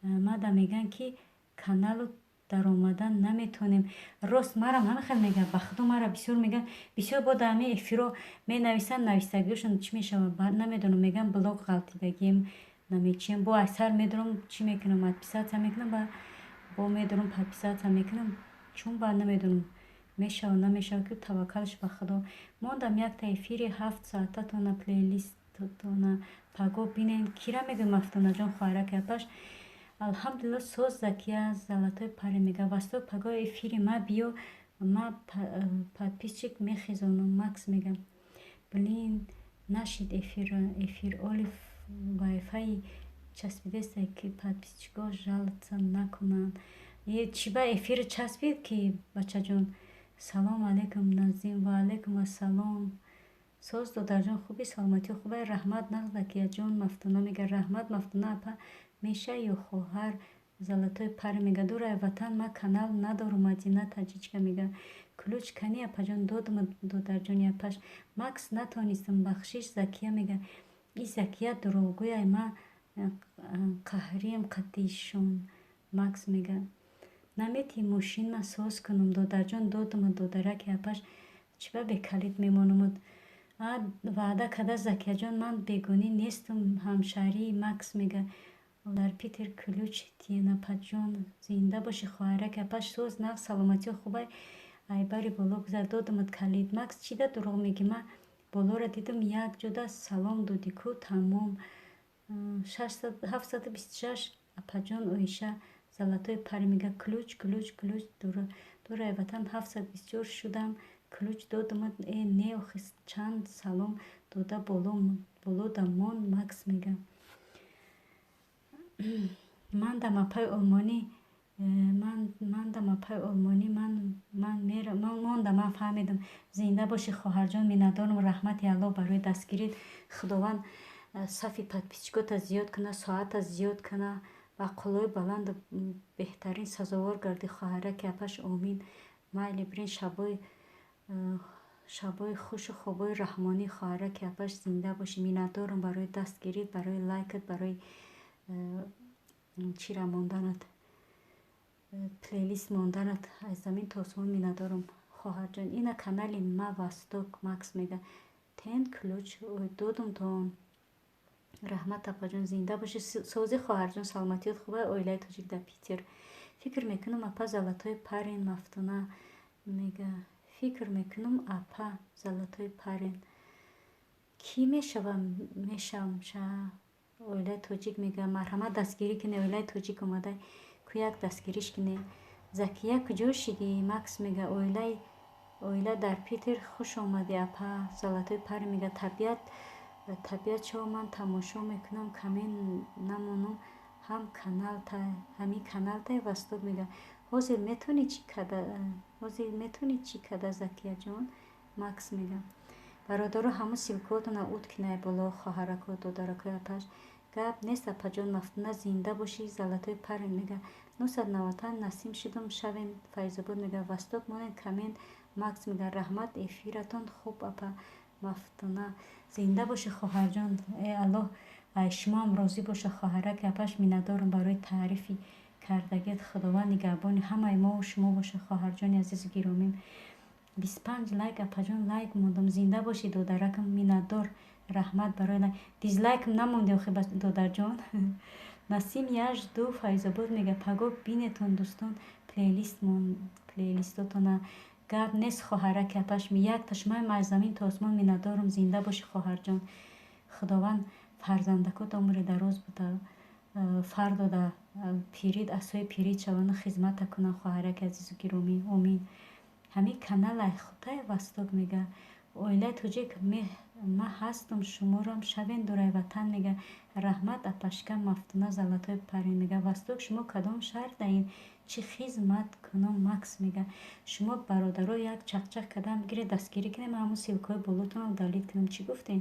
мада мегӯянд, ки каналу даромадан наметавонем. Рост, марам ҳама хел мегӯяд, ба худо, мара бисёр мегӯянд, бисёр бо дар ҳамин эфиро менависанд, нависагиҳошон чӣ мешавад, намедонам, мегӯянд, блок ғалтидагием, намечием. Бо аксар медорам, чӣ мекунам, отписаться мекунам, ба бо медорам, подписаться мекунам, чун ба намедонам, мешавад, намешавад, ки таваккалш ба худо. Мондам якта эфири 7 соататона, плейлистатона пагоҳ бинен. Кира мегӯем, Мафтунаҷон, хоҳараки апаш. Алҳамдулилло, соз. Закия, золотой парень мега, Восток, пагоҳ эфири ма биё, ма подписчик мехезонам. Макс мега, блин, нашид эфир, оли вайфаи часпидеста, ки подписчикҳо жаловаться накунанд. Чӣ ба эфири часпид, ки бачаҷон? Салом алейкум, Назим. Ва алейкум ассалом. Соз, додарҷон, хуби, саломатиё хубай? Раҳмат, нағз, Закияҷон. Мафтуна мега, раҳмат. Мафтуна апа меша ё хоҳар? Золотой парень мега, дурай ватан, ман канал надорум. Мадина таҷичка мега, ключ кани, апаҷон? Додум, додарҷони апаш. Макс, натонистам, бахшиш. Закия мега, и Закия дурӯғгӯяй, ман қаҳриям қатишон. Макс мега, намети мошинма соз кунам? Додарҷон, додум, додараки апаш. Чӣ ба бекалид мемонамуд? Ваъда карда, Закияҷон, ман бегонӣ нестум, ҳамшаҳрии. Макс мега, дар Питер ключ тиен, апаҷон. Зинда бошӣ, хоҳараки апаш. Соз, нағз, саломатиё хубай? Айбари боло гузар, додумат калид. Макс, чӣ да дурӯғ мегӣ? Ман болоро дидам, як ҷода салом додӣ ку, тамом. 726, апаҷон. Оиша, золотой парень мега, ключ, ключ, ключ. Дурай ватан, 724 шудам, ключ додумат. Э, не, охи, чанд салом дода, боло да мон. Макс мега, ман дам апаи олмонӣ, ман дам апаи олмонӣ, ман мондам, ман фаҳмидам. Зинда бошӣ, хоҳарҷон, миннатдорам. Раҳмати Аллоҳ барои дастгирит. Худованд сафи подписчикота зиёд кунад, соата зиёд кунад ва қуллои баланду беҳтарин сазовор гардӣ, хоҳараки апаш, омин. Майли, бирин, шабои хушу хобои раҳмонӣ, хоҳараки апаш, зинда бошӣ. Миннатдорам барои дастгирит, барои лайкат, барои чира монданат, плейлист монданат. Аз замин то осмон миннатдорам, хоҳарҷон. Ина канали ма. Восток Макс мега, тен ключ додум то он. Раҳмат, апаҷон, зинда бошӣ. Созӣ, хоҳарҷон, саломатиёт хубай? Оилаи тоҷик дар Питер. Фикр мекунам, апа, золотой парень. Мафтуна мега, Фикр мекунам, апа, золотой парень. Кӣ мешавам, мешавам ша? Оилаи тоҷик мега, марҳамат, дастгирӣ кунед. Оилаи тоҷик омада ку, як дастгириш кунед. Закия, куҷо шидӣ? Макс мега, оилаи оила дар Питер, хуш омадӣ, апа. Золотой парень мега, табиат, табиат шо ман тамошо мекунам, коммент намонам, ҳам каналта, ҳамин каналтай. Восток мега, ҳозир метавонӣ чӣ када, ҳозир метавонӣ чӣ када, Закияҷон? Макс мега, бародаро, ҳамун ссылкаотона ут кинай боло, хоҳарако, додаракои апаш. Гап нест, апаҷон Мафтуна, зинда бошӣ. Золотой парень мега, 995 Насим шудум, шавем. Файзобод мега, Восток, монед коммент. Макс мега, раҳмат, эфиратон хуб, апа Мафтуна, зинда бошӣ, хоҳарҷон. Э Аллоҳ шумоам розӣ боша, хоҳараки апаш, миннатдорам барои таърифи кардагият. Худованд нигаҳбони ҳамаи мову шумо боша, хоҳарҷони азизу гиромим. 25 лайк, апаҷон, лайк мондам. Зинда бошӣ, додаракам, миннатдор, раҳмат барои лайк. Дизлайкам намонди охи, додарҷон. Насим, я жду. Файзобод мега, паго бинетон, дӯстон, плейлистотона. Гап нест, хоҳараки апаш, якта шумоям аз замин то осмон миннатдорам. Зинда бошӣ, хоҳарҷон. Худованд фарзандакот умри дароз буда, фардо да пирид асои пирид шавану хизмата кунанд, хоҳараки азизу гиромӣ, омин. Ҳамин каналай хутай. Восток мега, оилаи тоҷик ма ҳастум, шуморам шавен дурай ватан мега, раҳмат, апашка Мафтуна. Золотой парень мега, Восток, шумо кадом шаҳр даин, чӣ хизмат кунам? Макс мега, шумо бародаро як чақчақ кардам бигиред, дастгирӣ кунем, ҳамун ссылкаҳои болотонро удалить кунам. Чӣ гуфтем?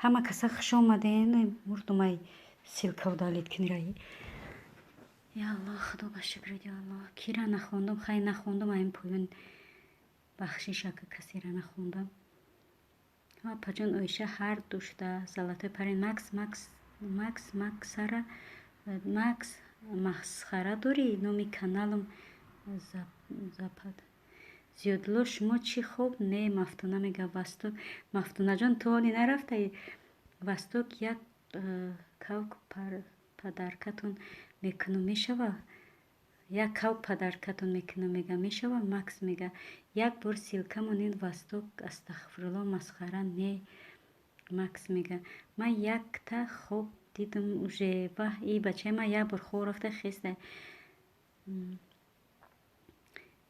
Ҳама каса хуш омаден. Мурдумай ссылка удалить кунираи. Я Аллоҳ, худо ба шукрат, я Аллоҳ. Кира нахондум, хай нахондум, айн поён бахшиш, ака касера нахондам. Апаҷон, Оиша ҳар душта золотой парень. Макс, Макс, Макс, Максара, Макс, масхара дорӣ? Номи каналам Запад. Зиёдулло, шумо чӣ хоб? Не, Мафтуна мега Восток. Мафтунаҷон, ту оли нарафтаи? Восток, як кавк подаркатон мекунам, мешава? Як кавк подаркатон мекунам, мега, мешава? Макс мега, як бор ссылка монед. Восток, астағфирулло, масхара не. Макс мега, ман якта хоб дидам уже. Ваҳ, и бачаи ман як бор хоб рафта хеста.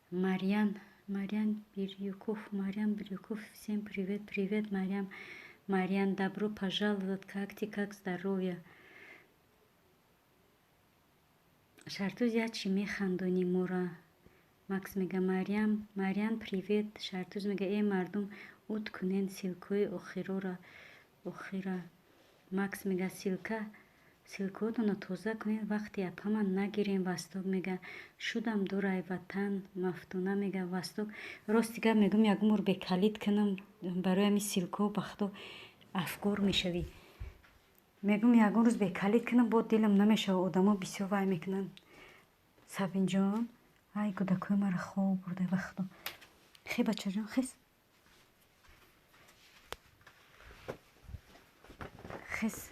Марьян, Марьян Бирюков, Марьян Бирюков, всем привет, привет, Марьям. Марьян, добро пожаловать, как ты, как здоровье? Шартуз, як чӣ механдонӣ мора? Макс мега, Марьям, Марьян, привет. Шартуз мега, э мардум, ут кунен ссылкаҳои охирора, охира. Макс мега, ссылка, ссылкаҳотонро тоза кунед, вақти апама нагирем. Восток мега, шудам дурай ватан. Мафтуна мега, Восток, рости гап мегӯм, ягон бор бекалид кунам барои ҳамин ссылкаҳо, ба худо афгор мешавӣ. Мегӯм, ягон рӯз бекалид кунам, бо дилам намешава, одамо бисёр вай мекунанд. Сабинҷон, ай кӯдакҳои маро хоб бурда, ба худо. Хе, бачаҷон, хес. Хес.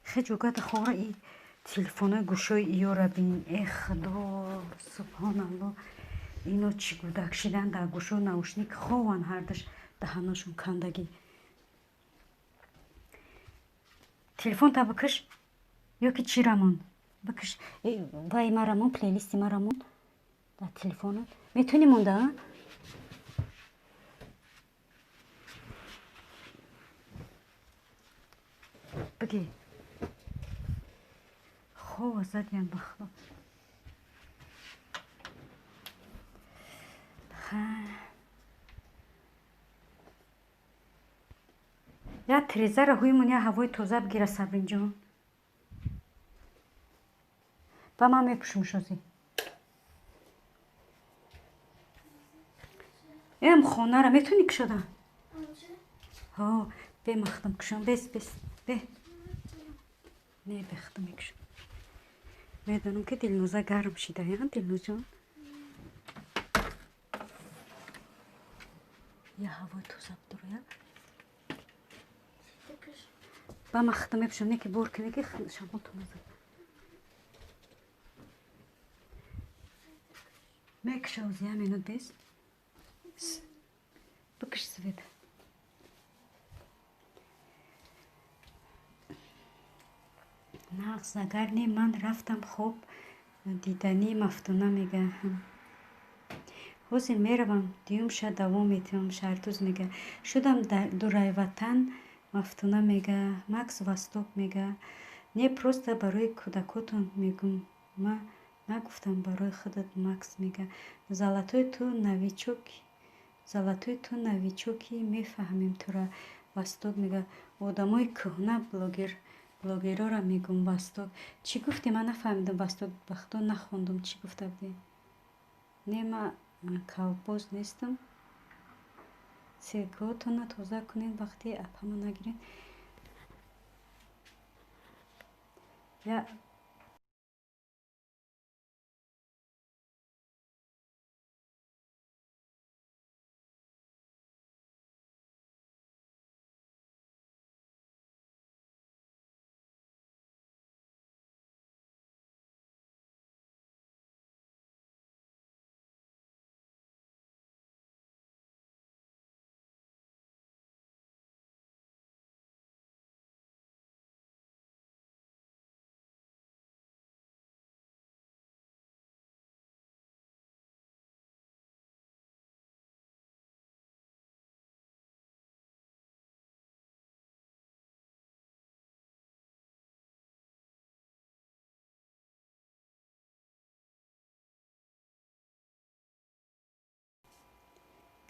Хе, ҷугата хора, и телефонои гӯшои иёра бин. Э худо, субҳоналло, ино чӣ гудак шидан, дар гӯшо наушник хован, ҳардаш даҳаношон кандагӣ. Телефонта бикиш ё ки чӣ рамон? Бикиш. Вай ма рамон, плейлисти ма рамон дар телефонат. Метавонӣ монда, а? Биги. Хова задиян, ба худо. Ха. Як тирезаро ҳуймон, як ҳавои тоза бигира, Сабринҷон. Ба ман мепӯшум шози. Эм хонара метавонӣ кушода? Ҳо, бе махтам кушом, бес, бес, бе. Не, бехтам мекушам. Медонам ки Дилноза гарм шида, я Дилнозҷон? Я ҳавои тоза бидора, я? Ба ман худам мепӯшам, не ки бор кунӣ ки шамолтон назад. Мекуша ози, я минут бес. Бикиш свет. Нағз, агар не, ман рафтам хоб диданӣ. Мафтуна мега, ҳозир меравам, дуюмша давом метиҳам. Шартуз мега, шудам дурайватан. Мафтуна мега, Макс, Восток мега, не, просто барои кӯдакотон мегӯм, ма нагуфтам барои худат. Макс мега, золотой, ту новичок, золотой, ту новичоки, мефаҳмем тура. Восток мега, одамои кӯҳна блогер, блогерора мегӯм. Восток, чӣ гуфтӣ, ман нафаҳмидам. Восток, ба худо нахондум, чӣ гуфта будӣ? Не, ма кавбоз нестам. Ссылкаҳотонро тоза кунед, вақти апама нагиред. Я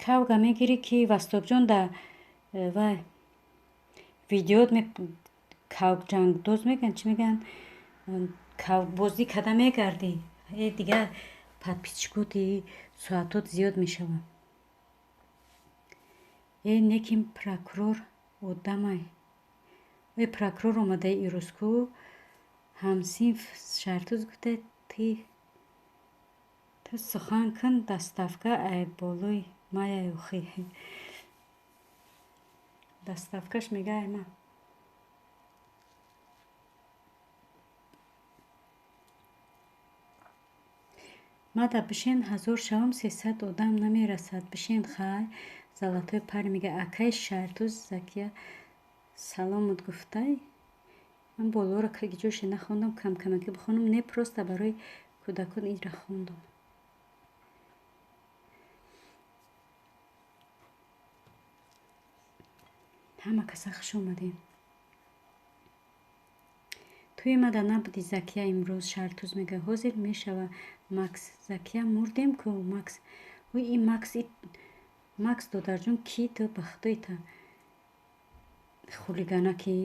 кавга мегирӣ ки, Вастокҷон, да вай Видеот кавкҷангдоз мегӯянд, чӣ мегӯянд, кавкбозӣ када мегардӣ. Э дига подписчикоти соатот зиёд мешавад. Э неким прокурор одамай. Э прокурор омадаи ирӯз ку ҳамсинф Шаҳртуз гуфта ту сухан кун, доставка ай болои маяй охи. Доставкаш мега ай ман. Мада бишен 1000 шавам, 300 одам намерасад. Бишен хай. Золотой пари мега акай Шаҳртуз Закия саломут гуфтай. Ман болоро ҷоше нахондам, камкамаки бихонам. Не, просто барои кӯдакон инра хондам. Ҳама каса хуш омадем. Туи мада набуди Закия имрӯз, Шаҳртуз мега. Ҳозир мешава Макс. Закия мурдем ку Макс. Ой ин Макс, Макс додарҷон ки ту ба худоита хулигана ки?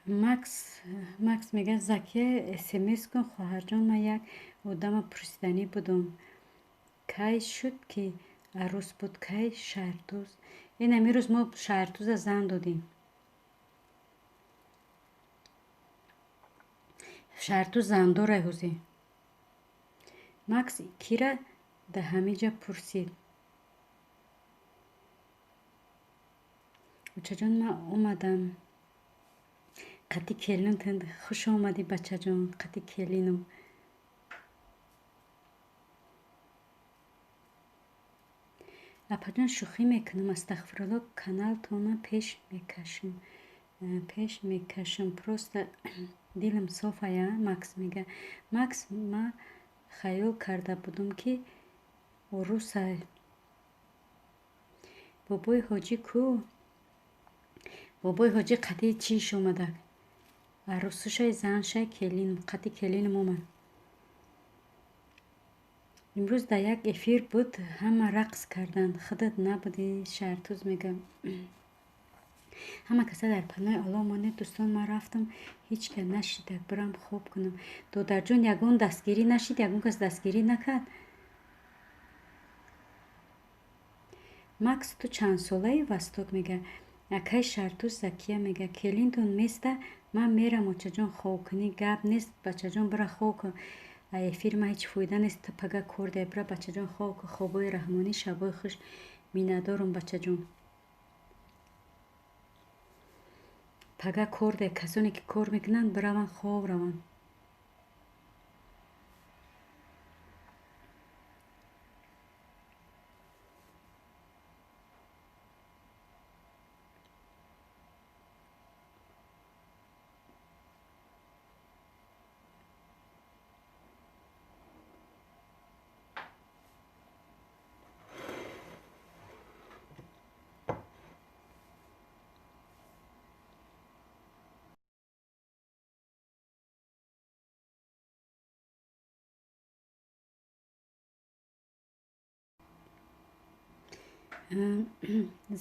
Макс мега Закия смс кун хоҳарҷон, ман як одама пурсиданӣ будум. Кай шуд ки арӯс буд, кай Шаҳртуз? Ин амирӯз мо Шаҳртуза зан додем. Шаҳртуз зандорай ҳозир. Макс кира да ҳамиҷа пурсид. Очаҷон ман омадам. Қати келин хуш омадӣ бачаҷон, қати келинум. Апаҷон шӯхӣ мекунам, астағфирулло, каналтона пеш мекашам. Пеш мекашам, просто дилам софая, Макс мега. Макс ма хаёл карда будум ки урусай. Бобои ҳоҷӣ ку? Бобои ҳоҷӣ қати чиш омадак? Арӯсушай, заншай, келинум, қати келинум омад. Имрӯз дар як эфир буд, ҳама рақс карданд. Худат набудӣ, Шаҳртуз мега. Ҳама каса дар панои Аллоҳ монед, дӯстон, ман рафтам, ҳеҷ кас нашидак, бирам хоб кунам. Додарҷон ягон дастгирӣ нашид, ягон кас дастгирӣ накард. Макс ту чандсолаи Восток мега. Акай Шаҳртуз Закия мега келинтон места, ман мерам очаҷон хоб кунӣ. Гап нест бачаҷон, бира хоб кун. Ай эфир ма ҳеҷ фоида нест, ту пага кор дай, бира бачаҷон хоб кун. Хобои раҳмонӣ, шабои хуш, миннатдорум бачаҷон. Пага кор дай, касоне ки кор мекунанд бираванд хоб раванд.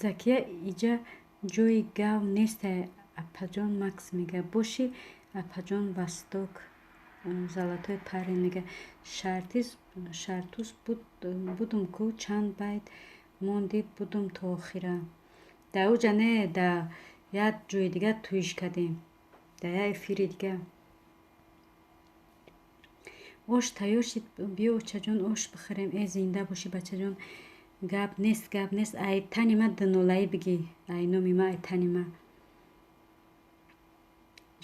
Закия иҷа ҷои гав нестай апаҷон, Макс мега. Боши апаҷон Восток, золотой парень мега. Шаҳртуз будум ку чанд байт мондид будум то охира. Дар оҷа не, дар як ҷои дига туиш кардем. Дар як эфири дига. Ош тайёр шид, биё очаҷон ош бихӯрем. Э зинда бошӣ бачаҷон. Гап нест, гап нест. Ай тани ма дунолаӣ бигӣ. Ай номи ма, ай тани ма.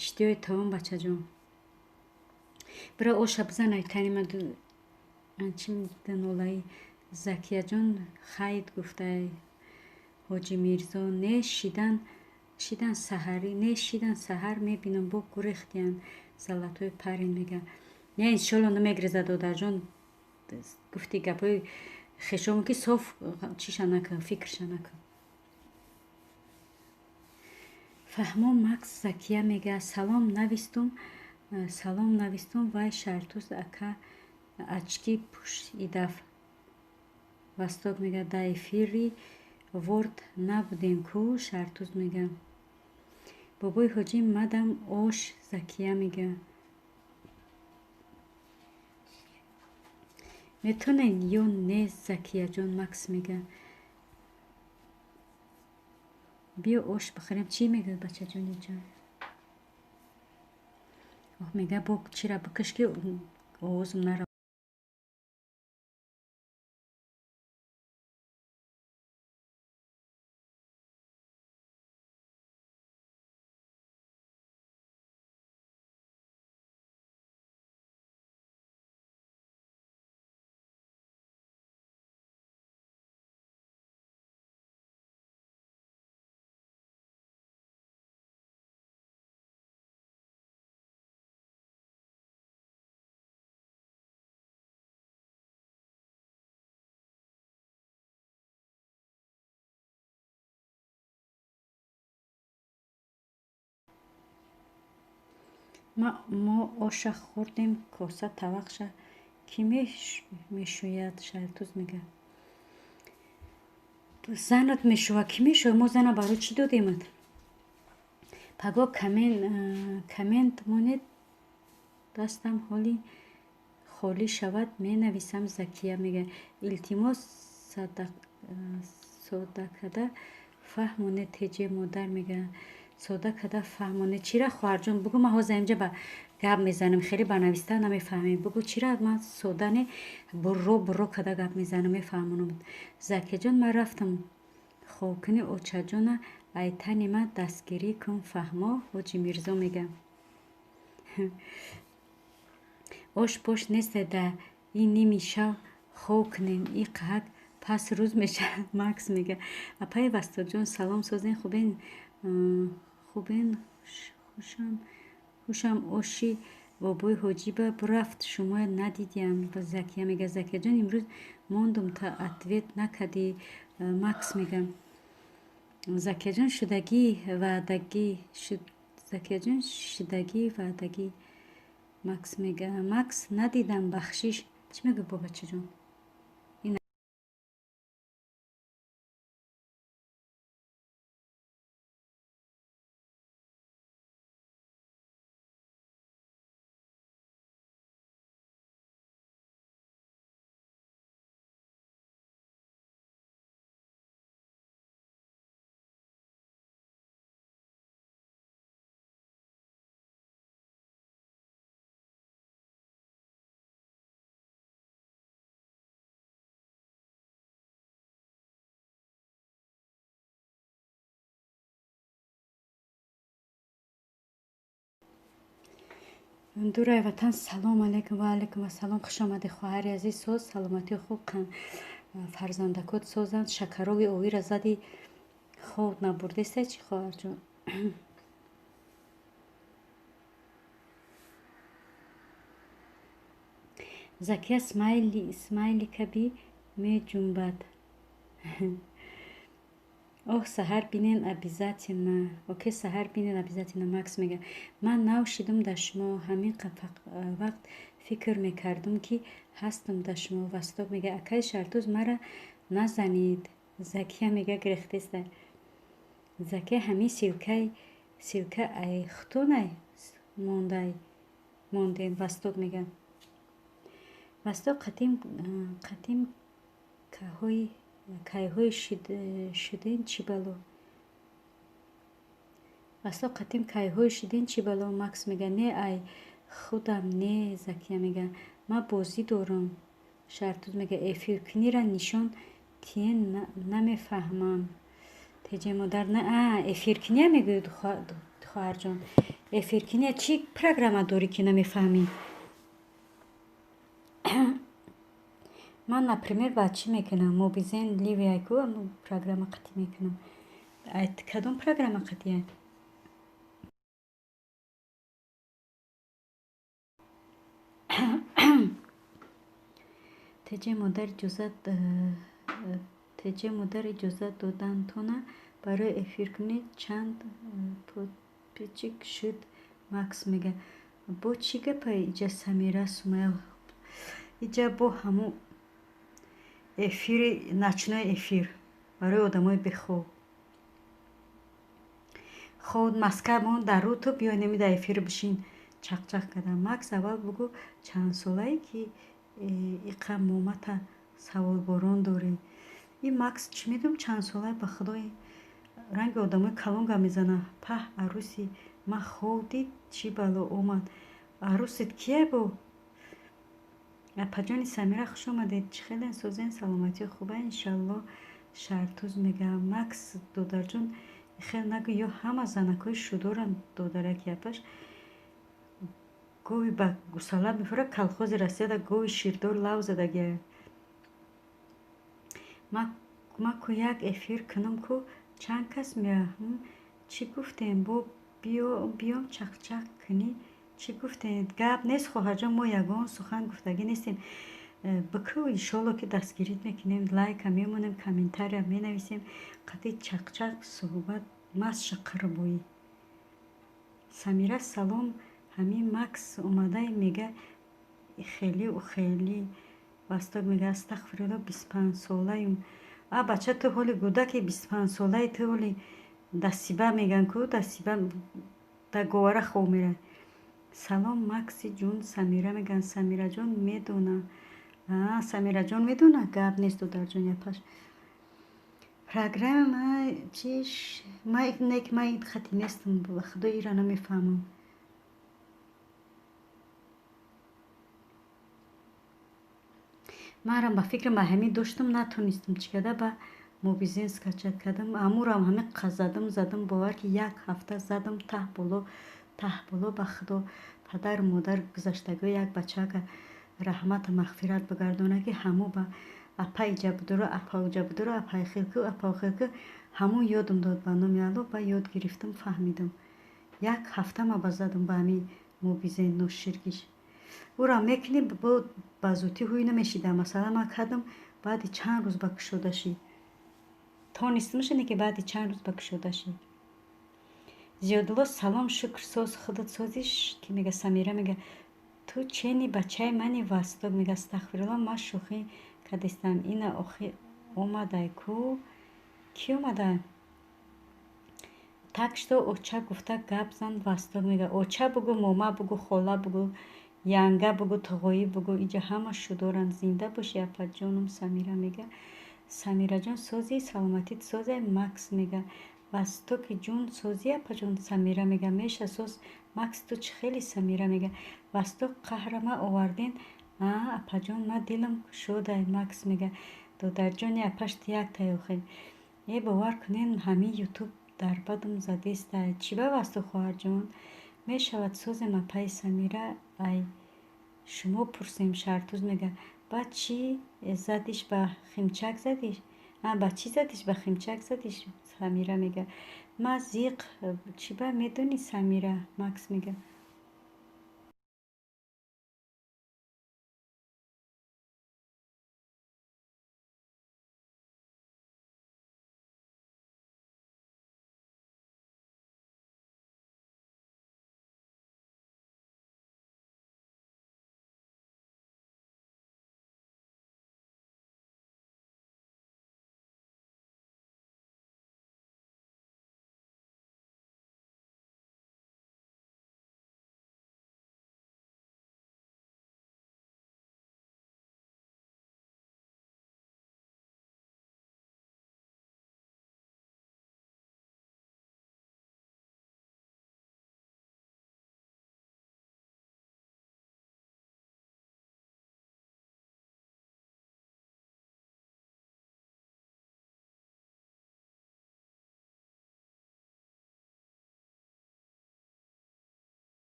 Иштиҳои таом бачаҷон. Бира оша бизан ай тани ма чи дунолаӣ. Закияҷон хайд гуфтай Ҳоҷи Мирзо. Не шидан, шидан саҳарӣ, не шидан саҳар мебинам бо гурехтиянд. Золотой парень мега. Не, иншолло намегреза, додарҷон. Гуфти гапҳои хешовон ки соф чиша накун, фикрша накун. Фаҳмо Макс Закия мега: салом навистум, салом навистум, вай Шартуз ака очки пӯш идаф. Восток мега: дар эфири ворд набудем ку? Шартуз мега: бобои ҳоҷӣ мадам ош. Закия мега: метонед ё не, Закияҷон? Макс мега: биё ош бихӯрем. Чӣ мегӯяд, бачаҷон иҷон? Оҳ, мега, бо чира бикаш, ки овозум нара. Мо оша хӯрдем, коса тавақша кӣ мешӯяд? Шартуз мега: занат мешӯва, кӣ мешӯва? Мо зана барои чӣ додемат? Паго коммент монед, дастам ҳоли холӣ шавад, менависам. Закия мега: илтимос, соддакада фаҳмонед. Теҷе модар мега: сода када фаҳмонед чира? Хоҳарҷон, бугӯ, ман ҳозир инҷа ба гап мезанам, хеле ба нависта намефаҳмем. Бугӯ, чира ман сода не, бурро бурро када гап мезанам, мефаҳмонам. Закияҷон, ман рафтам хобкунӣ, очаҷона айтани ман дастгирӣ кун, фаҳмо? Ҳоҷи Мирзо мега: ош пош несте, да ин ними шав хоб кунем, и қаҳак пас рӯз мешавад. Макс мега: апаи Вастодҷон, салом, созен, хубен? Хубен, хушам, хушам. Оши бобои ҳоҷиба бурафт, шумоя надидиям. Закия мега: Закияҷон, имрӯз мондум, та ответ накардӣ. Макс мега: Закияҷон, шудагӣ ваъдагӣ, Закияҷон, шудагӣ ваъдагӣ. Макс мега: Макс, надидам, бахшиш. Чӣ мегӯ, бобачаҷон? Дурай ватан, салом алейкум. Ва алейкум ассалом, хуш омадӣ, хоҳари азиз. Соз, саломатӣ хуб, фарзандакот созанд. Шакарови овира зади, хоб набурдесте чӣ, хоҳарҷон? Закия смайликаби меҷунбад. Оҳ, саҳар бинен обязательно. Окей, саҳар бинен обязательно. Макс мега: ман нав шидум да шумо, ҳамин вақт фикр мекардум, ки ҳастум да шумо. Восток мега: акаи Шартуз, мара назанид. Закия мега: гирехтеста. Закия, ҳамин ссылка ай хутунай мондай мондем. Восток мега: Восток, қатим қатим кайҳои шуден, чӣ бало? Восток, қатим кайҳои шуден, чӣ бало? Макс мега: не, ай худам не. Закия мега: ман бозӣ дорам. Шартуз мега: эфиркунира нишон тиен, намефаҳмам. Теҷе модар, на, а эфиркуния мегӯяд, хоҳарҷон. Эфиркуния чӣ программа дорӣ, ки намефаҳмӣ? Ман, например, ба чӣ мекунам? Мобизен ливияй ку, программа қатӣ мекунам. Кадом программа қатия? Теҷе модар иҷозат, теҷе модар иҷозат додантона барои эфиркунӣ чанд подписчик шуд, Макс мега. Бо чӣ гапа иҷа, Самира Сумая? Иҷа бо ҳамун эфири, ночной эфир барои одамои бехоб. Хоб Москва дар рӯ ту биё, неми дар эфир бишин, чақчақ кардам. Макс, аввал бугӯ, чандсолае, ки иқа момата саволборон дорӣ? Ин Макс чӣ медонам чандсолае, ба худои, ранги одамои калон гап мезана. Паҳ, арӯси ман хоб дид, чӣ бало омад. Арӯсит кия бу? Апаҷони Самира, хуш омадед. Чӣ хеле созен, саломатӣ хуба, иншалло. Шартуз мега. Макс, додарҷон, хел нагӯ, ё ҳама занакҳои шудоранд, додараки апаш. Гови ба гусала мефурад, колхози Россияда гови ширдор лав задагия. Ма ку як эфир кунам ку, чанд кас меояд? Чӣ гуфтем? Бо биём чақчақ кунӣ, чӣ гуфтем? Гап нест, хоҳарҷон, мо ягон сухан гуфтагӣ нестем. Бикӯ, иншолло, ки дастгирит мекунем, лайка мемонем, комментария менависем. Қатъи чақчақ суҳбат маст қирбоӣ. Самира, салом. Ҳамин Макс омадай, мега хеле хеле. Восток мега: астағфирулло, 25-солаем. А бача, ту ҳоли гудаки, 25-солаи, ту ҳоли дастсиба меган ку, дастсиба дар говара хоб меравӣ. Салом, Макси ҷун, Самира меган. Самираҷон медона, Самираҷон медона. Гап нест, додарҷон, япаш программа чиш. Ма не, ма хати нестам, ба худо, ира намефаҳмам. Манам ба фикрам ба ҳамин доштам, натонистам, чӣ када ба Мобизен скачать кардам. Амурам ҳамин задам, задам, бовар ки як ҳафта задам, таҳ боло, таҳ боло. Ба худо, падару модар гузаштагиҳо як бачака раҳмату мағфират бигардона, ки ҳамо ба апа иҷа будуро, апа уҷа будуро, апаи хелку, апа хелку, ҳамон ёдам дод, ба номи Алло, ба ёд гирифтам, фаҳмидам. Як ҳафта ма ба задам ба ҳамин Мобизен ноширгиш. Ӯро мекунӣ, бо ба зудӣ ҳуй намешида. Масалан, ман кардам, баъди чанд рӯз ба кушода шид. Тонистамша, не ки баъди чанд рӯз ба кушода шид. Зиёдулло, салом, шукр, соз, худат созиш, ки мега. Самира мега: ту чени бачаи мани. Восток мега: астағфирулло, ман шӯхӣ кардистам. Ина охи омадай ку. Кӣ омада? Так что оча гуфта гап зан. Восток мега: оча бугӯ, мома бугӯ, хола бугӯ, янга бугӯ, туғоӣ бугӯ, иҷа ҳама шудоранд. Зинда бошӣ, апаҷонум. Самира мега: Самираҷон, созӣ, саломатит созай. Макс мега: Востоки ҷун, созӣ, апаҷон. Самира мега: меша, соз. Макс, ту чӣ хели? Самира мега: Восток, қаҳрама оварден. А апаҷон, ма дилам кушодай. Макс мега: додарҷони апаш, ту як таёхе. Е, бовар кунен, ҳамин Ютуб дар бадам задестай. Чӣ ба, Восток хоҳарҷон? Мешавад, созем, апаи Самира, ай шумо пурсем. Шартуз мега: баъд чӣ задиш, ба химчак задиш? А ба чӣ задиш, ба химчак задиш? Самира мега: ма зиқ чӣ ба медонӣ, Самира. Макс мега.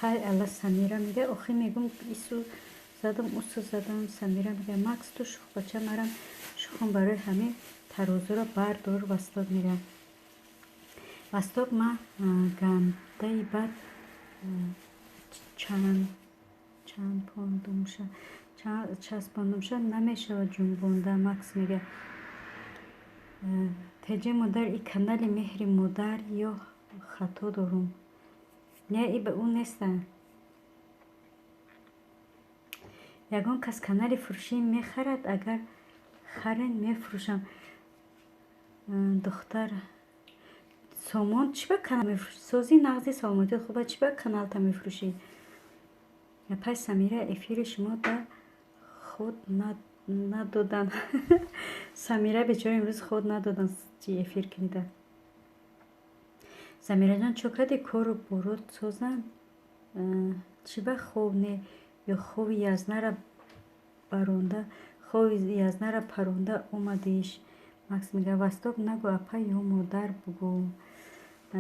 Хай алла, Самира мега, охи мегум, ису задам, усу задам. Самира мега, Макс, ту шухбача, марам шухам, барои ҳамин тарозуро бардор. Восток мега, Восток, ма гандаи бад чанд пондумша часпондумша намешавад ҷунбонда. Макс мега, теҷи модар, и канали Меҳри модар ё хато дорум? Не, и ба ӯ неста. Ягон кас канали фурӯшӣ мехарад? Агар харен, мефурӯшам. Духтар сомон, чӣ ба канал мефурӯшӣ? Созӣ, нағзи, саломатият хуба, чӣ ба каналта мефурӯшӣ? Апай Самира, эфири шумо да худ надодан. Самира бечора имрӯз худ надодан, чи эфир кинида. Самираҷон, чо кардӣ? Кору борот созанд? Чӣ ба хоб не ё хови язнара баронда, хови язнара паронда омадиш? Макс мега, Восток нагӯ, апа ё модар бугӯ.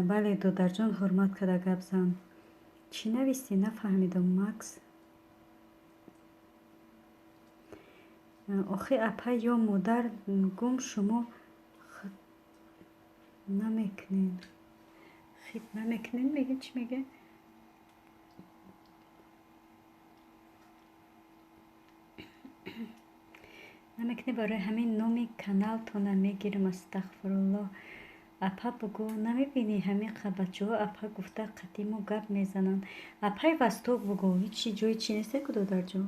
Бале, додарҷон, ҳурмат карда гап зан. Чӣ навистӣ, нафаҳмидам, Макс. Охи, апа ё модар гум, шумо хит намекунед, хит намекунед, мега, чӣ мега? Намекунед, барои ҳамин номи каналтона мегирам. Астағфируллоҳ, апа бугӯ. Намебинӣ, ҳамин бачаҳо апа гуфта қатъи мо гап мезананд. Апаи Восток бугӯ, ҳичи ҷои чӣ несте ку, додарҷон.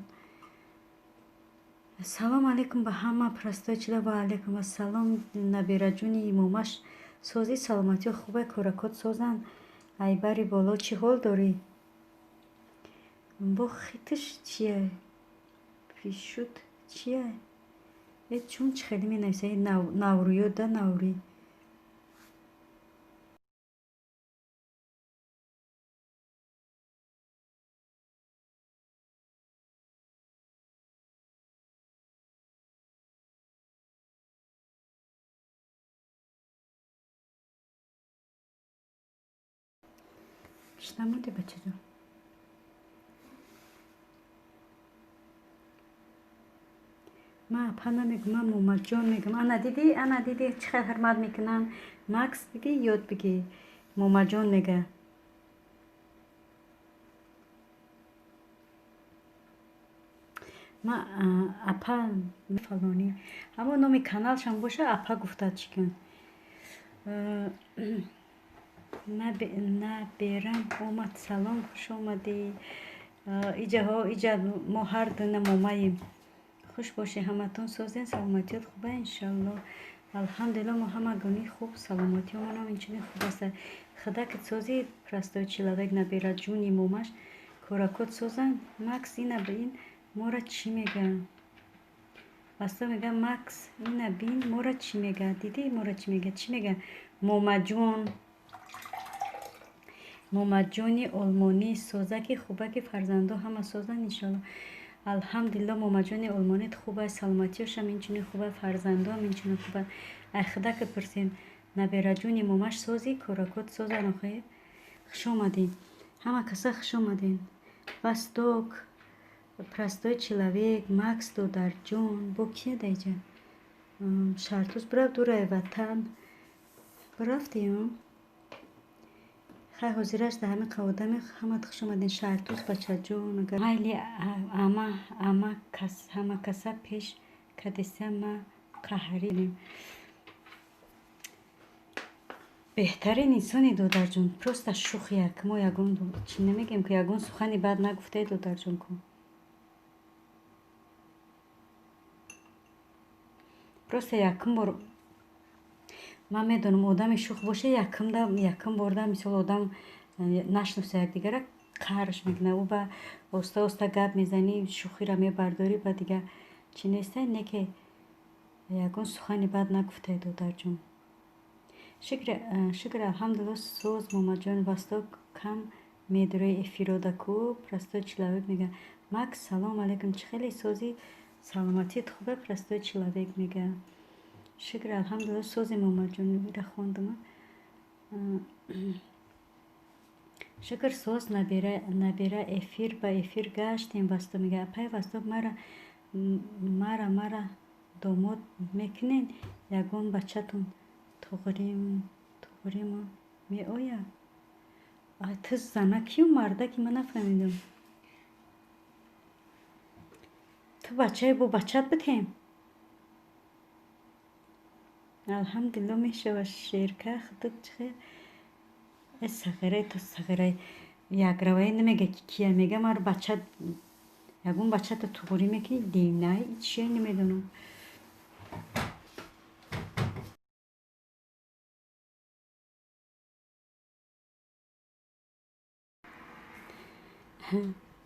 Салом алейкум ба ҳама, простой чила. Ва алейкум ассалом, набираҷони имомаш, созӣ, саломатиё хубе, коракот созанд, айбари боло, чӣ ҳол дорӣ? Бо хитиш чия, пишут чия? Э, чун чӣ хеле менависа, наврӯё да наврӣ. Кишнамонди, бачаҷон? Ма апа намегӯм, ма момаҷон мегӯм. Ана дидӣ, ана дидӣ, чӣ хел ҳурмат мекунанд. Макс, дидӣ, ёд бигӣ, момаҷон мега. Ма апа фалонӣ, ҳамо номи каналшам боша, апа гуфта чӣ кун. Наберам омад, салом, хуш омадӣ. Иҷаҳо, иҷа мо ҳар дуна момаем. Хуш бошед ҳаматон, созен, саломатиёт хуба, иншаллоҳ. Алҳамдулилло, мо ҳамагонӣ хуб, саломатиёмонам инчунин хуб аст. Худакат созӣ, простой человек, набираҷуни момаш, коракот созанд? Макс, ина бин, мора чӣ мега? Васто мега, Макс, ина бин, мора чӣ мега? Дидӣ, мора чӣ мега? Чӣ мега? Момаҷон, момаҷони олмонӣ, созаки, хубаки, фарзандо ҳама созанд, иншалло. Алҳамдулилло, момаҷони олмонит хуб аст, саломатиёшам инчунин хуб аст, фарзандоам инчунин хуб аст. Ай худака пурсем, набераҷони момаш созӣ, коракот созанд охе? Хуш омадед, ҳама каса хуш омадед. Восток, простой человек, Макс, додарҷон, бо кия да иҷа? Шартуз бирав дурай ватан. Бирафтем? Хай, ҳозираш да ҳамин қаводаме, ҳамат хуш омадед, Шартуз, бачаҷон. Майли, ама ама кас ҳама каса пеш кадеса, ма қаҳрӣ. Беҳтарин инсони, додарҷон, просто шух як. Мо ягон чӣ намегем ку, ягон сухани бад нагуфтаи, додарҷон, ку. Просто якум бор ман медонам, одами шух боша, якум борда, мисол, одам нашноса якдигара, қаҳраш мекунад. Ӯ ба оста оста гап мезанӣ, шӯхиро мебардорӣ, ба дигар чӣ неста, не ки ягон сухани бад нагуфтаи, додарҷон. Шукр, алҳамдулилло, соз, момаҷон. Восток, кам медурои эфирода ку? Простой человек мега, Макс, салом алейкум, чӣ хеле, созӣ, саломатият хубе? Простой человек мега, шукр, алҳамдулилло, сози, момаҷон. Ира хондама. Шукр, соз набера эфир ба эфир гаштем. Васто мега, апай Васто, мара домод мекунен? Ягон бачатон туғримон меояд? Ту зана кию мардаки, ман нафаҳмидам. Ту бачае бо бачат бидем? Алҳамдулилло, мешава. Шерка, худут чӣ хел? Э, сағирай, ту сағирай, якравае намега ки кия мега, маро бачат, ягон бачата туғрӣ мекунӣ? Динай чия, намедонам.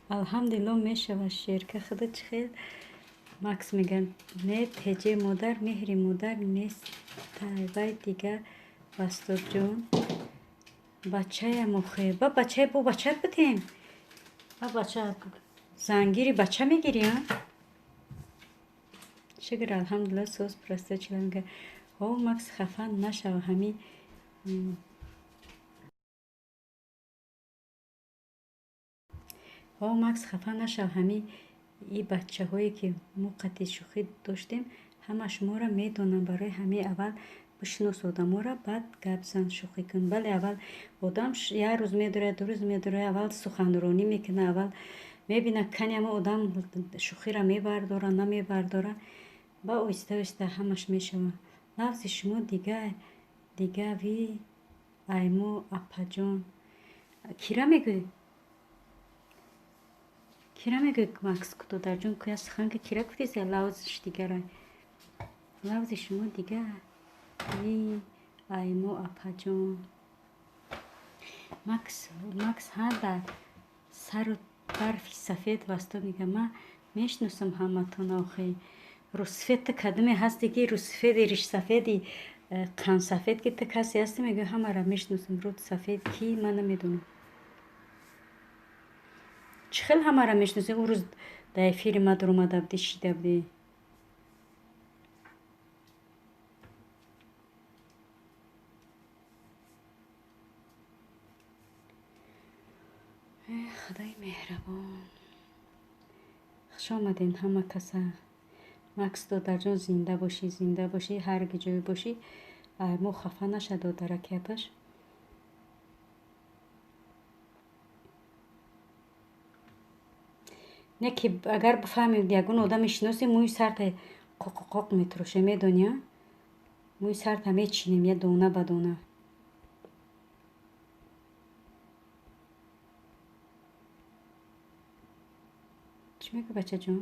Алҳамдулилло, мешава. Шерка, худут чӣ хел? Макс мега, не, теҷе модар, меҳри модар нестай. Вай дига, Вастоҷон, бачаям охе. Ба бачае бо бачат бидем? Ба бача зангири бача мегирӣ, а? Шукр, алҳамдулилло, соз, простой человек мега. Ҳо, Макс, хафа нашав, ҳами ҳо, Макс, хафа нашав, ҳами и бачаҳое ки мо қати шӯхӣ доштем, ҳамаш моро медонанд. Барои ҳамин аввал бишинос одаморо, баъд гап зан, шӯхӣ кун. Бале, аввал одам як рӯз медорад, 2 рӯз медорад, аввал суханронӣ мекунад, аввал мебинад, кани ҳама одам шӯхиро мебардора, намебардора, ба оҳиста оҳиста ҳамаш мешавад. Лафзи шумо дигави аймо, апаҷон. Кира мегӯӣ? Кира мегӯӣ, Макс додарҷон? Куя сухан ки кира гуфтеси, лавзиш дигарай. Лавзи шумо дига аймо, апаҷон. Макс, Макс, ҳа, дар сару барфи сафед. Васто мега, ман мешиносам ҳаматон охи. Рӯсафед ту кадоме ҳасте ки рӯсафеди, ришсафеди, қандсафед ки ту касе ҳасти, мегӯ ҳамаро мешиносам. Рӯдсафед ки, ман намедонам. Чӣ хел ҳамаро мешиносӣ? Ӯ рӯз дар эфири ма дуромада будӣ, шида будӣ. Э, Худои меҳрабон. Хуш омадем ҳама каса. Макс додарҷон, зинда бошӣ, зинда бошӣ, ҳар ки ҷое бошӣ, мо хафа наша, додараки апаш. Не ки агар бифаҳмем, ягон одаме шиносем, мӯи сарта қоқоқоқ метарошем, медонӣ, а? Мӯи сарта мечинем я дона ба дона. Чӣ мегӯ, бачаҷон?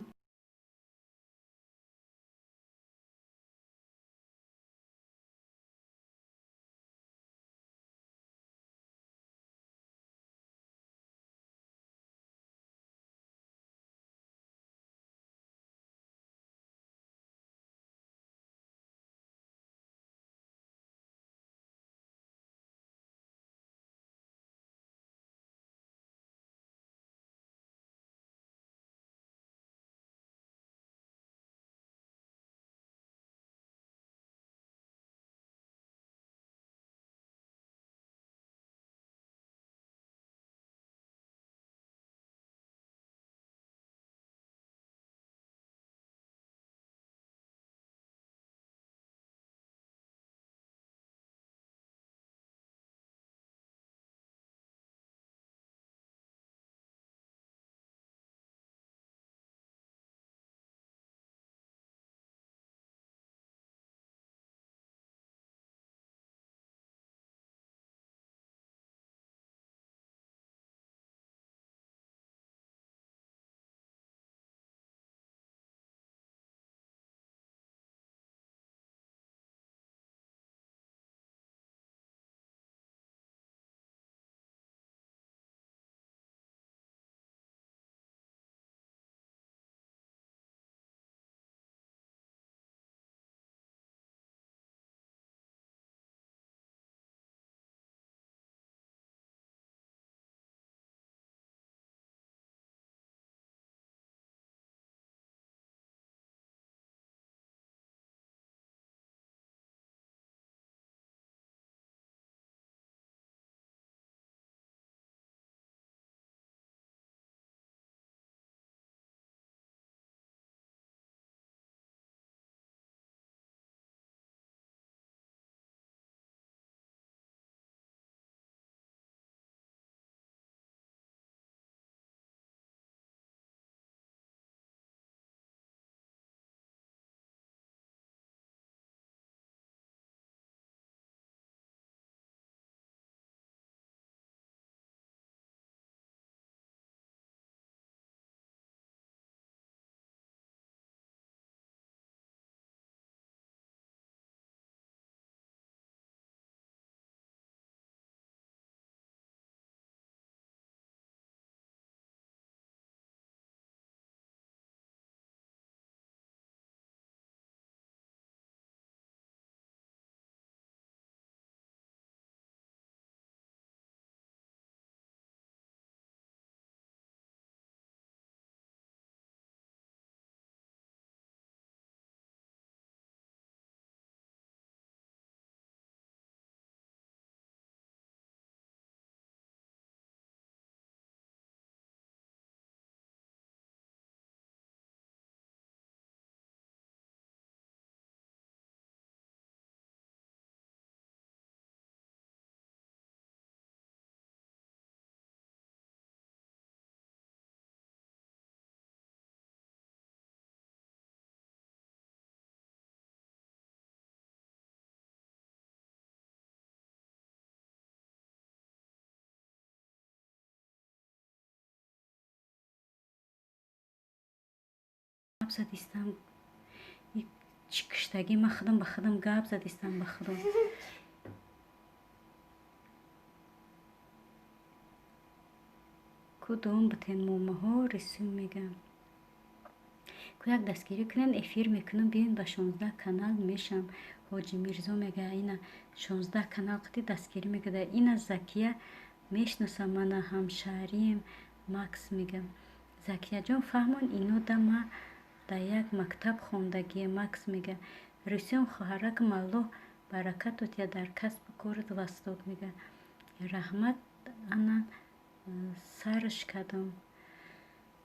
гап задистам. Чӣ киштагӣ ман худам ба худам гап задистам ба худо. Кудом бутен момаҳо рисум мегам. Ку як дастгирӣ кунен эфир мекунам биён ба 16 канал мешам. Ҳоҷи Мирзо мега ина 16 канал қити дастгирӣ мекарда. Ина Закия мешиносам мана ҳамшаҳрием Макс мега. Закияҷон фаҳмон ино да ма дар як мактаб хондагие Макс мега. Русиём хоҳаракам Аллоҳ баракатот я дар касбу корат Восток мега. Раҳмат ана сарш кардам.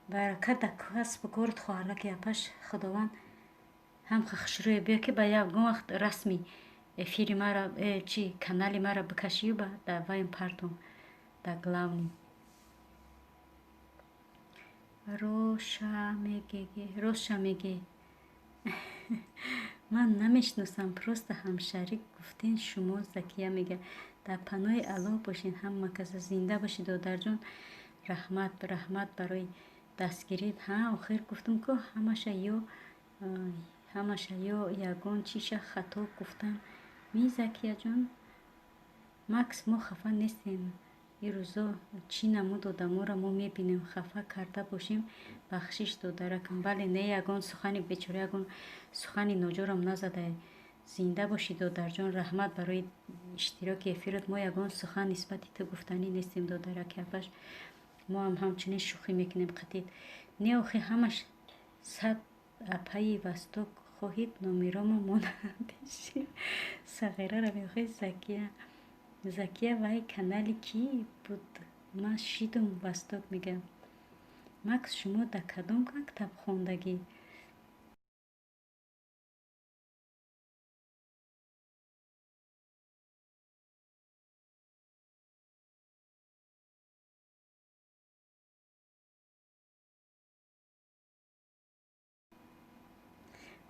Баракат дар касбу корат хоҳараки апаш Худованд ҳам хушрӯе биё ки ба ягон вақт расми эфири мара чи канали мара бикашию ба дар ваем партом дар главный. Роша меге, роша меге. Ман намешиносам, просто ҳамшарик гуфтен шумо Закия мега. Дар паноҳи Аллоҳ бошед ҳама каса зинда бошед додарҷон. Раҳмат, раҳмат барои дастгирит. Ҳа, охир гуфтам ку ҳамаша ё ягон чиша хато гуфтам. Ми Закияҷон, Макс мо хафа нестем. Ин рӯзо чӣ намуд одаморо мо мебинем. Хафа карда бошем бахшиш додаракам. Бале, не ягон сухани бечора, ягон сухани ноҷорам назадай. Зинда бошӣ додарҷон, раҳмат барои иштироки эфират. Мо ягон сухан нисбати ту гуфтанӣ нестем додараки апаш. Мо ҳам ҳамчунин шӯхӣ мекунем қатид. Не охи ҳамаш сад апаи Восток хоҳид номеромо монандиши. Сағираро мехоҳед Закия. Закия вай канали кӣ буд? Ман шидум Восток мегам. Макс шумо дар кадом мактаб хондагӣ?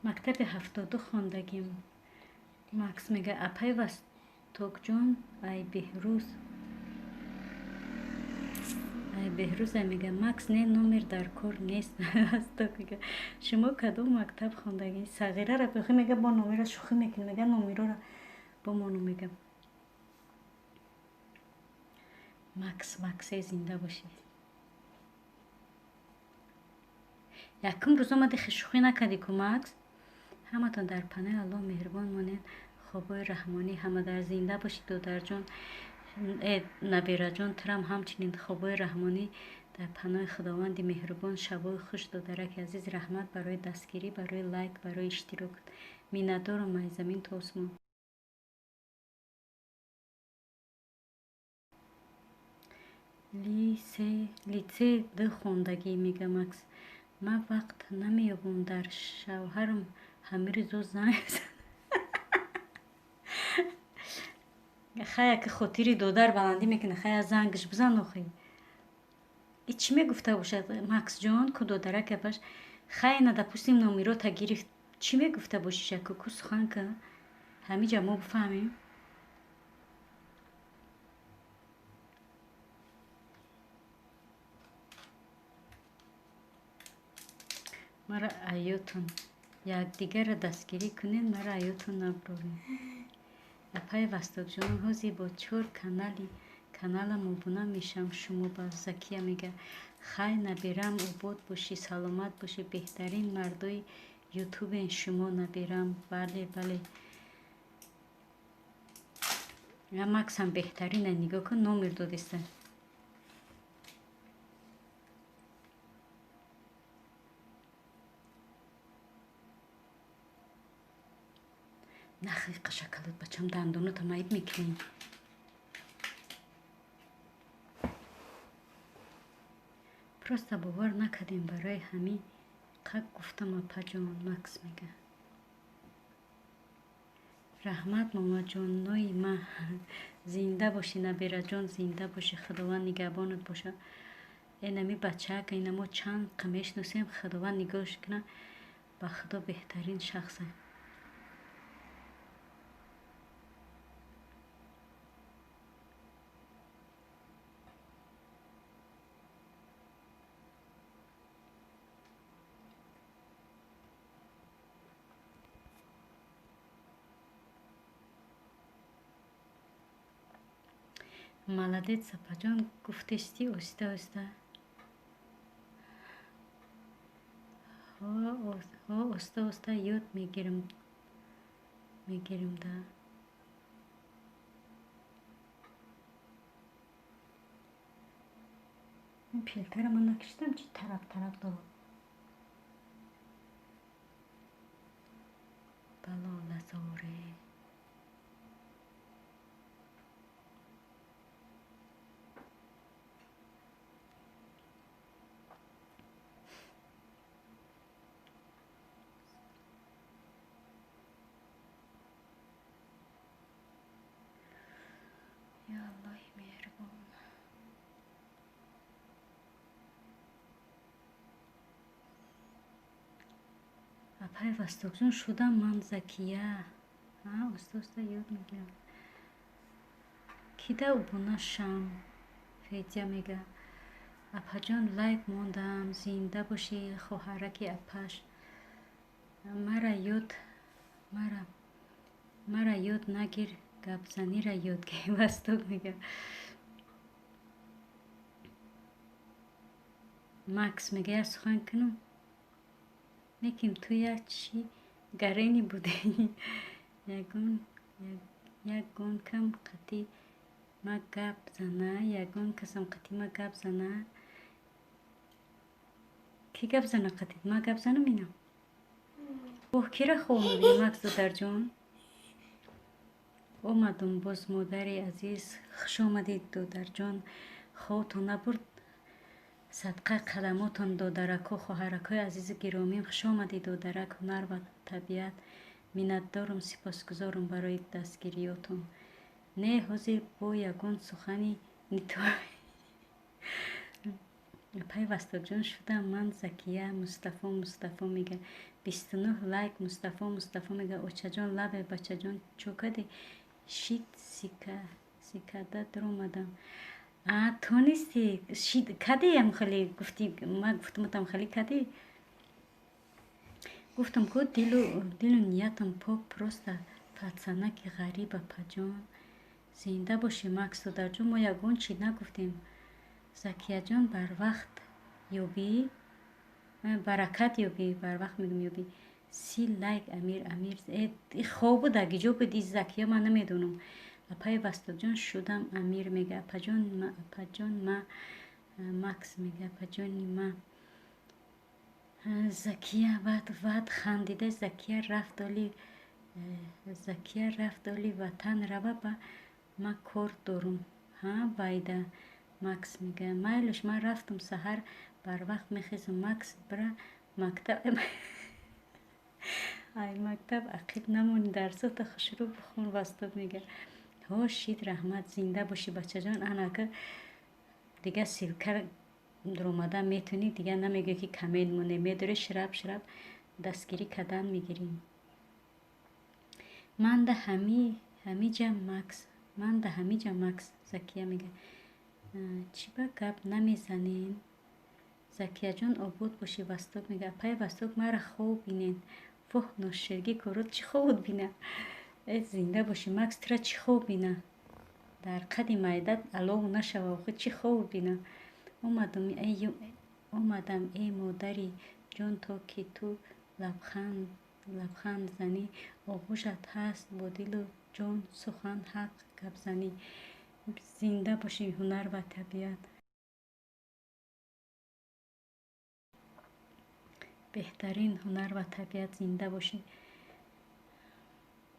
Мактаби 72 хондагим. Макс мега апай Востокҷон ай Беҳрӯз. Ай Беҳрӯз ай мега Макс не номер дар кор нест. Восток мега шумо кадом мактаб хондагӣ? Сағираро бихӣ мега бо номера шӯхӣ мекунем мега номерора бо моно мега. Макс, Максе зинда бошед. Якум рӯз омади шӯхӣ накардӣ ку Макс? Ҳаматон дар паноҳи Аллоҳ меҳрубон монед. Хобои раҳмонӣ ҳама дар зинда бошед додарҷон. Набираҷон турам ҳамчунин хобои раҳмонӣ дар паноҳи Худованди меҳрубон. Шабои хуш додараки азиз. Раҳмат барои дастгирӣ, барои лайк, барои иштирок. Миннатдорам аз замин то осмон. Литсей ду хондагӣ мега Макс. Ман вақт намеёбам дар шавҳарам ҳамирӯзо занг хая ки хотири додар баландӣ мекунад, хая зангаш бизан охи. И чӣ мегуфта бошад Максҷон ку додарак апаш? Хая на допустим номерота гирифт. Чӣ мегуфта бошиша ку ку сухан ка? Ҳамиҷа мо бифаҳмем. Мара аётон якдигарро дастгирӣ кунед, мара аётон наброред. Апаи Востокҷонам ҳозир бо 4 каналам обуна мешавам. Шумо ба Закия мега. Хай набирам обод бошӣ, саломат бошӣ. Беҳтарин мардои ютубен шумо набирам. Бале, бале. Максам беҳтарина нигоҳ кун, номер додиста. Нахи қашакалот бачам дандонота маиб мекунӣ. Просто бовар накардем барои ҳамин қак гуфтам апаҷон Макс мега. Раҳмат момаҷоннои ма. Зинда бошӣ набираҷон, зинда бошӣ. Худованд нигаҳбонат боша. Энами бачака ина мо чанд қа мешиносем, Худованд нигоҳш куна. Ба Худо беҳтарин шахсе. Молодец, апаҷон, гуфтести оҳиста оҳиста. Ҳо, оҳиста оҳиста ёд мегирам да. Фильтра ман накишидам, чи тараф тараф дорад. Балолазоре. Я Аллоҳи меҳрубон. Апай Вастокҷон, шудам ман Закия. Оҳиста оҳиста ёд мегирам. Кида обуна шам? Федя мега. Апаҷон, лайк мондам. Зинда бошӣ, хоҳараки апаш. Мара ёд нагир, гапзанира ёд гир. Васток мега. Макс мега, як сухан кунам? Лекин ту як чӣ гарени будӣ. Ягон кам қатӣ ма гап зана, ягон касам қатӣ ма гап зана. Кӣ гап зана қатӣ? Ма гап занам ина? Оҳ, кира хоб мебинӣ, Макс додарҷон? Омадум боз, модари азиз. Хуш омадед, додарҷон. Хобтон набурд? Садқа қадамотон, додарако, хоҳаракҳои азизу гиромиам. Хуш омадед, додарак. Ҳунар ва табиат. Миннатдорум, сипосгузорум барои дастгириётон. Не, ҳозир бо ягон сухани нито. Апай Вастокҷон, шудам ман Закия. Мустафо, Мустафо мега. 29 лайк. Мустафо, Мустафо мега. Очаҷон, лабе, бачаҷон, чо кади? Шит сикада дуромадам. А, ту нести? Шит кадиам хеле гуфти, ма гуфтуматам хеле кади? Гуфтам ку дилу ниятам пок, просто пацанаки ғариб, апаҷон. Зинда бошӣ, Макс додарҷон, мо ягон чӣ нагуфтем. Закияҷон, барвақт ёбӣ, баракат ёбӣ, барвақт мегӯм ёбӣ. 30 лайк. Амир, Амир, хоб буда, гиҷо буд и Закия, ман намедонам. Апаи Вастокҷон, шудам Амир мега. Апаҷон, апаҷон ма Макс мега, апаҷони ма. Закия вад вад хандида. Закия рафт оли, Закия рафт оли ватан рава, ба ма кор дорум. Ҳа, байда. Макс мега. Майлуш, ман рафтум, саҳар барвақт мехезам. Макс, бира мактаб. Ай мактаб ақиб намонӣ, дарсота хушрӯ бихун. Васток мега. Ҳо, шид, раҳмат, зинда бошӣ, бачаҷон. Анака дига ссылка дуромада метавонӣ, дига намегӯӣ ки коммент моне, медорӣ шираб шираб дастгирӣ кардан мегирӣ. Ман да ҳамиҷа Макс, ман да ҳамиҷа Макс. Закия мега. Чӣ ба гап намезанем? Закияҷон, обод бошӣ. Васток мега. Апаи Васток, мара хоб бинед. Воҳ, ноширгӣ корот чӣ хобут бина? Э, зинда бошӣ, Макс, тура чӣ хоб бина? Дар қади майдат алов нашава, охи чӣ хоб бина? Омадам, омадам, эй модари ҷон, то ки ту лабханд занӣ, оғӯшат ҳаст бо дилу ҷон сухан ҳақ гапзанӣ. Зинда бошӣ, ҳунар ва табиат. Беҳтарин ҳунар ва табиат, зинда бошӣ.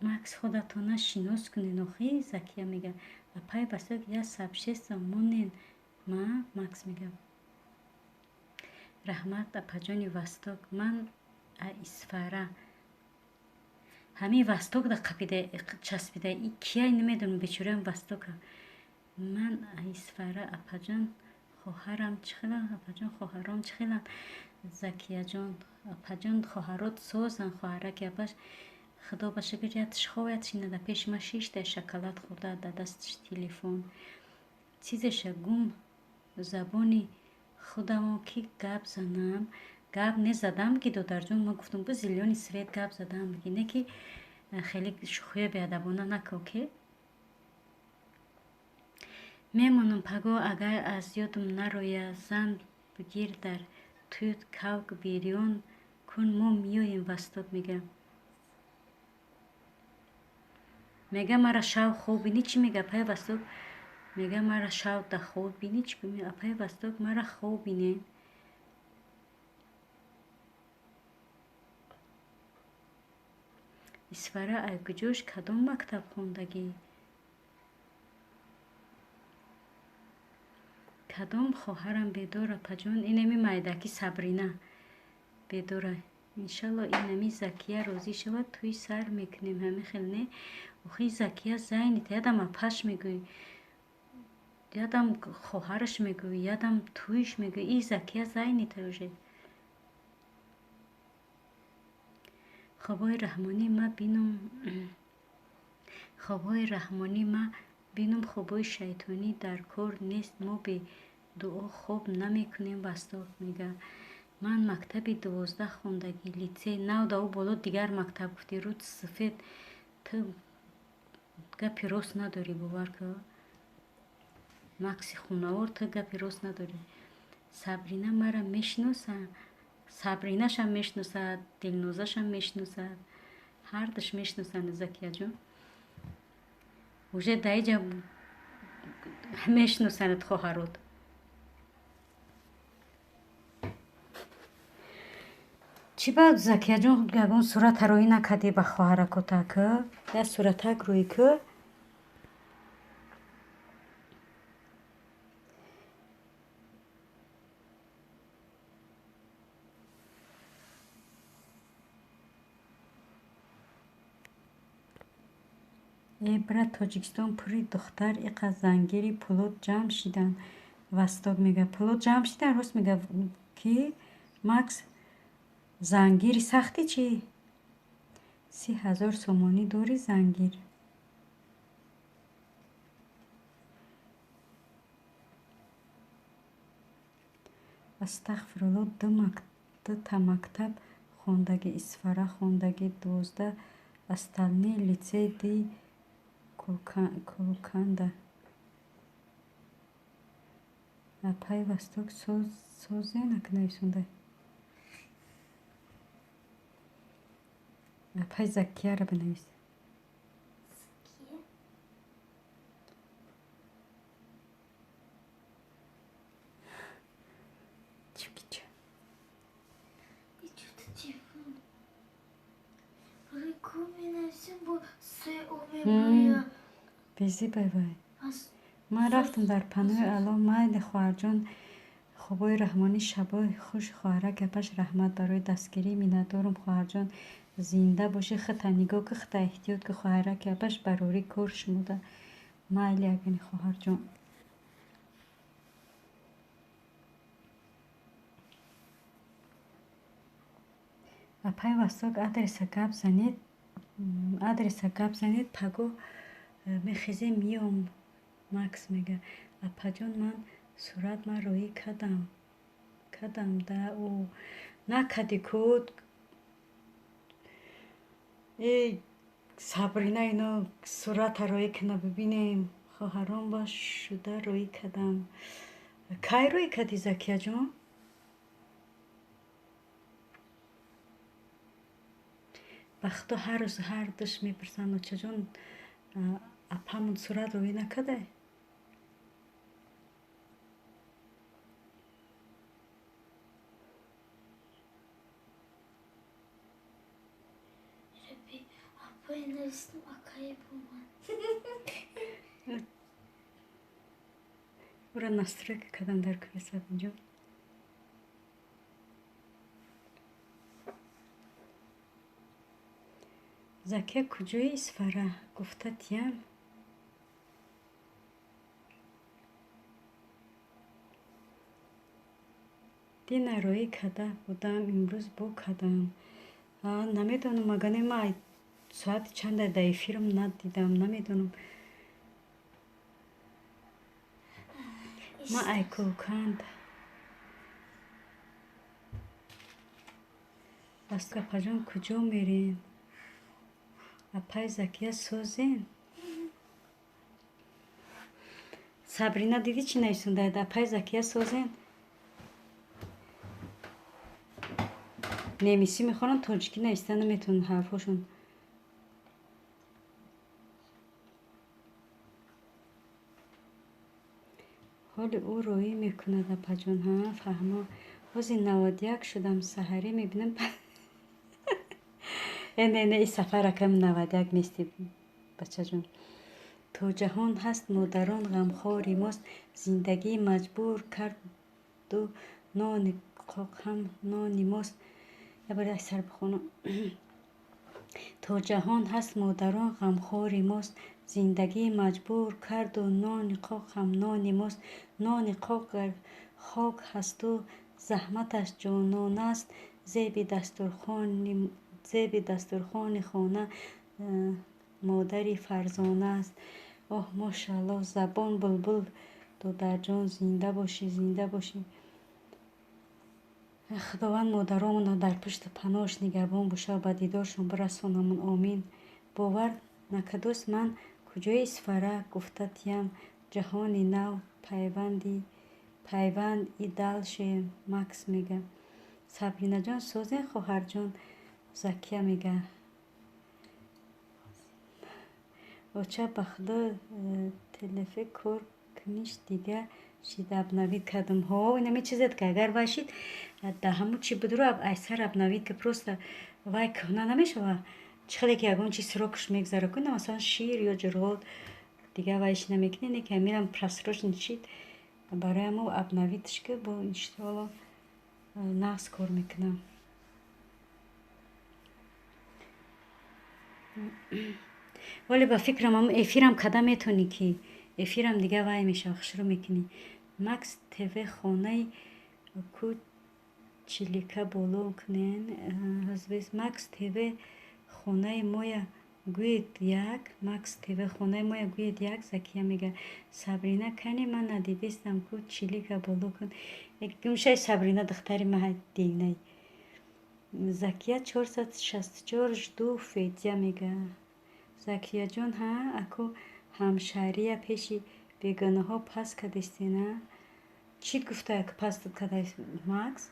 Макс, худатона шинос кунед охи. Закия мега. Апай Васток, як сообщество монен ма. Макс мега. Раҳмат, апаҷони Васток. Ман Исфара. Ҳамин Васток да қапида часпида и кияй намедонам, бечораам Востока. Ман Исфара, апаҷон, хоҳарам чӣ хеланд? Апаҷон, хоҳаром чӣ хеланд? Закияҷон, апаҷон, хоҳарот созанд, хоҳараки апаш. Худо ба шукр, ятш хоб, ятш ина пеши ма шишта, шоколад хӯрда, дар дасташ телефон. Чизеша гум, забони худамо ки гап занам, гап незадам ки, додарҷон, ма гуфтам бу зелёный свет гап задам ки не ки хеле шӯхия беадабона нако ки. Мемонам паго, агар аз ёдам нарояд, зан бигир, дар тӯйт кавк бирён кун, мо меоем. Восток мега. Мега, мара шав хоб бинӣ. Чӣ мега апаи Восток? Мега, мара шав да хоб бинӣ. Чӣ апаи Восток, мара хоб бинед. Исфара ай куҷош, кадом мактаб хондагӣ? Кадом хоҳарам бедор, апаҷон? Инами майдаки Сабрина бедора. Иншалло, инами Закия розӣ шавад, тӯй сар мекунем. Ҳами хел не? Охи, Закия зайнит, ядам апаш мегӯй, ядам хоҳараш мегӯй, ядам тӯйш мегӯй. И Закия зайнита уже. Хобҳои раҳмонӣ ма бинум, хобҳои раҳмонӣ ма бинум, хобҳои шайтонӣ дар кор нест. Мо бе дуо хоб намекунем. Восток мега, ман мактаби 12 хондагӣ, литсей нав да ӯ боло дигар мактаб гуфтӣ. Рӯд сафед, ту гапи рост надорӣ, бовар ка. Макси хунавор, ту гапи рост надорӣ. Сабрина мара мешиноса, Сабринашам мешиносад, Дилнозашам мешиносад, ҳардуш мешиносанд. Закияҷон, уже даиҷа мешиносанд хоҳарот. Чӣ ба, Закияҷон, ягон сурата рӯӣ накардӣ ба хоҳаракота ка? Як суратак рӯӣ ку. Э, брат, Тоҷикистон пури духтар, иқа зангири пулот ҷамъ шидан. Восток мега, пулот ҷамъ шидан, рост мега ки Макс зангири сахти чӣ? 30 000 сомонӣ дори зангир. Астағфирулло, дута мактаб хондагӣ, Исфара хондагӣ 12, остальные литсей ди Кулканда. Апаи Восток, созен ак нависонда. Апаи Закияро бинавис. Закия? Чукича. И что-то телефон. Барои менависем бо се о меброя. Безӣ байвай. Ман рафтам дар паноҳи Аллоҳ. Майли, хоҳарҷон, хобҳои раҳмонӣ, шабои хуш, хоҳарак апаш, раҳмат барои дастгирӣ, миннатдорум, хоҳарҷон. Зинда бошӣ, хита нигоҳ ки, хита эҳтиёт ки, хоҳараки апаш, барорӣ кор шумода. Майли, агани хоҳарҷон. Апаи Восток, адреса гап занед, адреса гап занед, пагоҳ мехезем, меом. Макс мега, апаҷон, ман сурат ман роҳӣ кардам да ӯ накардӣ ку. Э, Сабрина, ино сурата роҳӣ кана, бибинем. Хоҳарон ба шуда роҳӣ кардам. Кай роҳӣ кардӣ, Закияҷон? Ба худо, ҳар рӯз ҳар душ мепурсанд, очаҷон, апамон сурат роҳӣ накардай? Раби, апай нависем, акай бо ман. Ура настройка кардам дар кӯи, Сабинҷон. Закия, куҷои Исфара гуфта тиям? Дина роҳӣ карда будам, имрӯз бо кардам. Намедонам, агане ма соати чанда дар эфирам надидам, намедонам. Ма айкулканд. Апаҷон, куҷо мерем? Апаи Закия, созем? Сабрина, дидӣ, чӣ нависонда? Апай Закия, созен? Немисӣ мехонанд, тоҷикӣ нависта наметавонанд ҳарфҳошон. Ҳоли ӯ роӣ мекунад, апаҷон. Ҳа, фаҳмо. Ҳозир 91 шудам, саҳарӣ мебинам. Э, не, не, и сафар акам 91 нести, бачаҷон. То ҷаҳон ҳаст, модарон ғамхори мост. Зиндагӣ маҷбур карду нони қоқ ҳам нони мост. Ябор як сар бихонам. То ҷаҳон ҳаст, модарон ғамхори мост. Зиндагӣ маҷбур карду нони қоқ ҳам нони мост. Нони қоқ гар хок ҳасту заҳматаш ҷононаст, зеби дастурхони хона модари фарзона аст. Оҳ, мошааллоҳ, забон булбул, додарҷон, зинда бошӣ, зинда бошӣ. Худованд модаромонро дар пушту паноҳаш нигаҳбон боша ва ба дидоршон бирасонамон, омин. Бовар накардост, ман куҷои Исфара гуфта тиям, ҷаҳони нав пайванд и дальше. Макс мега. Сабринаҷон, созен, хоҳарҷон, Закия мега. Оча, ба худо, телефе кор куниш дига шид, обновить кардам. Ҳо, инами чизет ки агар вай шид, да ҳамун чи будро айсар обновить ки, просто вай кӯҳна намешава. Чӣ хеле ки ягон чиз срок ш мегзара кунам, масалан, шир ё ҷурғот, дигар вайш намекунӣ, не ки ҳаминам просроченный шид, барои ҳамо обновить ш ки, бо иншоалло нағз кор мекунам. Вале ба фикрам, ҳамн эфирам када метавонӣ, ки эфирам дигар вай мешава, хушрӯ мекунӣ. Макс ТВ, хонаи ку чилика боло кунен. Макс ТВ, хонаи моя гӯед як. Макс ТВ, хонаи моя гӯед як, Закия мега. Сабрина кани, ман надидистам ку, чилика боло кун. Гумшаи, Сабрина духтари ма динай. Закия 464, жду Федя, мега. Закияҷон, ҳа, аку ҳамшаҳрия пеши бегонаҳо пас кардистена? Чӣ гуфта пас карда, Макс?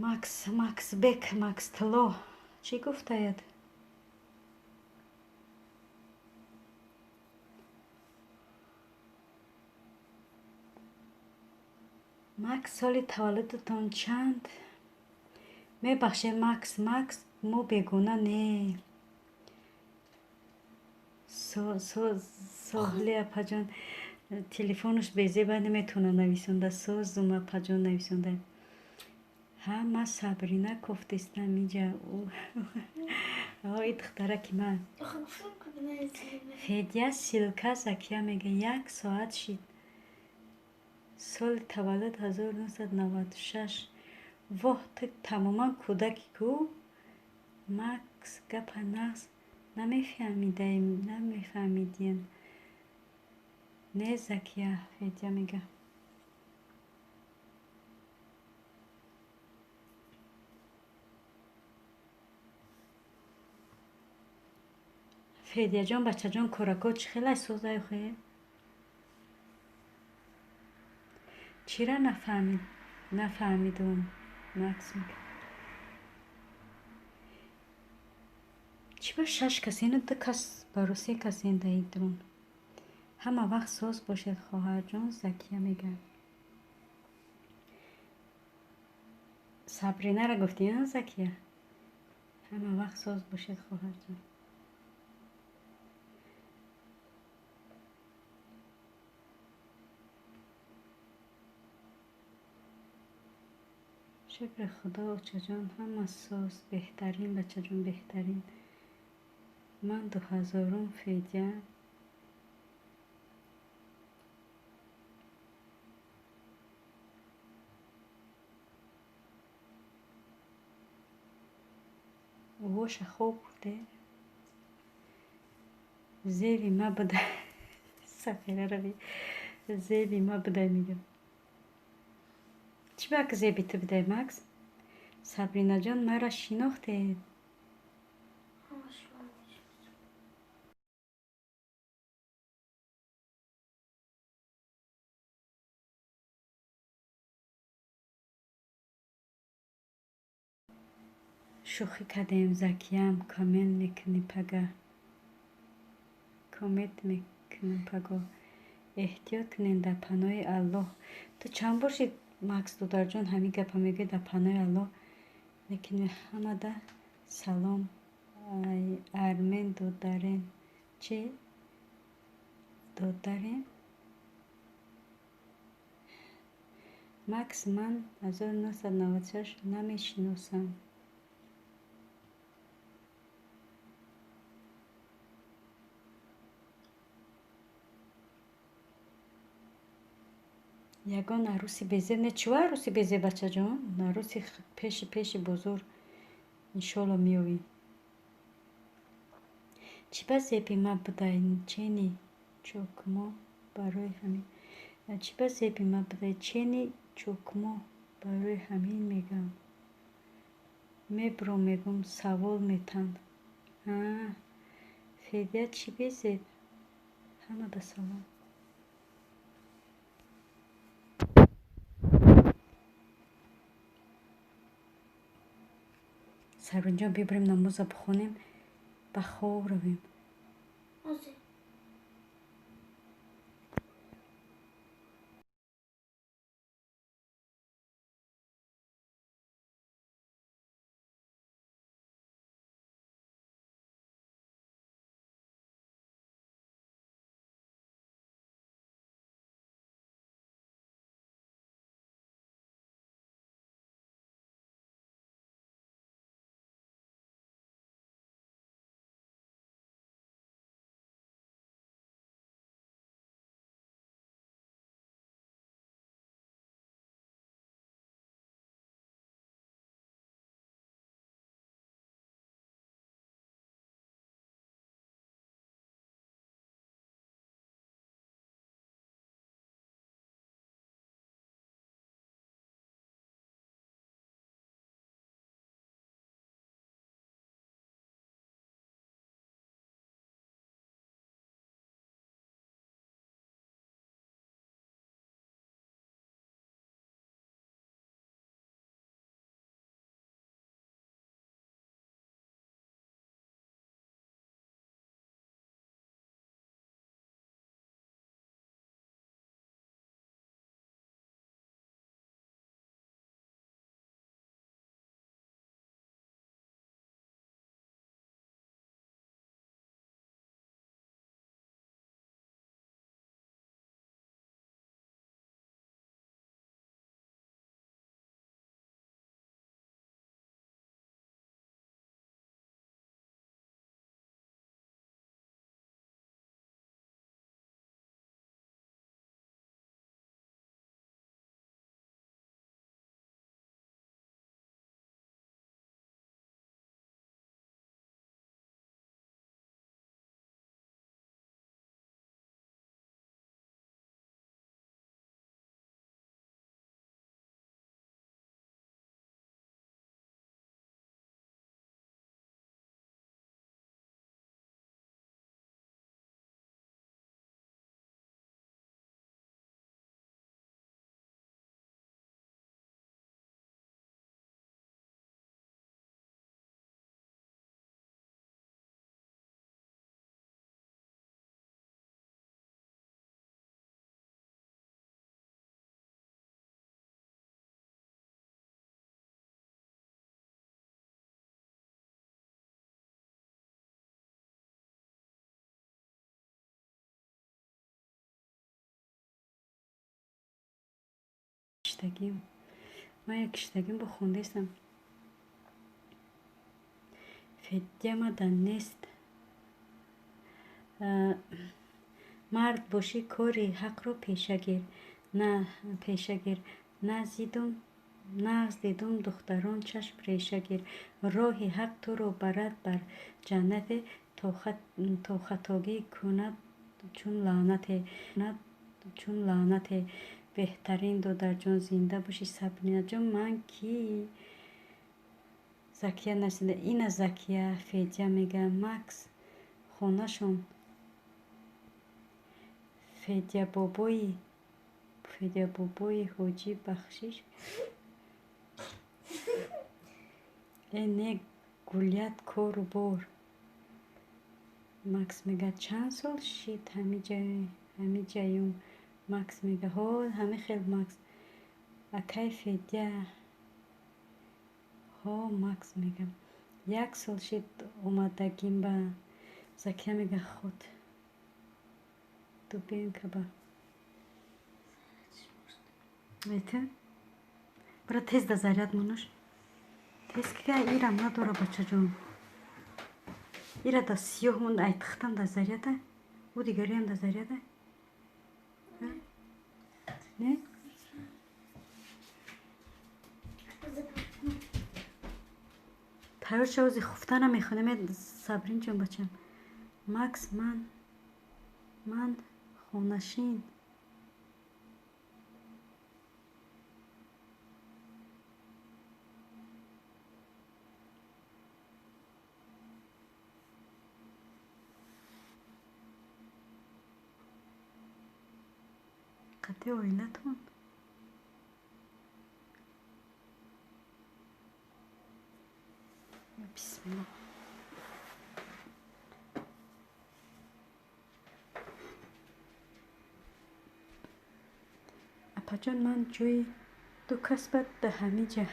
Макс, Макс бек, Макс тилло чӣ гуфтаяд? Макс, соли таваллудатон чанд? Мебахшед, Макс, Макс, мо бегона не. Соҳли, апаҷон, телефонаш безеба, наметавона нависонда. Созум, апаҷон, нависонда. Ҳа, ма Сабрина кофтистам иҷа. И духтараки ман. Федя ссылка, Закия мега, як соат шид. Соли таваллуд 1996. Воҳ, ту тамоман кӯдаки ку, Макс, гапа нағз намефаҳмидаем, намефаҳмидиен. Не, Закия, Федя мега. Федяҷон, бачаҷон, корако чӣ хелай, созаю хе? Чира нафаҳмид, нафаҳмидум, Макс мега. Чӣ ба шаш касену ду кас баро се касен даидрун? Ҳама вақт соз бошед, хоҳарҷон, Закия мега. Сабринара гуфтӣ, а, Закия? Ҳама вақт соз бошед, хоҳарҷон. Шукри худо, очаҷон, ҳама соз, беҳтарин, бачаҷон, беҳтарин. Ман 2000-ум, Федя. Воша, хоб бурде? Зеби ма буда, сафирарави, зеби ма буда, мегам. Чӣ бак зеби ту будай, Макс? Сабринаҷон, маро шинохтед? Шӯхӣ кардем, Закиям. Коммент мекунӣ пага. Коммент мекунем паго. Эҳтиёт кунем, дар паноҳи Аллоҳ. Ту чанд бор шид, Макс додарҷон, ҳамин гапа мегӯӣ, дар паноҳи Аллоҳ. Лекин ҳамада салом. Армен додарем. Чӣ? Додарем? Макс, ман 1996 намешиносам. Ягон арӯси безеб не? Чӣ арӯси безеб, бачаҷон? Арӯси пеши пеши бозор иншолло меёвӣ. Чӣ ба зеби ма будай чени чокмо барои ҳамин? Чӣ ба зеби ма будай чени чокмо барои ҳамин мегам. Мебуром, мегум, савол метанд. Федя чӣ безеб? Ҳама ба салом. Сарвинҷон, бибирем, намоза бихонем, ба хоб равем. Киштагим. Ман як киштагим бо хондестам. Федя мада нест. Мард бошӣ, кори ҳақро пеша гир. На пеша гир. Назидум нағз дидум духтарон, чашм реша гир. Роҳи ҳақ туро барад бар ҷаннате, то хатогӣ кунад чун лаънате. Чун лаънате. Беҳтарин додарҷон, зинда бошӣ, Сабринаҷон. Ман ки Закия насида. Ина Закия Федя мега. Макс хонашон Федябобои Федябобои ҳоҷӣ бахшиш. Э не, Гулят кору бор. Макс мега чанд сол шид ҳамиҷаюм. Макс мега ҳо ҳами хел Макс. Акай Федя ҳо Макс мега як сол шид омадагим ба. Закия мега худ Дубенка ба. Мета? Бира тез да заряд монаш. Тез ки ирам надора бачаҷон. Ира да сиёҳ мон айтихтам да заряда. Ӯ дигариам да заряда. Не? Тайёр шавози хуфтана мехонем Сабринҷон бачам. Макс ман хонашин. Қати оилатон? Бисмилла. Апаҷон ман ҷои ду кас бад да ҳамиҷа.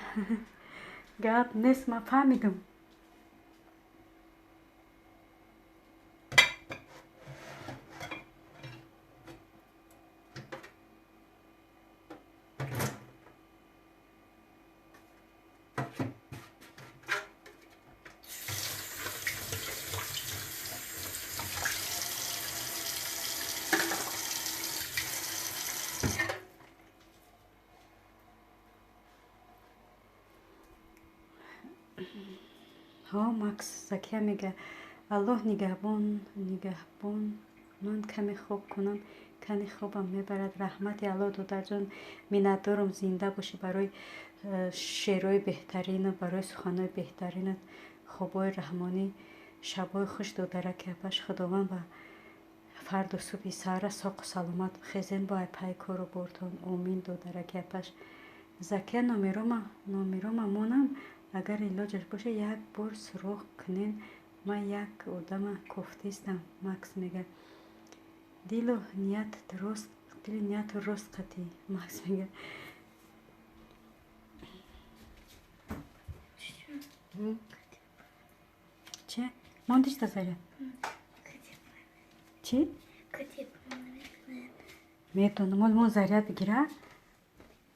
Гап нест, ман фаҳмидам. Ҳо Макс Закия мега Аллоҳ нигаҳбон нигаҳбон ман каме хоб кунам кани хобам мебарад. Раҳмати Аллоҳ додарҷон миннатдорам зинда бошӣ барои шеърҳои беҳтаринат барои суханҳои беҳтаринат. Хобҳои раҳмонӣ шабҳои хуш додараки апаш. Худованд ба фарду субҳи саҳара соқу саломат хезен бо пайи кору бортон. Омин додараки апаш. Закия номерома монам агар илоҷаш боша як бор суроғ кунен. Ман як одама кофтистам. Макс мега дилу нияту рост қатӣ. Макс мега че мондиш да заряд? Чӣ? Метонам ол мон заряд бигира.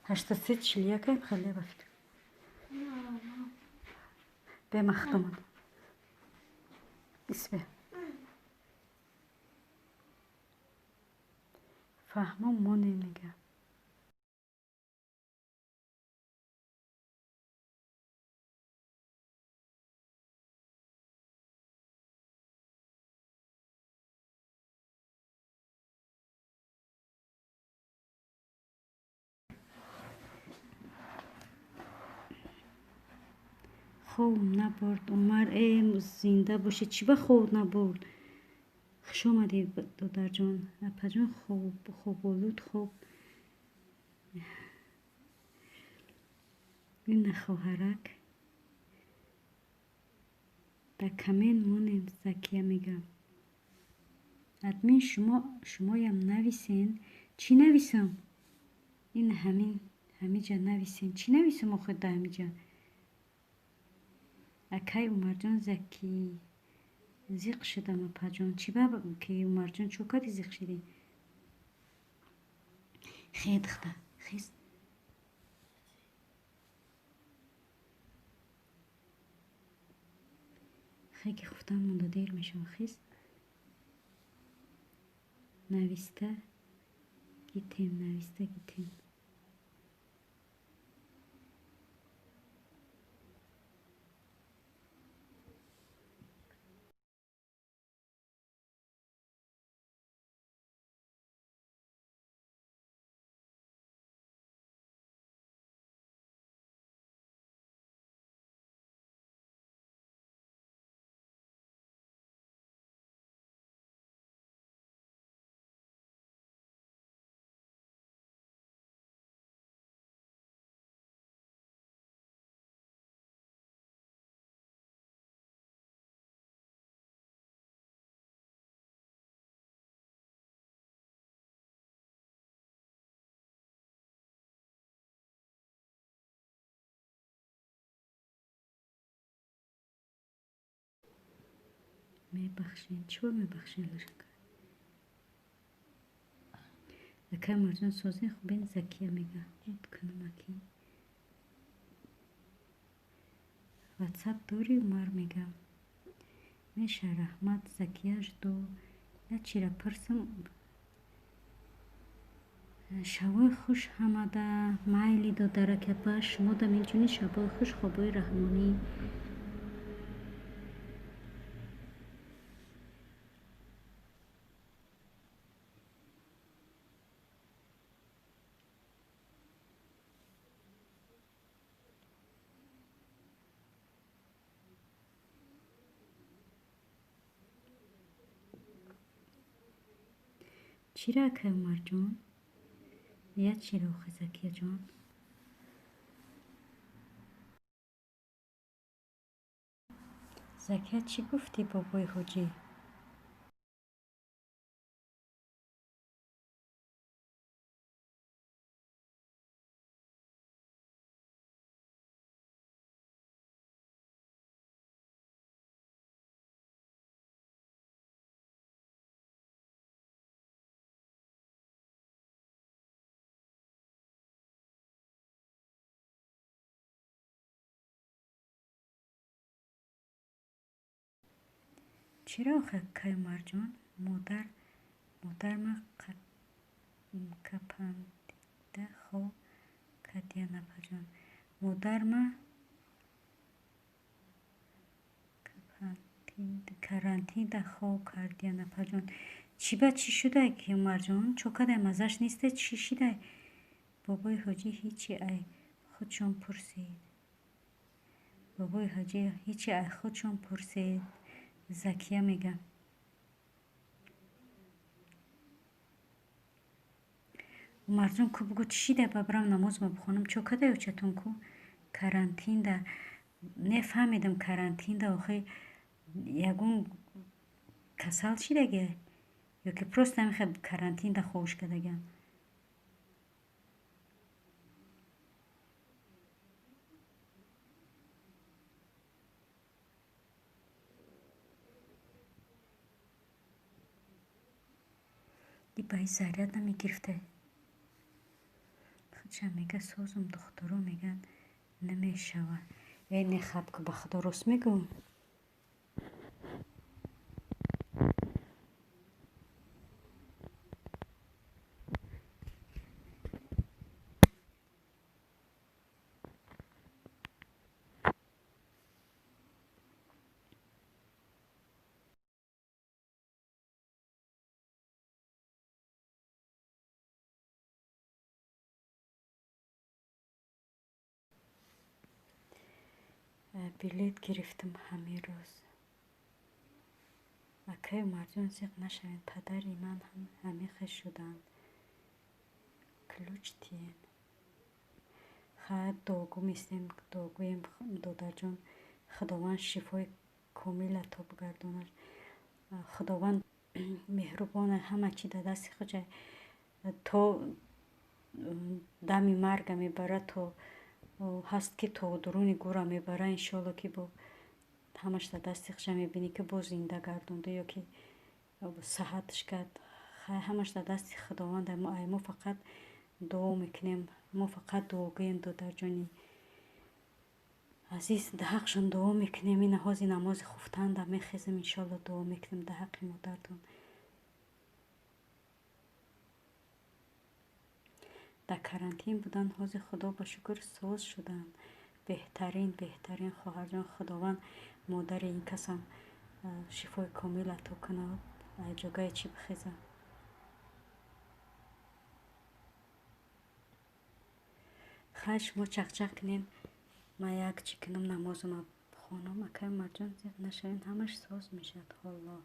8341 хеле ба фикр. Бемахтумон. Исбе. Фаҳмом моне мега. Хоб набурд Умар. Э зинда бошӣ чӣ ба хоб набурд? Хуш омадӣ додарҷон. Апаҷон хоболуд хоб. Ина хоҳарак. Да камен монем Закия мега. Админ шумоям нависен. Чӣ нависам? Ин ҳамиҷа нависен. Чӣ нависам охир да ҳамиҷа? Акай Умарҷон Заки зиқ шудам апаҷон. Чӣ ба ки Умарҷон чӯ кардӣ зиқ шидӣ? Хе духта хез. Хе ки хуфтан монда дер мешава хез. Нависта гитем нависта гитем. Мебахшен. Чӣ бо мебахшен? Акай Умарҷон, созин хубен? Закия мега. Кунам аки. Ватсап дорӣ, Умар мега. Меша, раҳмат, Закия, жду. Я чира пурсам. Шабои хуш ҳамада. Майли, додаракапа, шумодам инчунин шабои хуш, хобои раҳмонӣ. Чира, акай Умарҷон? Я чира охи, Закияҷон? Закия, чӣ гуфтӣ, бобои ҳоҷӣ? Чиро охи, акай Умарҷон? Модарма капандида хоб кардиян, апаҷон. Модарма карантинда хоб кардиян, апаҷон. Чӣ ба чӣ шудай, ки Умарҷон? Чо кадай, маззаш несте, чӣ шидай? Бобои ҳоҷӣ ҳичи ай худшон пурсид. Бобои ҳоҷӣ ҳичи ай худшон пурсид. Закия мега. Умарҷон, ку бугӯ, чӣ шидай, ба бирам намозма бихонам. Чо кадай очатон ку? Карантинда. Нефаҳмидам, карантинда охи ягон касал шидаги ё ки просто ҳамихел карантинда ховуш кардагиам? И ба ин заряд намегирифта. Худшам мега, созум, духтуро мегӯянд, намешавад. Э, нехаб ку, ба худо, рост мегӯм. Билет гирифтам ҳамин рӯз. Акай Умарҷон, зиқ нашавед, падари ман ҳам ҳамин хел шуданд. Ключ тиен. Хайр, дуогӯ местем, дуогӯем, додарҷон. Худованд шифои комил ато бигардонад. Худованд меҳрубон, ҳама чӣ дар дасти худ. То дами марга мебарад, то ҳаст ки то дуруни гӯра мебара, иншоалло, ки бо ҳамаш дар дасти хуша, мебинӣ, ки боз зинда гардонда ё ки саҳатш кард. Хайр, ҳамаш дар дасти Худованд. Ай мо фақат дуо мекунем, мо фақат дуогӯем, додарҷони азиз, дар ҳақшон дуо мекунем. Ина ҳози намози хуфтанда мехезем, иншоалло, дуо мекунем дар ҳаққи модартон. Дар карантин буданд, ҳозир худо ба шукр соз шуданд. Беҳтарин, беҳтарин, хоҳарҷон. Худованд модари ин касам шифои комил ато кунад, ҷогаи чӣ бихезад. Хайр, шумо чақчақ кунед, ман як чӣ кунам, намозама бихонам. Акай Умарҷон, зиқ нашавед, ҳамаш соз мешавад ҳоло.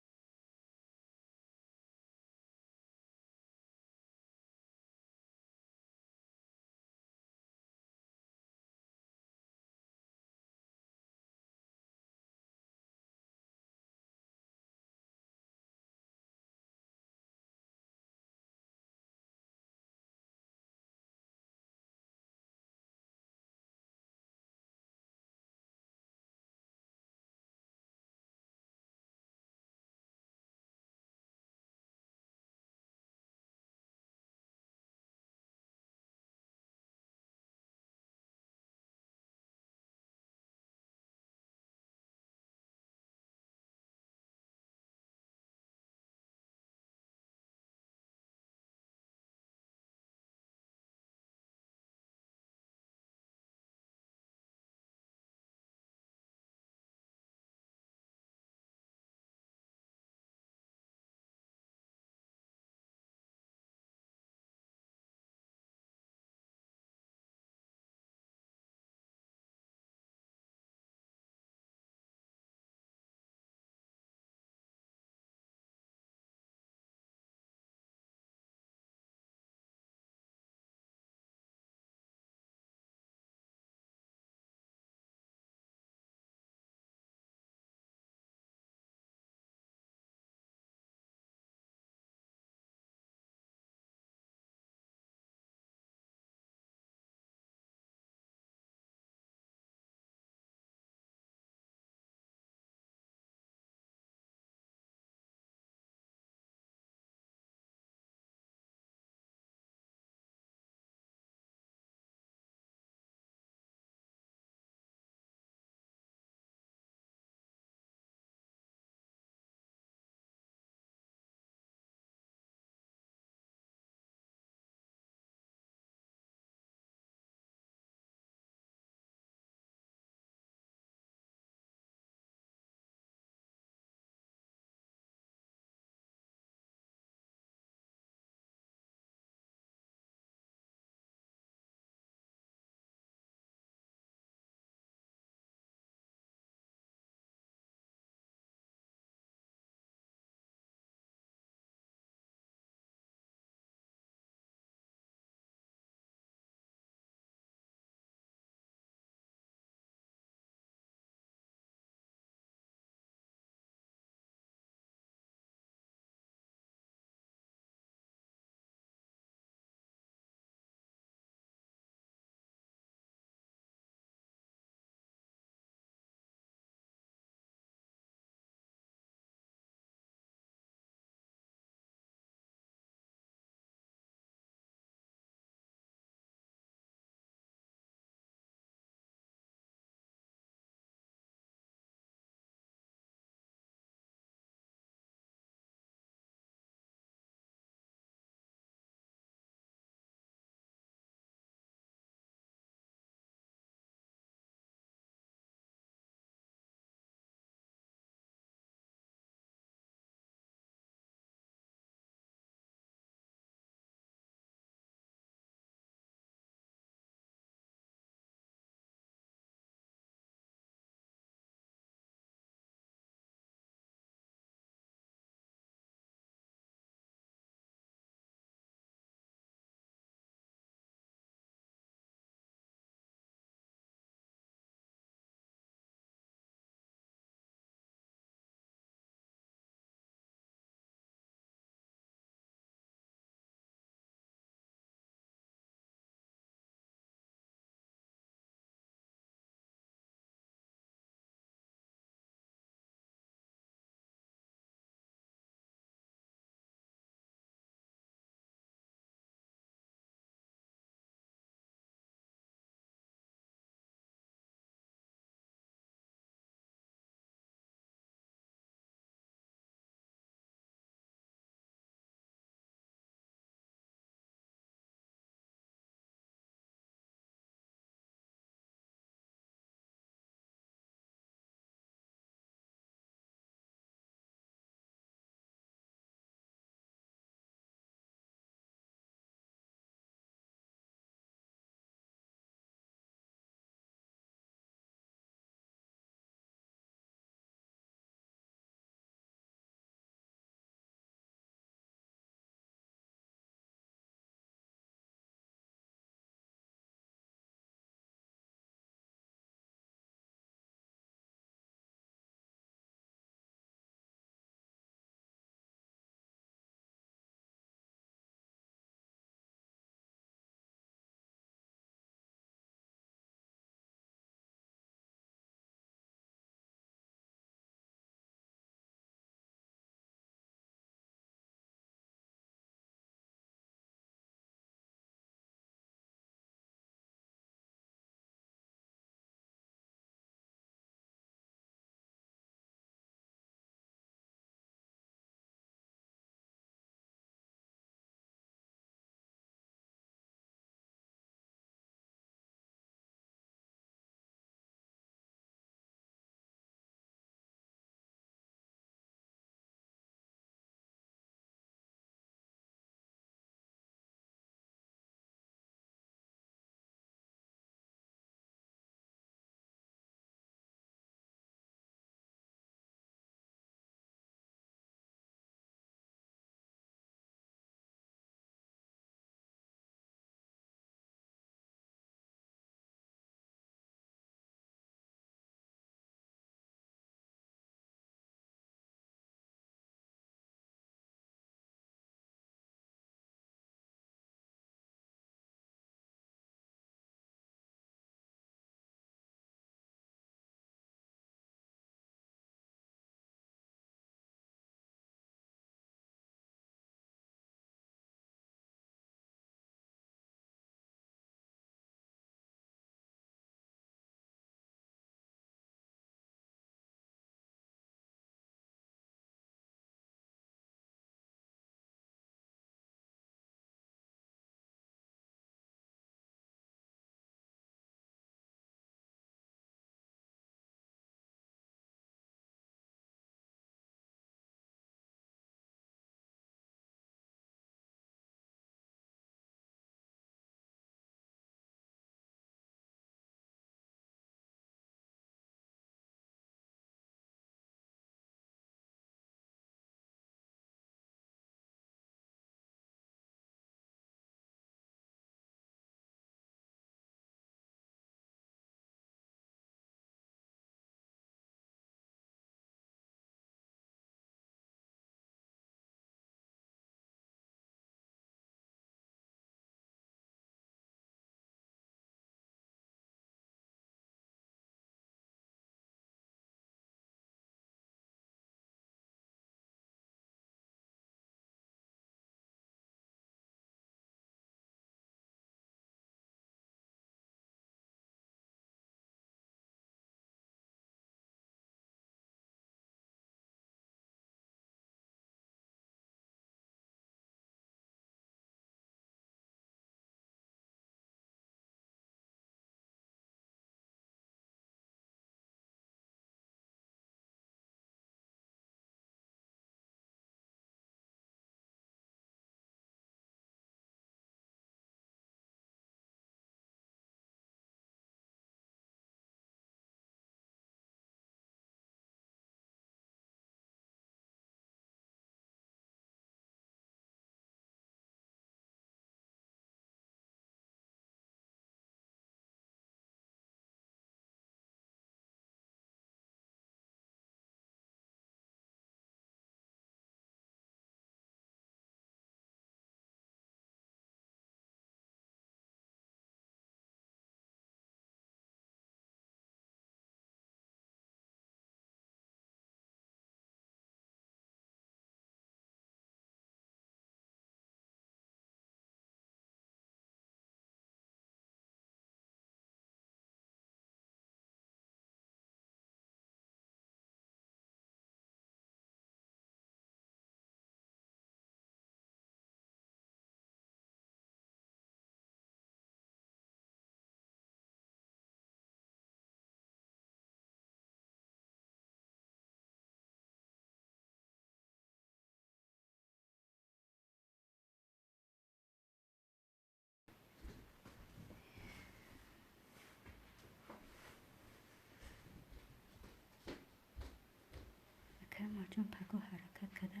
Акай Умарҷон, пагоҳ ҳаракат карда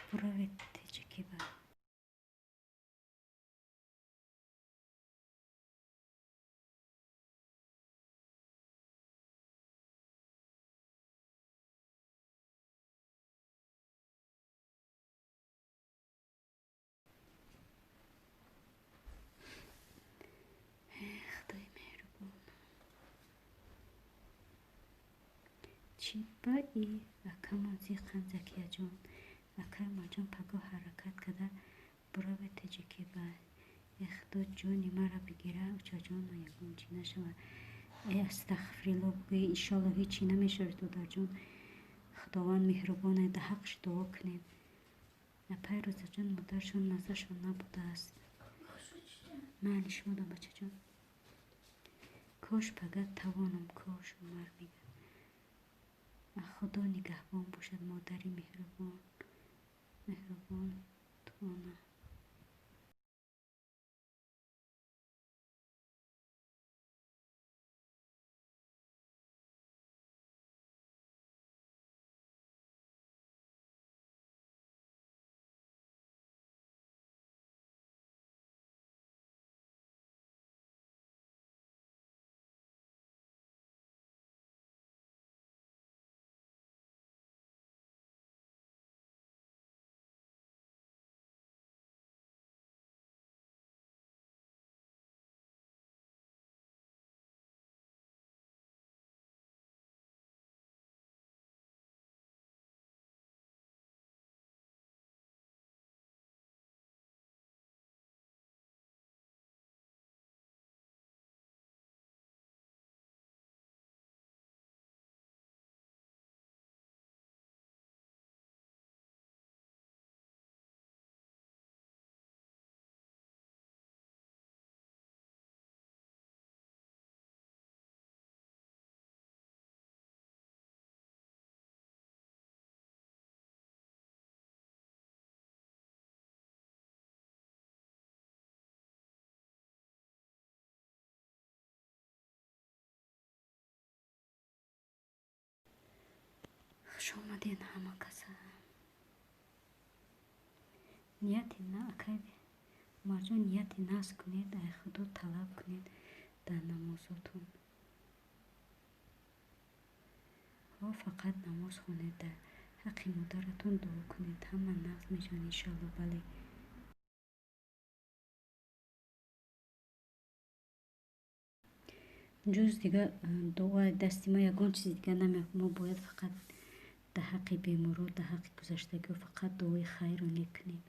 буравед Теҷикиба. Худои меҳрубон. Чӣ ба и акамон зиқанд, Закияҷон? Акай Умарҷон, пагоҳ ҳаракат карда буравед Теҷикиба. Э Худо ҷони маро бигира, очаҷоно, ягон чӣ нашавад. Э астағфирилло бигӯӣ, иншолло ҳеҷ чӣ намешавад, додарҷон. Худованд меҳрубоне, да ҳаққш дуо кунед. Апай Рӯзаҷон, модаршон маззашон набудааст. Майли шумодам, бачаҷон. Кош пага тавонам, кош, Умар мегӯяд. Худо нигаҳбон бошад, модари меҳрубон, меҳрубон туона. Хуш омадед ҳама каса. Нияти на, акай Умарҷон, нияти нағз кунед, ай Худо талаб кунед дар намозотон. Ҳо, фақат намоз хонед, дар ҳаққи модаратон дуо кунед, ҳама нағз мешавад иншоалло, бале. Ҷуз дига дуои дасти мо ягон чизи дига намеояд. Мо бояд фақат дар ҳаққи беморо, дар ҳаққи гузаштагиҳо фақат дуои хайру нек кунем.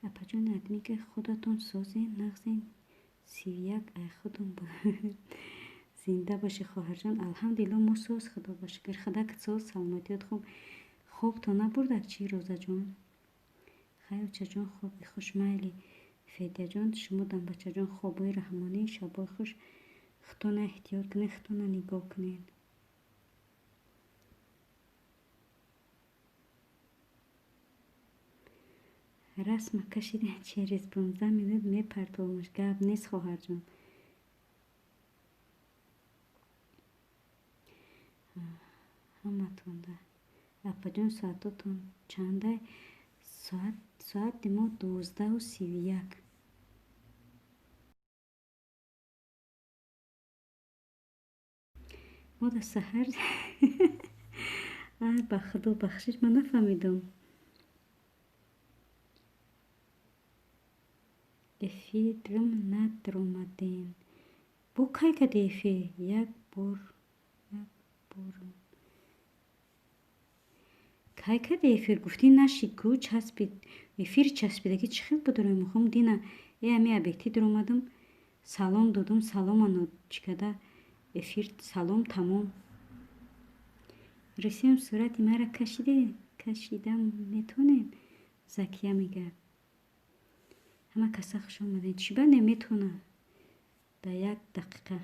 Апаҷон, адмига худатон созен, нағзен, 31 ай худум. Зинда бошӣ, хоҳарҷон. Алҳамдулилло, мо соз, Худо ба шукр. Худакат соз, саломатиёт хуб. Хобто набурдак чӣ, Розаҷон? Хайр, очаҷон, хоби хуш, майли. Федяҷон, шумодам, бачаҷон, хобои раҳмонӣ, шабои хуш. Худтона эҳтиёт кунед, худтона нигоҳ кунед. Расма кашида через 15 минут мепартовамаш. Гап нест, хоҳарҷон. Ҳаматонда. Апаҷон, соатотон чандай? Соати мо 12:31. Мо дар саҳар. Ай, ба Худо, бахшиш, ман нафаҳмидам. Эфирм надромадем. Бо кай кади эфир? Як бор, як борм. Кай кади эфир? Гуфтӣ нашид ку, часпид. Эфир часпидаги чӣ хел будорем? Мехоҳам дина э ами объектив дуромадам, салом додум, саломану чӣ када эфир, салом тамом. Русиям сурати маро кашиде, кашида метонем? Закия мега. Ҳама каса хуш омадем. Чӣ ба неметона? Дар як дақиқа.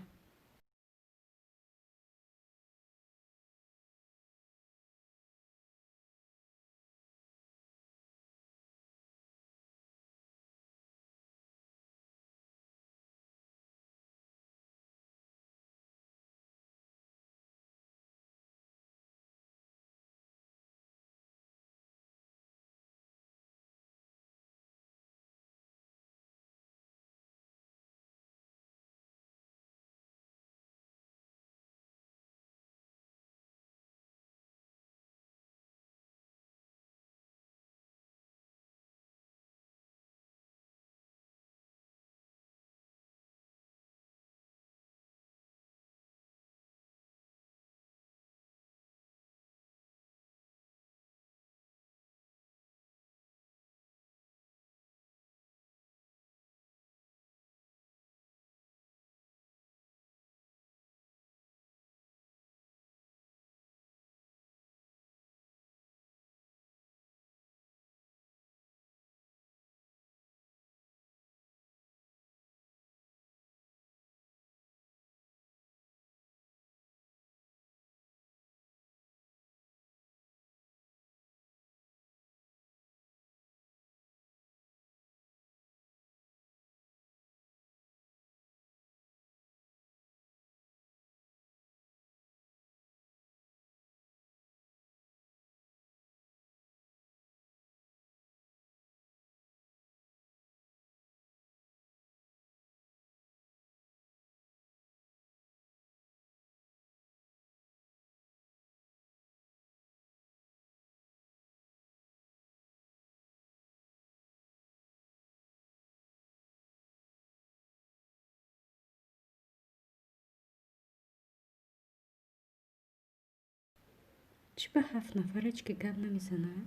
Чӣ ба ҳафт нафар ҳеҷ ки гап намезанад?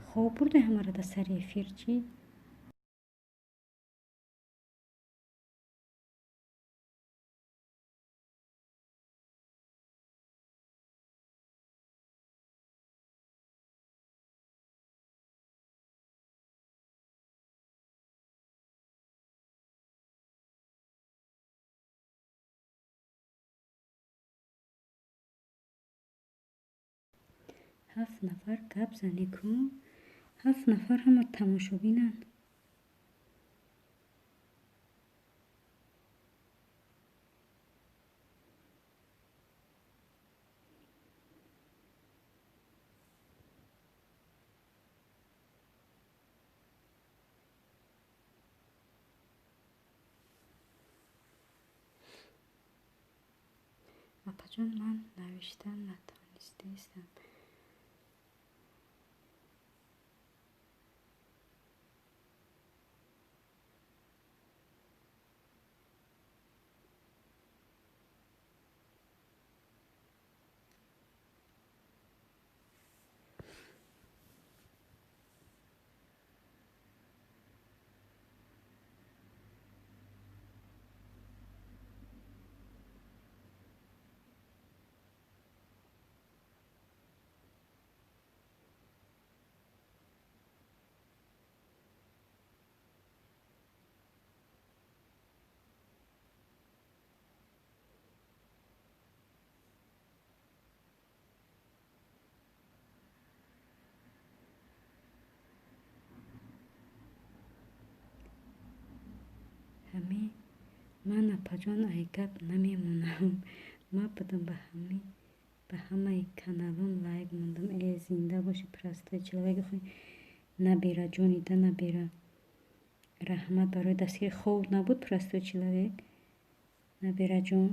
Хоб бурде ҳамаро дар сари эфир, чӣ? Ҳафт нафар гап занӣ ку? Ҳафт нафар ҳама тамошобинанд. Апаҷон, ман навиштан натавонистаистам. Ҳами ман, апаҷон, ай гап намемонам. Ман будам ба ҳамаи каналон лайк мондам. Э, зинда боши, простой человек. Набера ҷонида, набера. Раҳмат барои дастгирӣ. Хоб набуд простой человек? Набераҷон.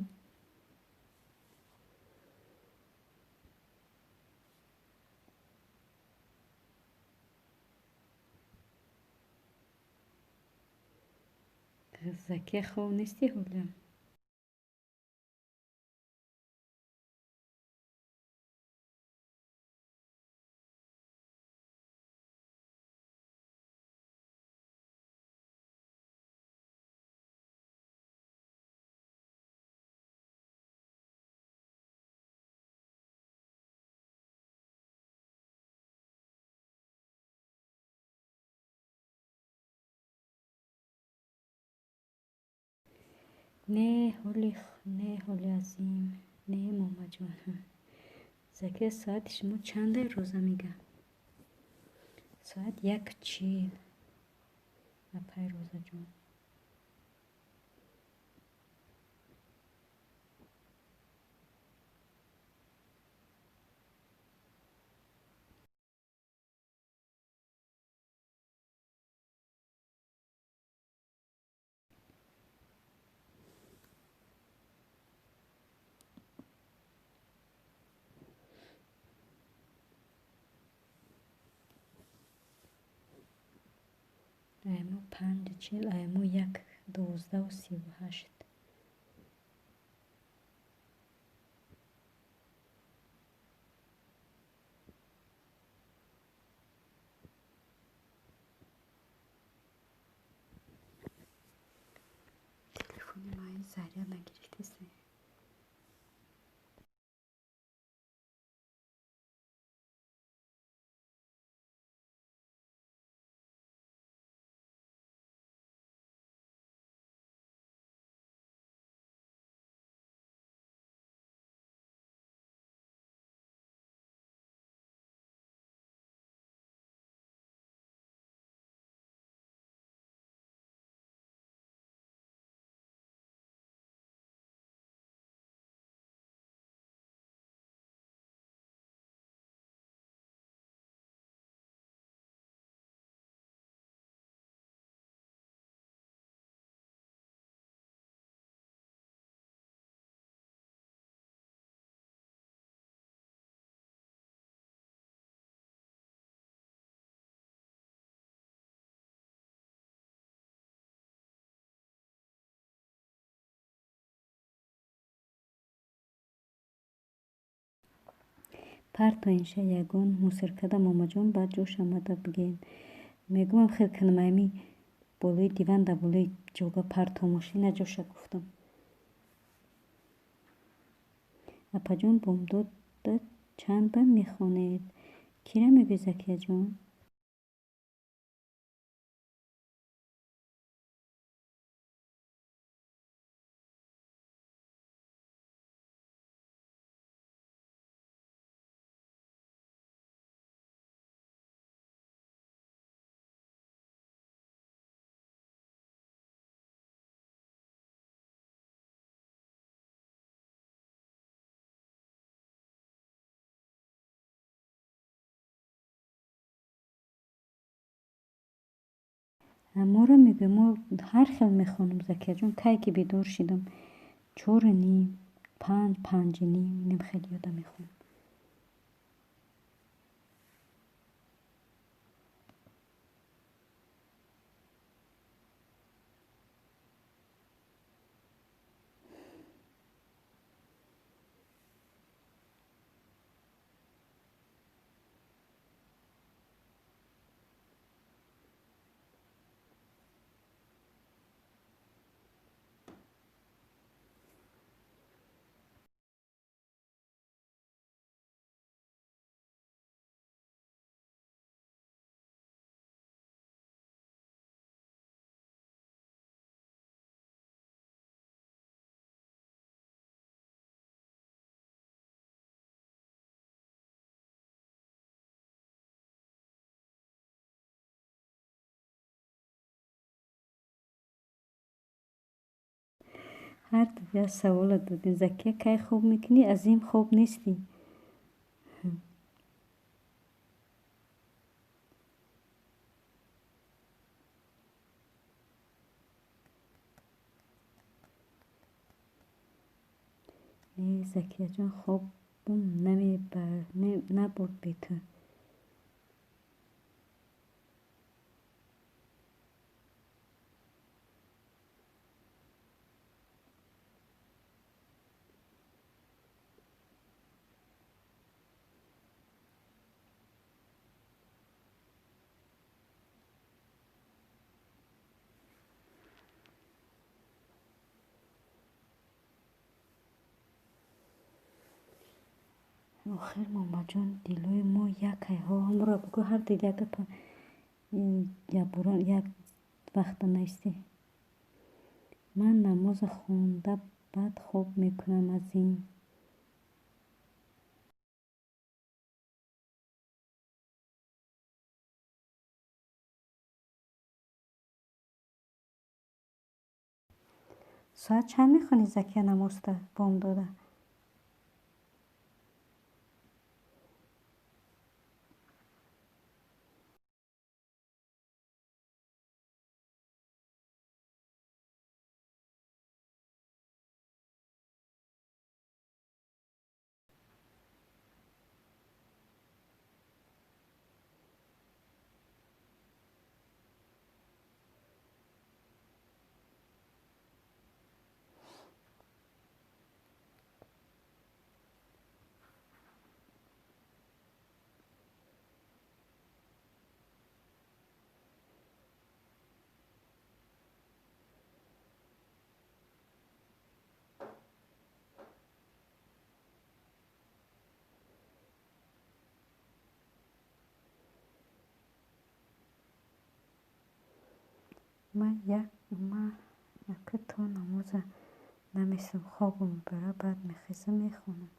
Закия, хоб нестӣ ҳоло? Не ҳоли, не ҳоли азим, не момаҷон. Закия, соати шумо чанде, Роза мега? Соат 1:40, апай Розаҷон. Аймо 5:40, аймо як 12:38. Телефони ман заряд нагирифтасе. Партоинша ягон мусоркада, момаҷон, баъд ҷош омада бигем. Мегӯям, хел кунам, ами болои диван, дар болои ҷога партомуш. Ина ҷоша гуфтам. Апаҷон, бомдода чанд ба мехонед? Кира мегӯӣ, Закияҷон? Моро мегӯем, мо ҳар хел мехонам, Закияҷон. Кай ки бедор шидам, 4:30, 5, 5:30, инам хеле ёда мехонам. Ҳар як савола додем. Закия, кай хоб мекунӣ? Азим, хоб нестӣ? Не, Закияҷон, хобам набурд бе ту. Охир, момаҷон, дилои мо якай. Ҳо, ҳамро бугӯ, ҳар дил як гапа якбора як вақта наистӣ. Ман намоза хонда баъд хоб мекунам аз ин. Соат чанд мехонӣ, Закия, намозта бомдода? Ман яка то намоза намесам, хобам мебара, баъд мехезам, мехонам.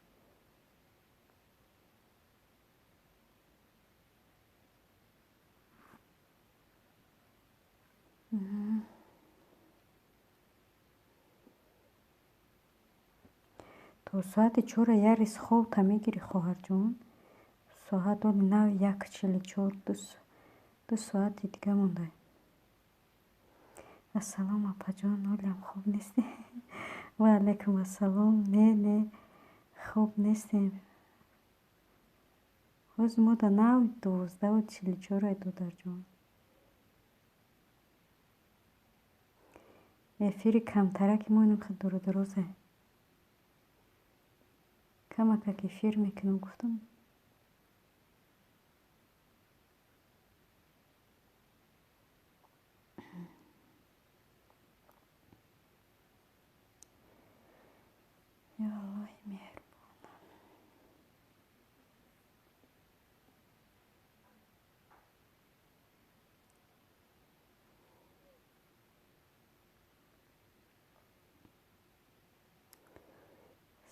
То соати чора як рез хобта мегирӣ, хоҳарҷон? Соат оли нав 1:44, 2 соати дига монда. Ассалом, апаҷон, ҳолиам хоб нестем? Ва алайкум ассалом. Не, не, хоб нестем. Ҳозир мо да нав 12:44-ай, додарҷон. Эфири камтараки мо инам хел дуру дарозе. Камакак эфир мекунам, гуфтам. Ё Аллоҳи меҳрубон.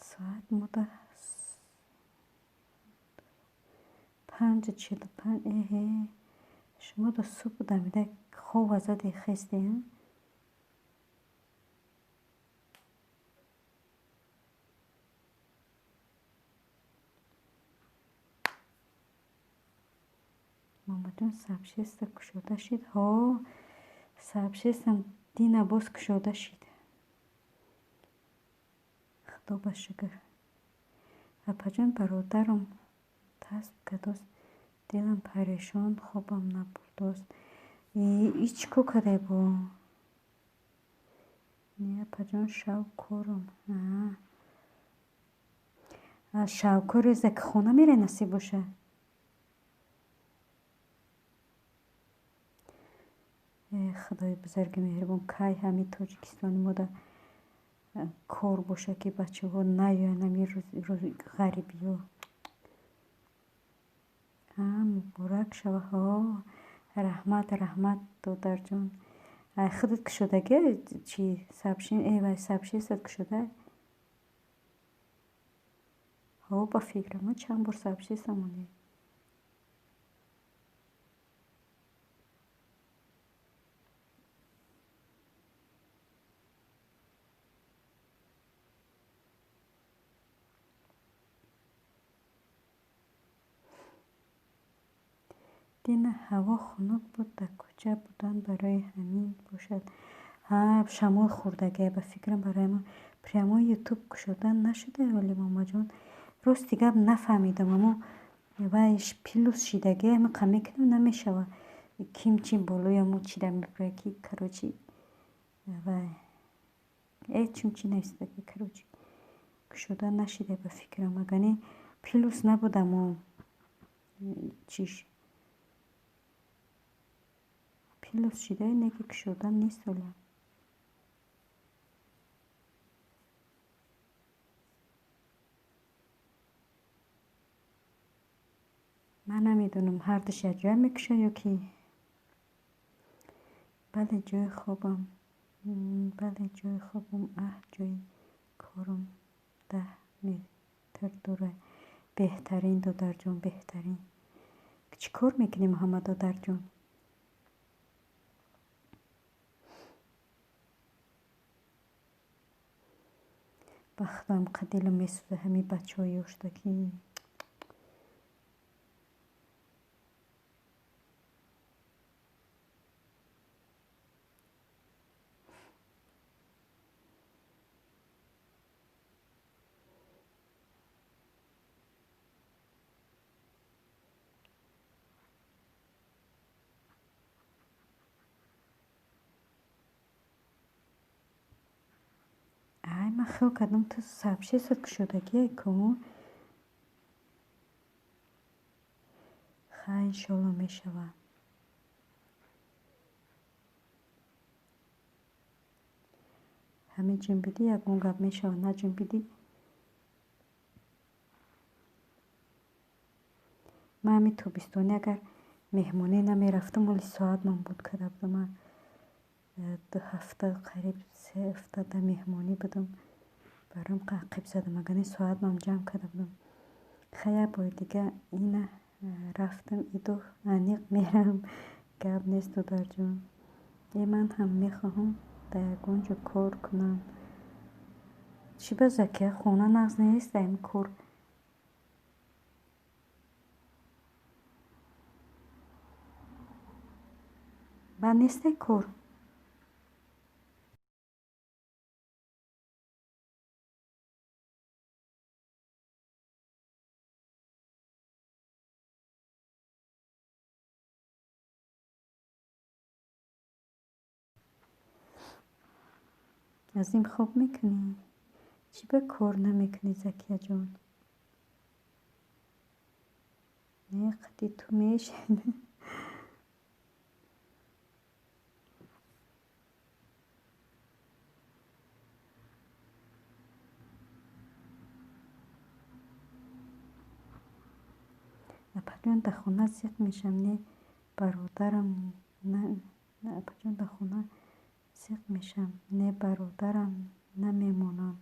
Соат мода 5:45. Эҳе, шумо до субҳ дамида хова заде хестем? Момаҷон, сообщество кушода шид? Ҳо, сообществом дина боз кушода шид. Худо ба шукр. Апаҷон, бародарам тасб кардост, дилам парешон, хобам набурдост. И чӣ кор кардай бо? Не, апаҷон, шав корам. Шавкор реза ки хона мерай, насиб боша. Э, Худои бузурги меҳрубон, кай ҳамин Тоҷикистони мода кор боша, ки бачаҳо наёянд ҳамин ғарибиҳо. Ҳа, муборак шава. Ҳо, раҳмат, раҳмат, додарҷон. Ай худат кушодагӣ чи сообщение? Э, вай сообществот кушода? Ҳо, ба фикрам, ма чанд бор сообщество мондем. Дина ҳаво хунук буд, дар кӯча будан, барои ҳамин бошад. Ҳа, шамол хӯрдагия, ба фикрам, барои мо. Прямой ютуб кушода нашуда вале, момаҷон. Рости гап, нафаҳмидам, амо вай плюс шидагия ҳамиқа мекунам, намешава. Ким чи болои амо чида мебурад, ки, короче, вай э чун чи нависидаги, короче, кушода нашида, ба фикрам, агар не плюс набуд, амо чиш плюс шида, не ки кушода нест ҳоло. Ман намедонам, ҳардуш якҷоя мекушад ё ки. Бале, ҷои хобам. Бале, ҷои хобам аҳ ҷои корам 10 метр дура. Беҳтарин, додарҷон, беҳтарин. Чӣ кор мекунӣ, Муҳаммад додарҷон? Ба худам дилам месӯзад ҳамин бачаҳои ёштакӣ. Ай, ман хел кардам, ту сообществот кушодагие ку? Хай, иншолло мешавад. Ҳамин ҷунбидӣ ягон гап мешавад, наҷунбидӣ. Ман ҳамин тобистонӣ агар меҳмонӣ намерафтам, оли соатмон буд карда будам. Ман 2 ҳафта, қариб 3 ҳафта дар меҳмонӣ будам. Баром ақиб задам, агар не соатмам ҷамъ карда будам. Хай, як бори дига ина рафтам, иду аниқ мерам. Гап нест, додарҷон. Е, ман ҳам мехоҳам дар ягон ҷо кор кунам. Чӣ ба Закия, хона нағз нест дар ин кор? Бад несте кор? Аз ин хоб мекунӣ? Чӣ ба кор намекунӣ, Закияҷон? Не, қади ту мешавӣ. Апаҷон, дар хона зиқ мешавам, не бародарам, апаҷон, дар хона зиқ мешавам, не бародарам намемонам.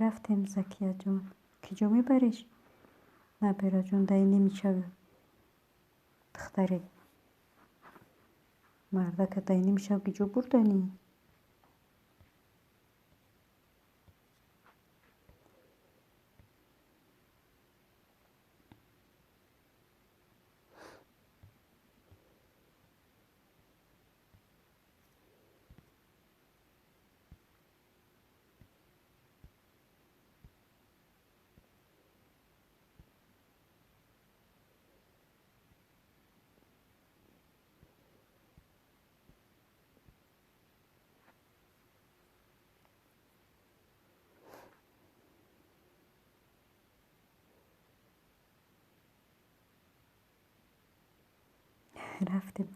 Рафтем, Закияҷон. Киҷо мебариш? Набираҷон, даи немишави. Духтаре мардака даи немишав, киҷо бурданӣ? Рафтем.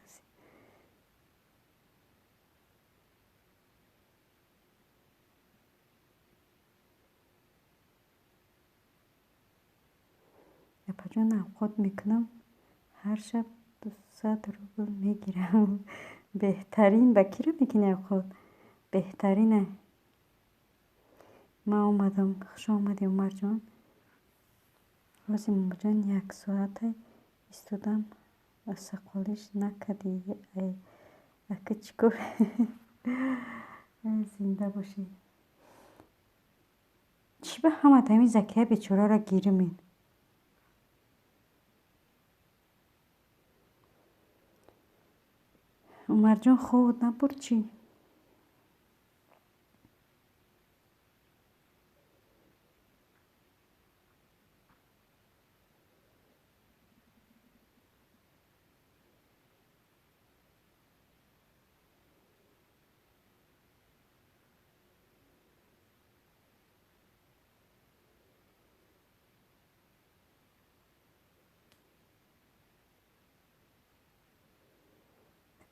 Апаҷон, авқот мекунам, ҳар шаб 200 рубл мегирам. Беҳтарин. Ба киро мекунӣ авқот? Беҳтарине. Ман омадам. Хуш омадӣ, Умарҷон. Ҳозир Момаҷон як соате истодам, сақолиш накардӣ. Ай, ака чӣ кор? Зинда бошӣ. Чӣ ба ҳамат ҳамин Закия бечораро гирмед? Умарҷон, хобот набурд чӣ?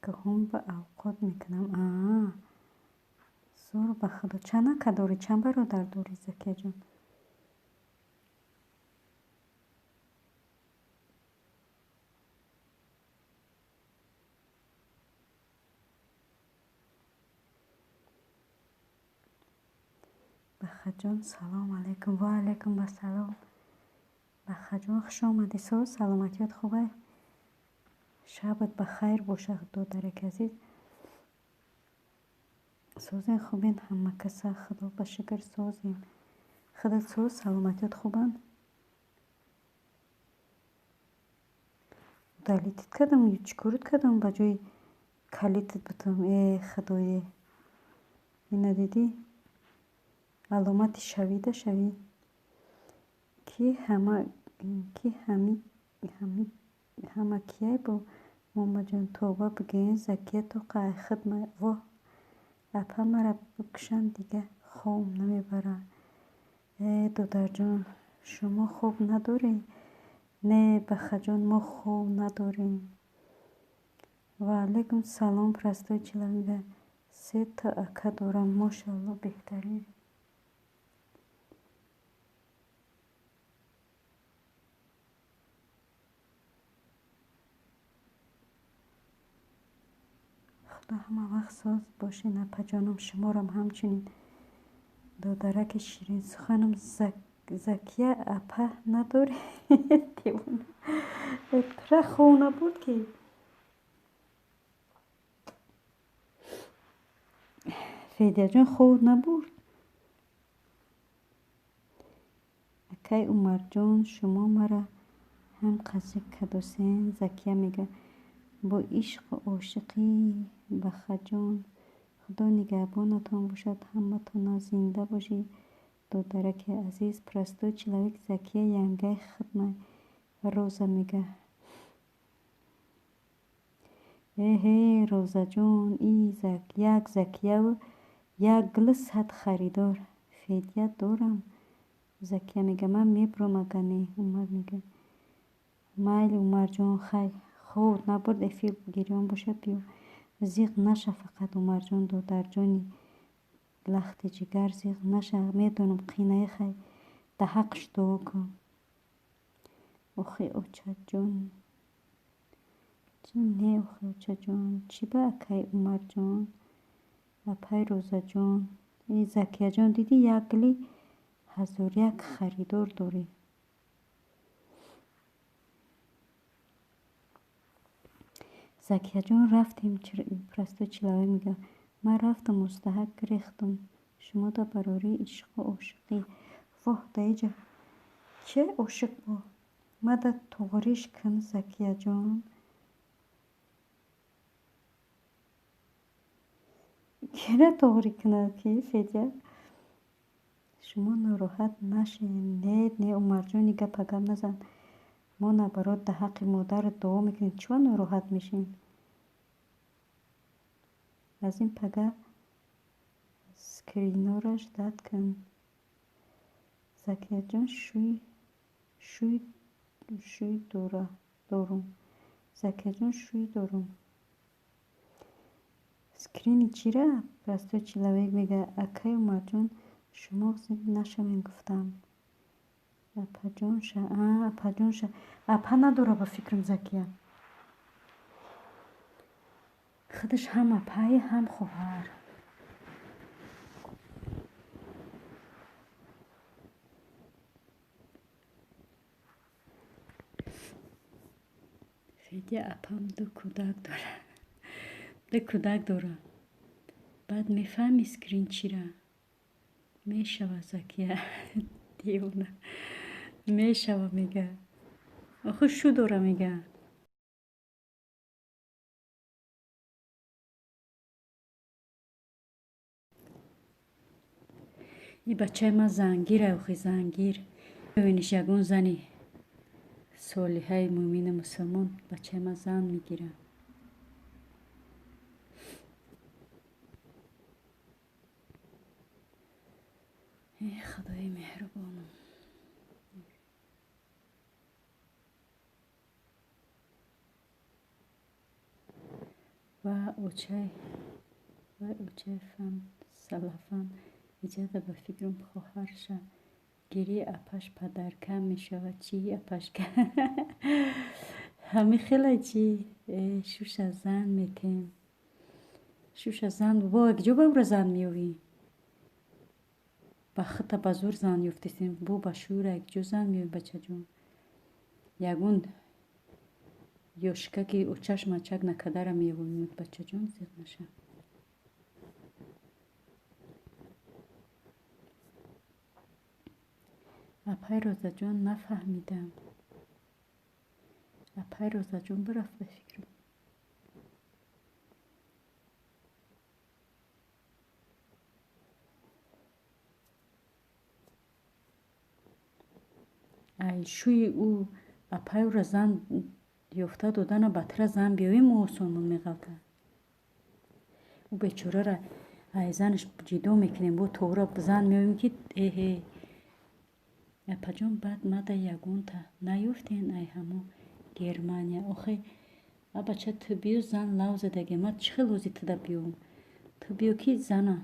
Каҳум ба авқот мекунам. Аа, зур, ба худо. Чанд ака дорӣ? Чанд бародар дорӣ, Закияҷон? Бахаҷон, салом алайкум. Ва алайкум ассалом. Бахаҷон, хуш омадӣ. Соз, саломатиёт хубай? Шабат ба хайр бошад, додараки азиз. Созен, хубен ҳама каса, худо ба шукр, созем. Худат соз, саломатиёт хубанд? Удалить кардам ё чӣ корит кардам, ба ҷои калитат бутам? Э, худое, ина дидӣ, аломати шавида шавӣ. Ки ҳама, ки ҳами ҳами ҳама кияй бо момаҷон, тавба бигӯен. Закия тоқа ай хидма. Воҳ, апа, мара бикушанд, дига хоб намебарад. Э, додарҷон, шумо хоб надоред? Не, Бахаҷон, мо хоб надорем. Ва алайкум салом. Простой человек, сета ака дорам, мошалло, беҳтарин. Худо ҳама вақт соз бошед, апаҷонам, шуморам ҳамчунин, додараки ширинсуханам. Закия, апа надорӣ? Девона, тура хоб набуд ки? Федяҷон, хоб набурд? Акай Умарҷон, шумо мара ҳам қазиқ кардосен. Закия мега: бо ишқу ошиқӣ. Бахаҷон, худо нигаҳбонатон бошад ҳаматона, зинда бошӣ, додараки азиз. Простой человек, Закия янгаи хидмай. Роза мега: эҳе, Розаҷон, и як Закияву як гулу 100 харидор. Федя дорам. Закия мега: ман мебурам, ага не. Умар мега: майли, Умарҷон, хай, хоб набурд, эфир гирён бошад, биё, зиқ наша. Фақат, Умарҷон, додарҷони лахти ҷигар, зиқ наша. Медонам, қинаи, хай, да ҳаққш дуо кун. Охи, очаҷон, не, охи, очаҷон, чӣ ба, акай Умарҷон, апай Розаҷон. Закияҷон, дидӣ, як гули 1001 харидор дорӣ. Закияҷон, рафтем. Простой человек мега: ман рафтам, мустаҳак гирехтам шумо да барории ишқу ошиқӣ. Воҳ, даиҷа че ошиқ бо мада, туғриш кун, Закияҷон. Кира туғрӣ кунад ки, Федя? Шумо нороҳат нашед. Не, не, Умарҷони, гапа гап назан. Мо, наоборот, да ҳаққи модарат дуо мекунем. Чива нороҳат мешем? Аз ин пага скринора ждать кун. Закияҷон, шӯй дорум. Закияҷон, шӯй дорум. Скрини чира? Простой человек мега: акай Умарҷон, шумо зиқ нашавем, гуфтам. Апаҷонша, апаҷонша, апа надора, ба фикрам. Закия худаш ҳам апае, ҳам хоҳар. Федя, апам ду кӯдак дора, ду кӯдак дора. Баъд мефаҳми, скрин чира мешава. Закия, девона, мешава, мега. Охи, шу дора, мега. И бачаи ман зангира, охи, зангир. Бибиниш, ягон зани солиҳаи мӯъмину мусулмон бачаи ман зан мегирад. Э, худои меҳрубонам. Ва очай, вай очай фан салафан иҷаза, ба фикрам, хоҳарша гирӣ, апаш падарка мешавад. Чӣ апашка? Ҳами хела чӣ? Э, шуша зан метем, шуша зан. Бо якҷо ба ӯра зан меёвӣ? Ба худта ба зур зан ёфтесем, бо ба шӯра якҷо зан меёбӣ, бачаҷон. Ягон ёшикаки очаш мачак накардара меёбимад, бачаҷон, зиқ наша. Апай Розаҷон, нафаҳмидам. Апай Розаҷон бирафт ба фикрам. Ай шӯи ӯ апай ӯра зан ёфта додана ба тира зан биёем, ӯ осонмон меғалта. Ӯ бечорара ай занаш ҷидо мекунем, бо то ӯра зан меёбем ки эҳе. Апаҷон, баъд мада ягонта наёфтен ай ҳамо Германия. Охе, а бача, ту биё, зан лав задаге, ма чӣ хел ҳози туда биёвам? Ту биё ки зана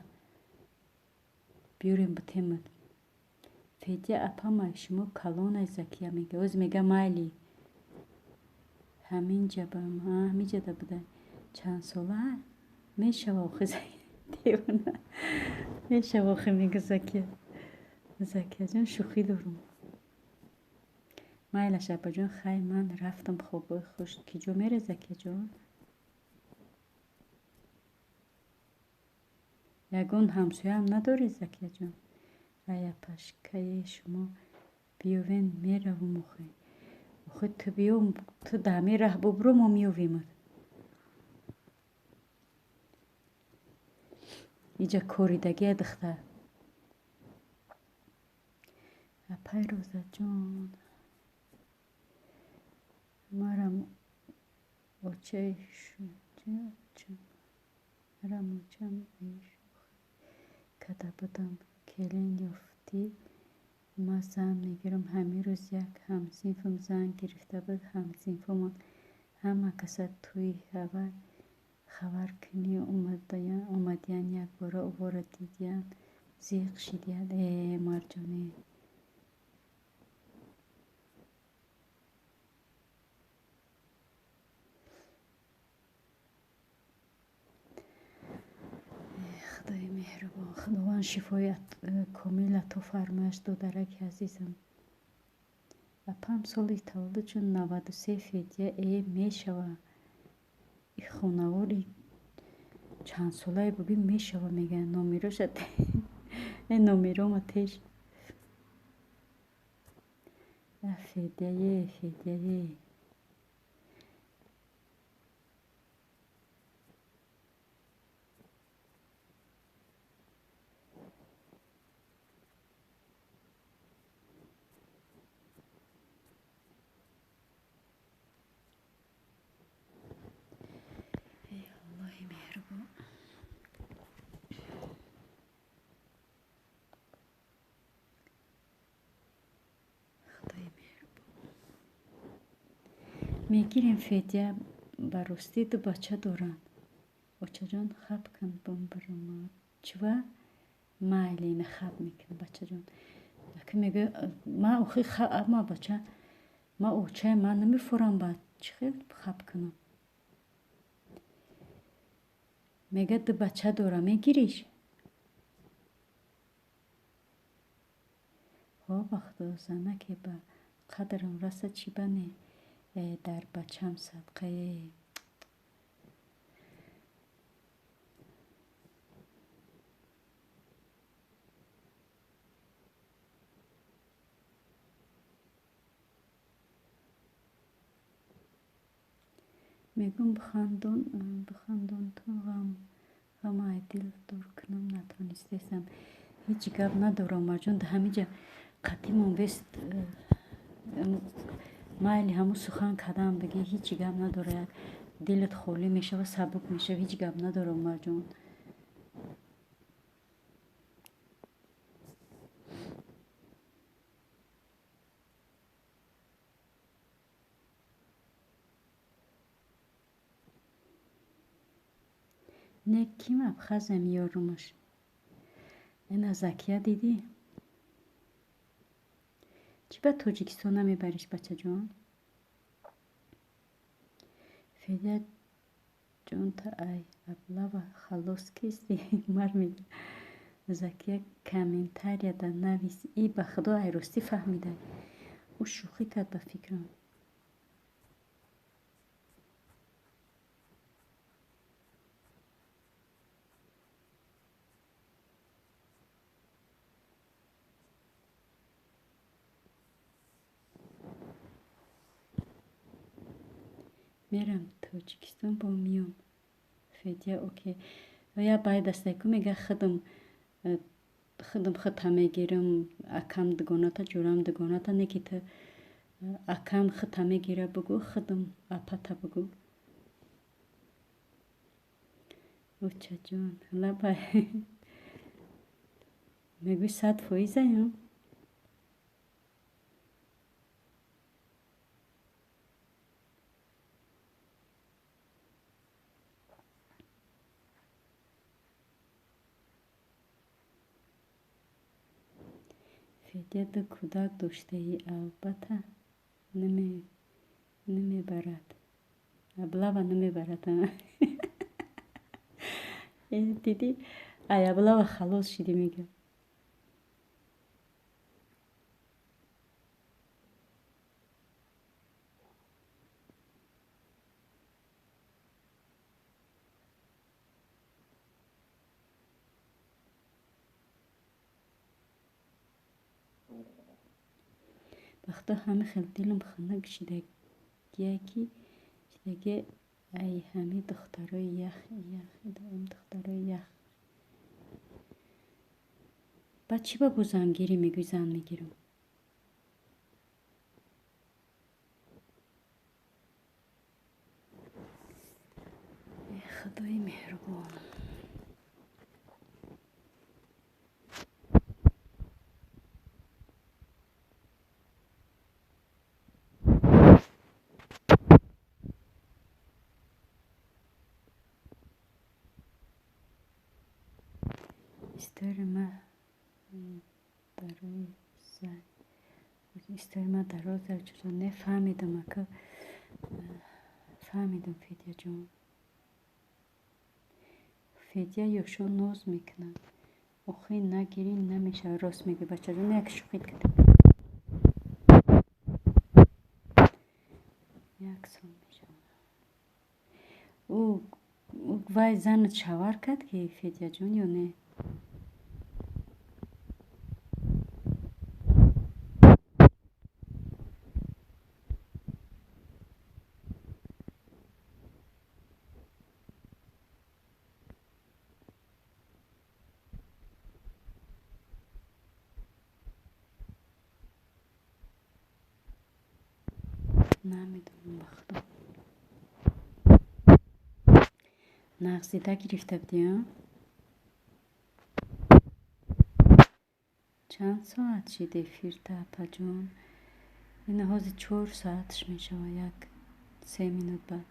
биёрем битемад. Федя апама шумо калонай, Закия мега. Оз мега майли. Ҳаминҷа бам, ҳаминҷада буда. Чанд сола? Мешава охи девона. Мешава охи мега Закия. Закияҷон, шӯхӣ дорум. Майлаш, апаҷон, хай ман рафтам, хобҳои хуш. Ки ҷо мере, Закияҷон? Ягон ҳамсояам надорӣ, Закияҷон? Ай апашкае шумо биёвен, меравум охи. Охи ту биё, ту дар ҳамин раҳ бубуро, мо меёвемад. Иҷа коридагия духтар. Апай Розаҷон, марам очаи марам очам шӯхӣ карда будам. Келин ёфтӣ, ман зан мегирам. Ҳамин рӯз як ҳамсинфам зан гирифта буд. Ҳамсинфомон ҳама каса тӯи хабаркунӣ омадиян, якбора ӯро дидиян, зиқ шидиян. Э, Марҷоне. Худои меҳрубон, Худованд шифои комил ато фармояш, додараки азизам. Апам соли таваллудшон 93, Федя э мешава. И хонавори чандсолае бугӣ мешава мегӯянд. Номероша э номерома теш. Федяе, Федяе. Эй Аллоҳи меҳрубон. Худои меҳрубон. Мегирем, Федя, ба ростӣ ду бача доранд. Очаҷон, хаб кун, бумбурума. Чива? Майли, ина хаб мекунам, бачаҷон. Аки мегӯя, ма охи ма бача, ма очаи ман намефурам, ба чӣ хел хаб кунам? Мега ду бача дорам, мегириш? Ҳо, ба худо, занаке ба қадрам раса, чӣ ба не? Э, дар бачам садқае. Мегӯм бихандон, бихандонтон ғам ай дил дур кунам натонистесам. Ҳеҷ гап надорам, Омарҷон, дар ҳамиҷа қатимон бест майли ҳамун сухан кардам бигӣ, ҳеҷ гап надора, як дилат холӣ мешава, сабук мешава, ҳеҷ гап надора, Омарҷон. Не ким абхазам ёрумаш? Ина Закия дидӣ? Чӣ ба Тоҷикистон намебариш, бачаҷон? Федя ҷонта ай аблава халос кисти? Мар мега. Закия комментарияда навис. И ба худо ай ростӣ фаҳмида. Ӯ шӯхӣ кард ба фикрам. Мерам Тоҷикистон бо миём. Федя окей. Я бай дастайку мега худам худта мегирам, акам дугоната, ҷурам дугоната, не ки ту акам худта мегира бугӯ, худам апата бугӯ. Очаҷон, лабай. Мегӯй 100%-ам? Федя ду кӯдак доштаи, албатта намебарад. Аблава намебарад. Дидӣ? Ай аблава халос шидӣ мега. Ба худо ҳами хел дилам хунук шидагие ки шидагие ай ҳами духтарои ях духтарои ях. Баъд чӣ ба бо зангирӣ мегӯй зан мегирам? Э худои меҳрубон. Историяи ма дароз чузо не фаҳмидам ака. Фаҳмидам Федяҷон. Федя ёшо ноз мекунад. Охи нагирӣ намешавад. Рост мегӯй бачаҷон, як шӯхӣ кардем. Як сол мешавад. Ӯ вай занат шавҳар кард ки Федяҷон ё не? Намедонам ба худо. Нағзида гирифта будӣ, а? Чанд соат шид эфирта, апаҷон? Ина ҳозир 4 соатш мешавад, 1-3 минут баъд.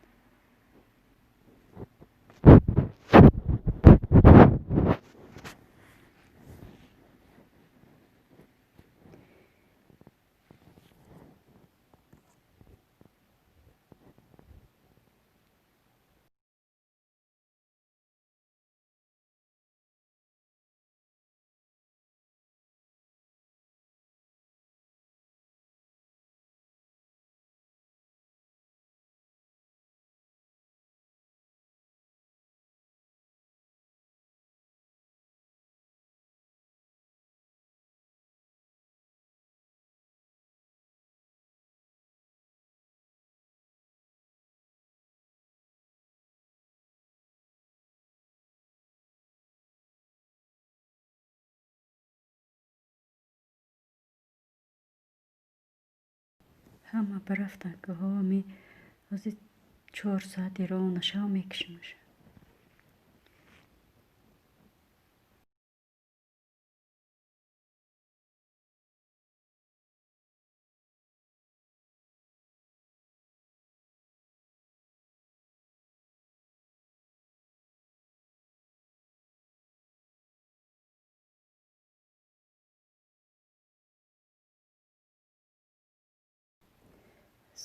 Ҳама барафтанд ки ҳо ми ҳозир 4 соати ровно шав мекушимаш.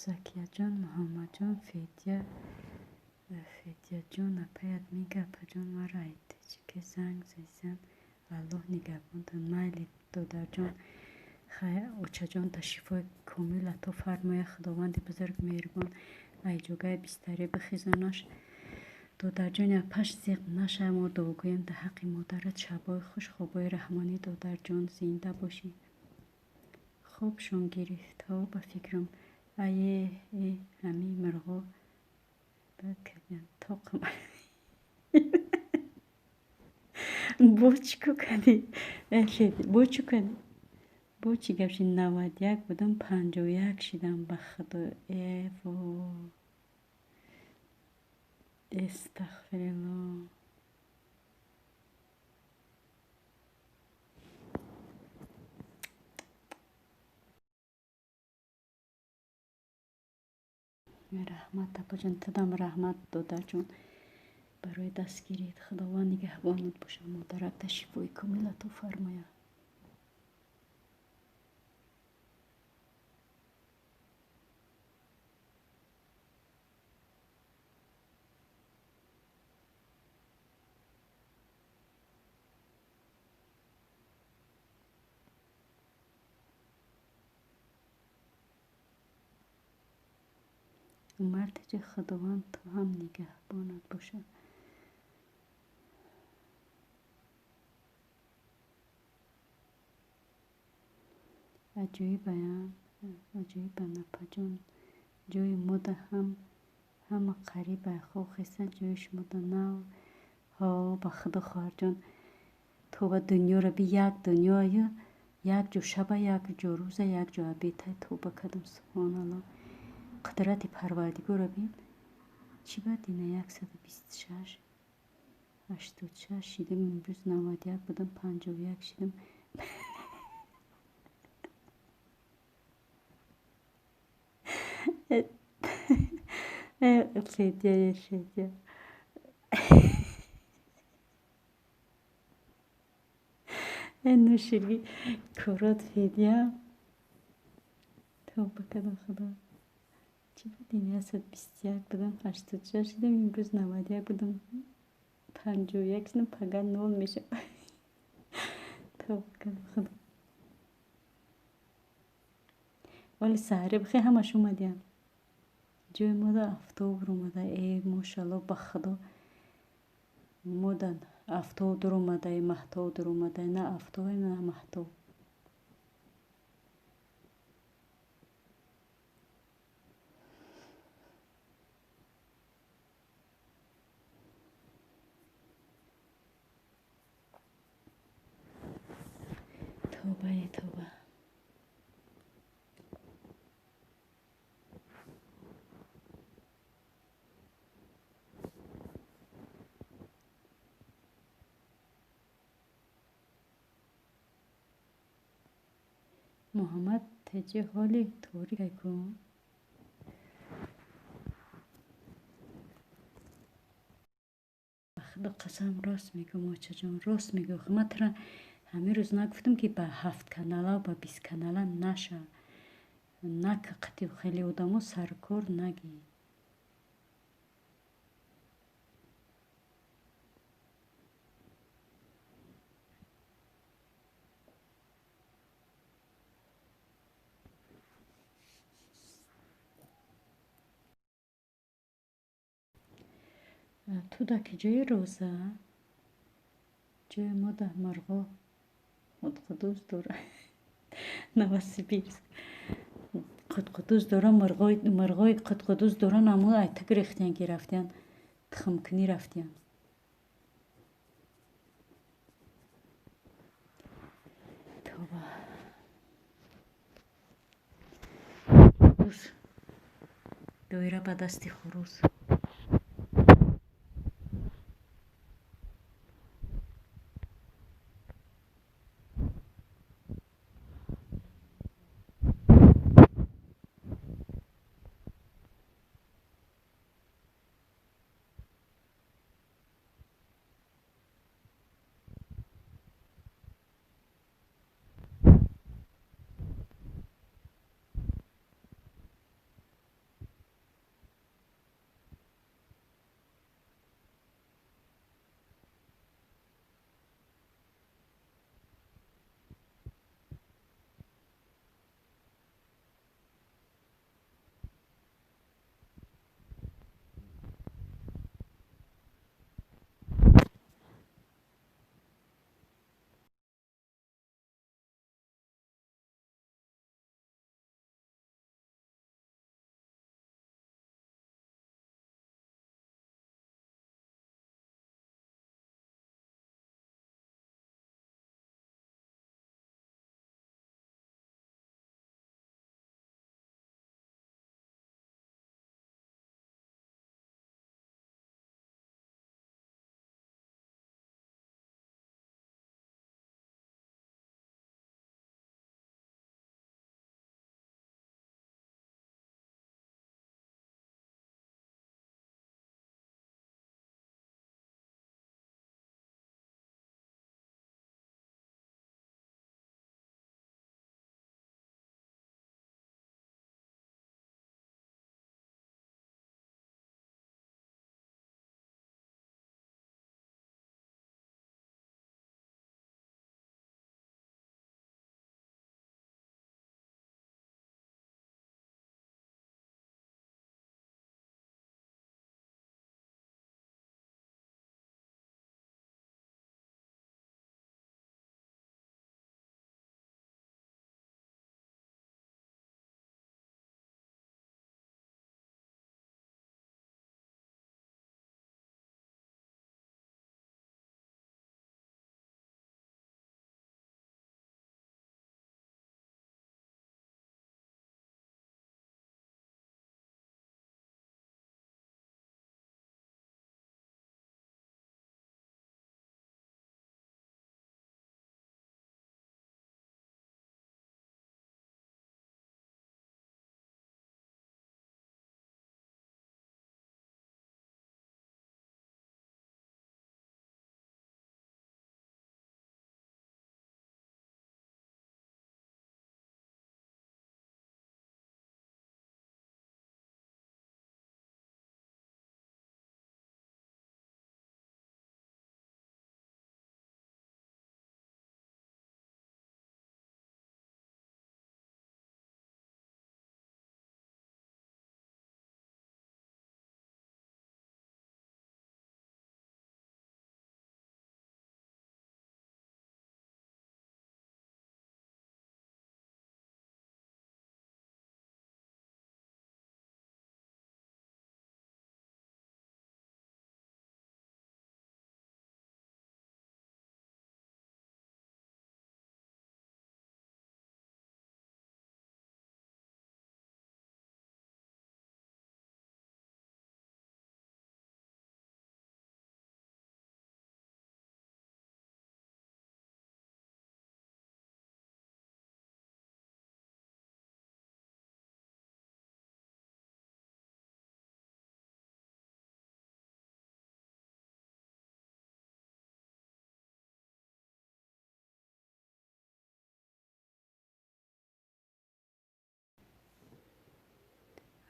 Закияҷон, Муҳаммадҷон, Федя, Федяҷон, апаят мега, апаҷон, мара айтечике занг зезан, Аллоҳ нигаҳбонтон. Майли, додарҷон, очаҷон, ташрифҳои комил ато фармояд. Худованди бузург меҳрубон айҷогаи бистарӣ бихезонаш. Додарҷон, апаш зиқ наша, мо дуогӯем дар ҳаққи модарат. Шабҳои хуш, хобҳои раҳмонӣ, додарҷон, зинда бошӣ. Хобшон гирифт, ҳо, ба фикрам. Ае, э, ҳамин мирғо бад кардиям. Тоқам. Бо чӣ ко кардӣ? Бо чӣ кардӣ? Бо чӣ гап шид? 91 будам, 51 шидам, ба худо. Э, во. Эстағфируллоҳ. Раҳмат, апаҷон, тудам раҳмат, додарҷон, барои дастгирият. Худованд нигаҳбонат бошад, модарат шифои комил ато фармояд. Марди Худованд ту ҳам нигаҳбонат бошад. Аҷоибаям, аҷоибам, апаҷон. Ҷои мода ҳам ҳама қариба хохеса, ҷои шумода нав. Ҳо, ба худо, хоҳарҷон, то ба дунёро би, як дунёю як ҷо шаба, як ҷо рӯза, як ҷо обедай. Тоба кардам, субҳоналлоҳ. Қудрати Парвардигорро бин. Чӣ бад ина 126, 86 шидам, имрӯз 91 будам, 51 шидам. Федя, Федя. Нушиги корот Федя. Тавба кардам, худо. Чӣ буд ин? 121 будам, 86 шидам, имрӯз 91 будам, 51 шидам, пага нол мешавад. Тавба кардам, худо. Вале саҳаре бихе ҳамаш омадиям. Ҷои мода афтоб омада, э, мошалло, ба худо. Мода афтоб дуромада, маҳтоб дуромада, на афтоб, на маҳтоб. Тавбае, тавба. Муҳаммад теҷи ҳоли торикай кун. Ба худо қасам, рост мегӯм, очаҷон, рост мегӯм. Ман тура ҳамин рӯз нагуфтам, ки ба ҳафт канала, ба 20 канала наша. Нак қати хеле одамо саркор нагӣ. Ту дар ки ҷои роза? Ҷои мо дар мурғо қудқудуз дора. Новосибирск. Қудқудуз дора, мурғои қудқудуз дора, намо айтак рехтиян ки рафтиян, тухмкунӣ рафтиян. Тоба. Доира ба дасти хурӯс.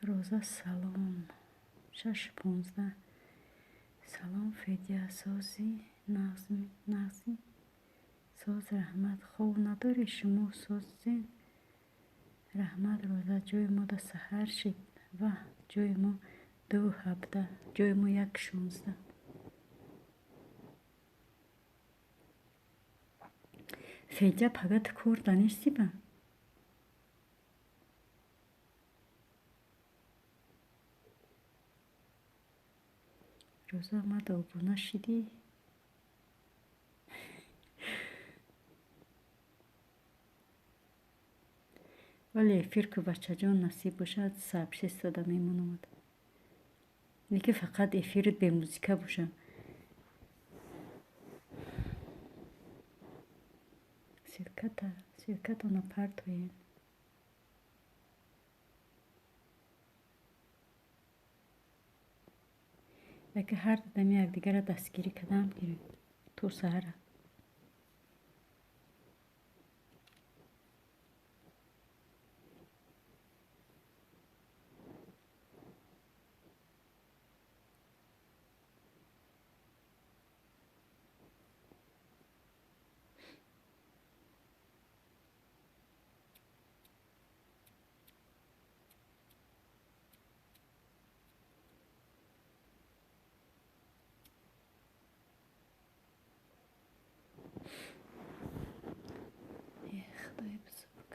Роза салом. 6:15. Салом Федя, сози нағзи соз раҳмат. Хоб надорӣ шумо созен? Раҳмат Роза, ҷои мо да саҳар шид. Ваҳ, ҷои мо 2:17, ҷои мо 1:16. Федя пага ту кор да нестӣ ба? Роза омада обуна шидӣ? Вале эфир ку бачаҷон насиб бошад, сообщество мемонамад. Не ки фақат эфирит бемузика боша. Ссылкатона партоен. Яке ҳар дадами якдигарро дастгирӣ кардам гирем то саҳара. Худои бузург.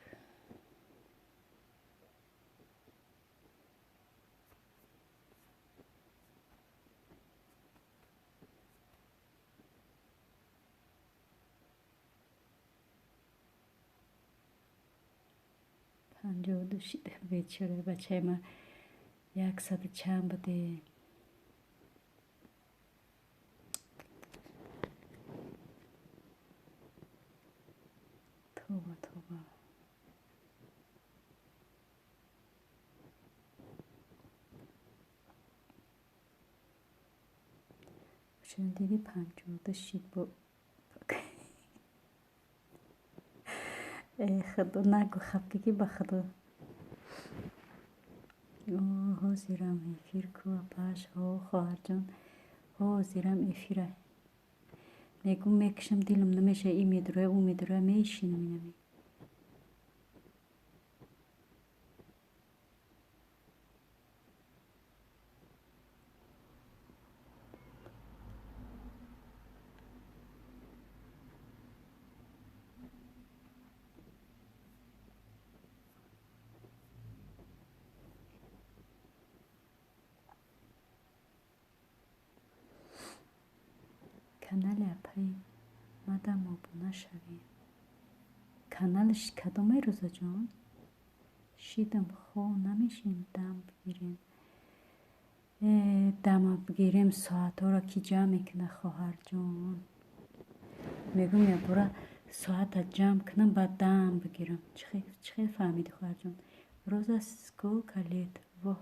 52 шида бечора бачаи ман 100 чанд буде. Тоба, тоба. Чун диди 52 шид бо. Э худо нагу хафкӣ ба худо. О, ҳозирам эфир ку апаш, ҳо хоҳарҷон, ҳозирам эфира. Мегум мекушам дилам намеша, и медуроя, ӯ медуроя, мешинам инами. Канали апаи мадам обуна шавед. Каналаш кадомай Розаҷон? Шидам хо намешин дам бигирем. Дама бигирем соатҳоро ки ҷамъ мекунад хоҳарҷон. Мегӯм якбора соата ҷамъ кунам, баъд дам бигирам. Чӣ хел фаҳмидӣ хоҳарҷон? Роза сколько лет? Воҳ,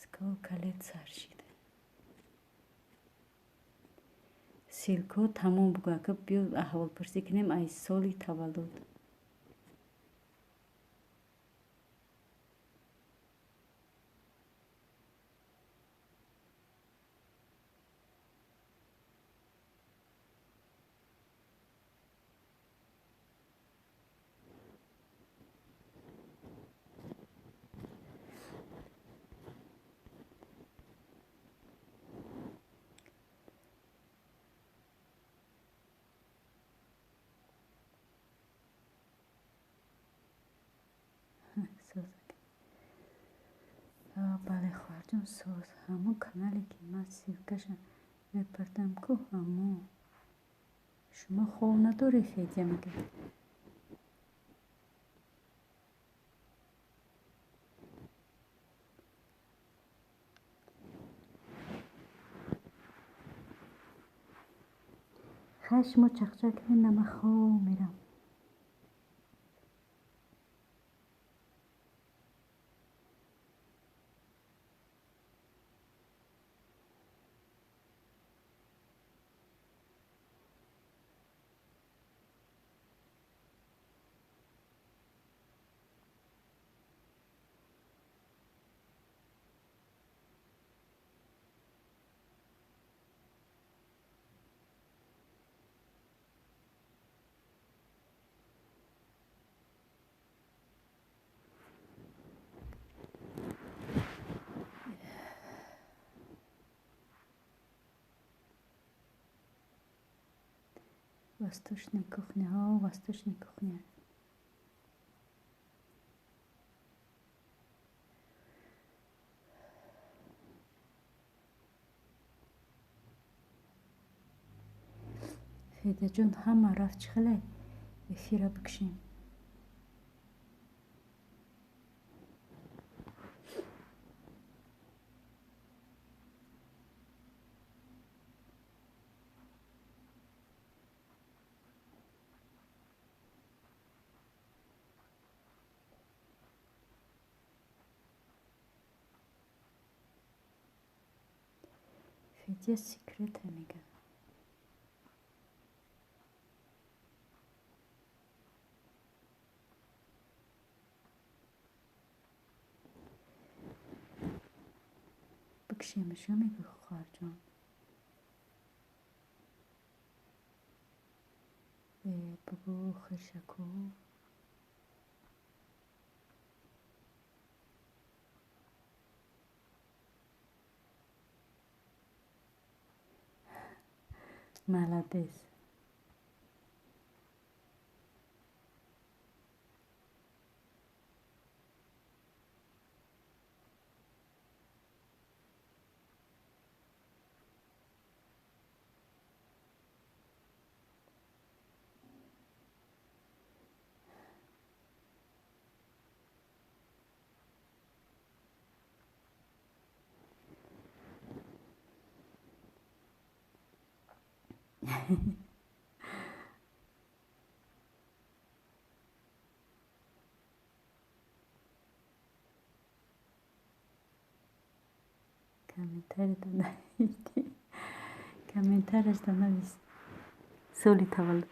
сколько лет сар шид. Ссылкаҳо тамом бугӯ, ака биё аҳволпурсӣ кунем аз соли таваллуд. Бале хоҳарҷон, соз. Ҳамон канале ки ман ссылкаша мепартам ку ҳамон. Шумо хоб надоред Федя магар? Хай шумо чақчақ кунед, на ман хоб мерам. Восточная кухня, ҳо, восточная кухня. Федаҷон, ҳама рафт, чӣ хеле эфира бикшем? Федя секрета мега. Бикшемашо, мегӯ, хоҳарҷон. Э, бугӯ, хиршаку. Молодец. Комментарийда нависти, комментарияшда навис соли таваллуд.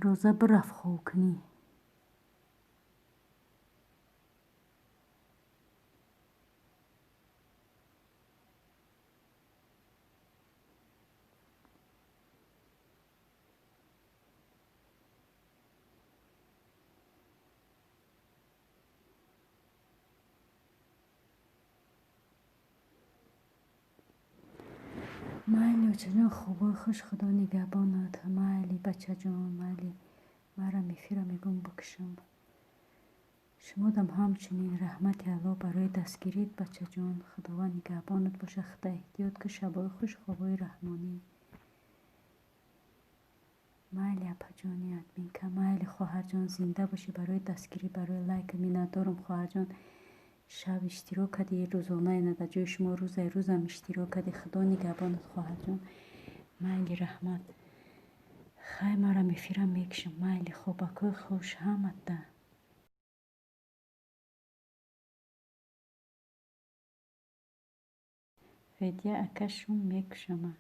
Роза бирафт хобкунӣ. Майли, очаҷон, хобои хуш, Худо нигаҳбонат. Майли, бачаҷон, майли. Марам эфира мегӯм бикушам. Шумодам ҳамчунин раҳмати Аллоҳ барои дастгирит, бачаҷон. Худованд нигаҳбонат боша, худа эҳтиёт ку, шабои хуш, хобои раҳмонӣ. Майли, апаҷони админка, майли, хоҳарҷон, зинда бошӣ барои дастгирӣ, барои лайк. Миннатдорам, хоҳарҷон. Шаб иштирок кардӣ, рӯзона ина дар ҷои шумо рӯзаи рӯзам иштирок кардӣ. Худо нигаҳбонат, хоҳарҷон. Майли, раҳмат. Хай, марам эфирам мекушам. Майли, хобакҳои хуш ҳаматда. Федя ака, шум мекушама.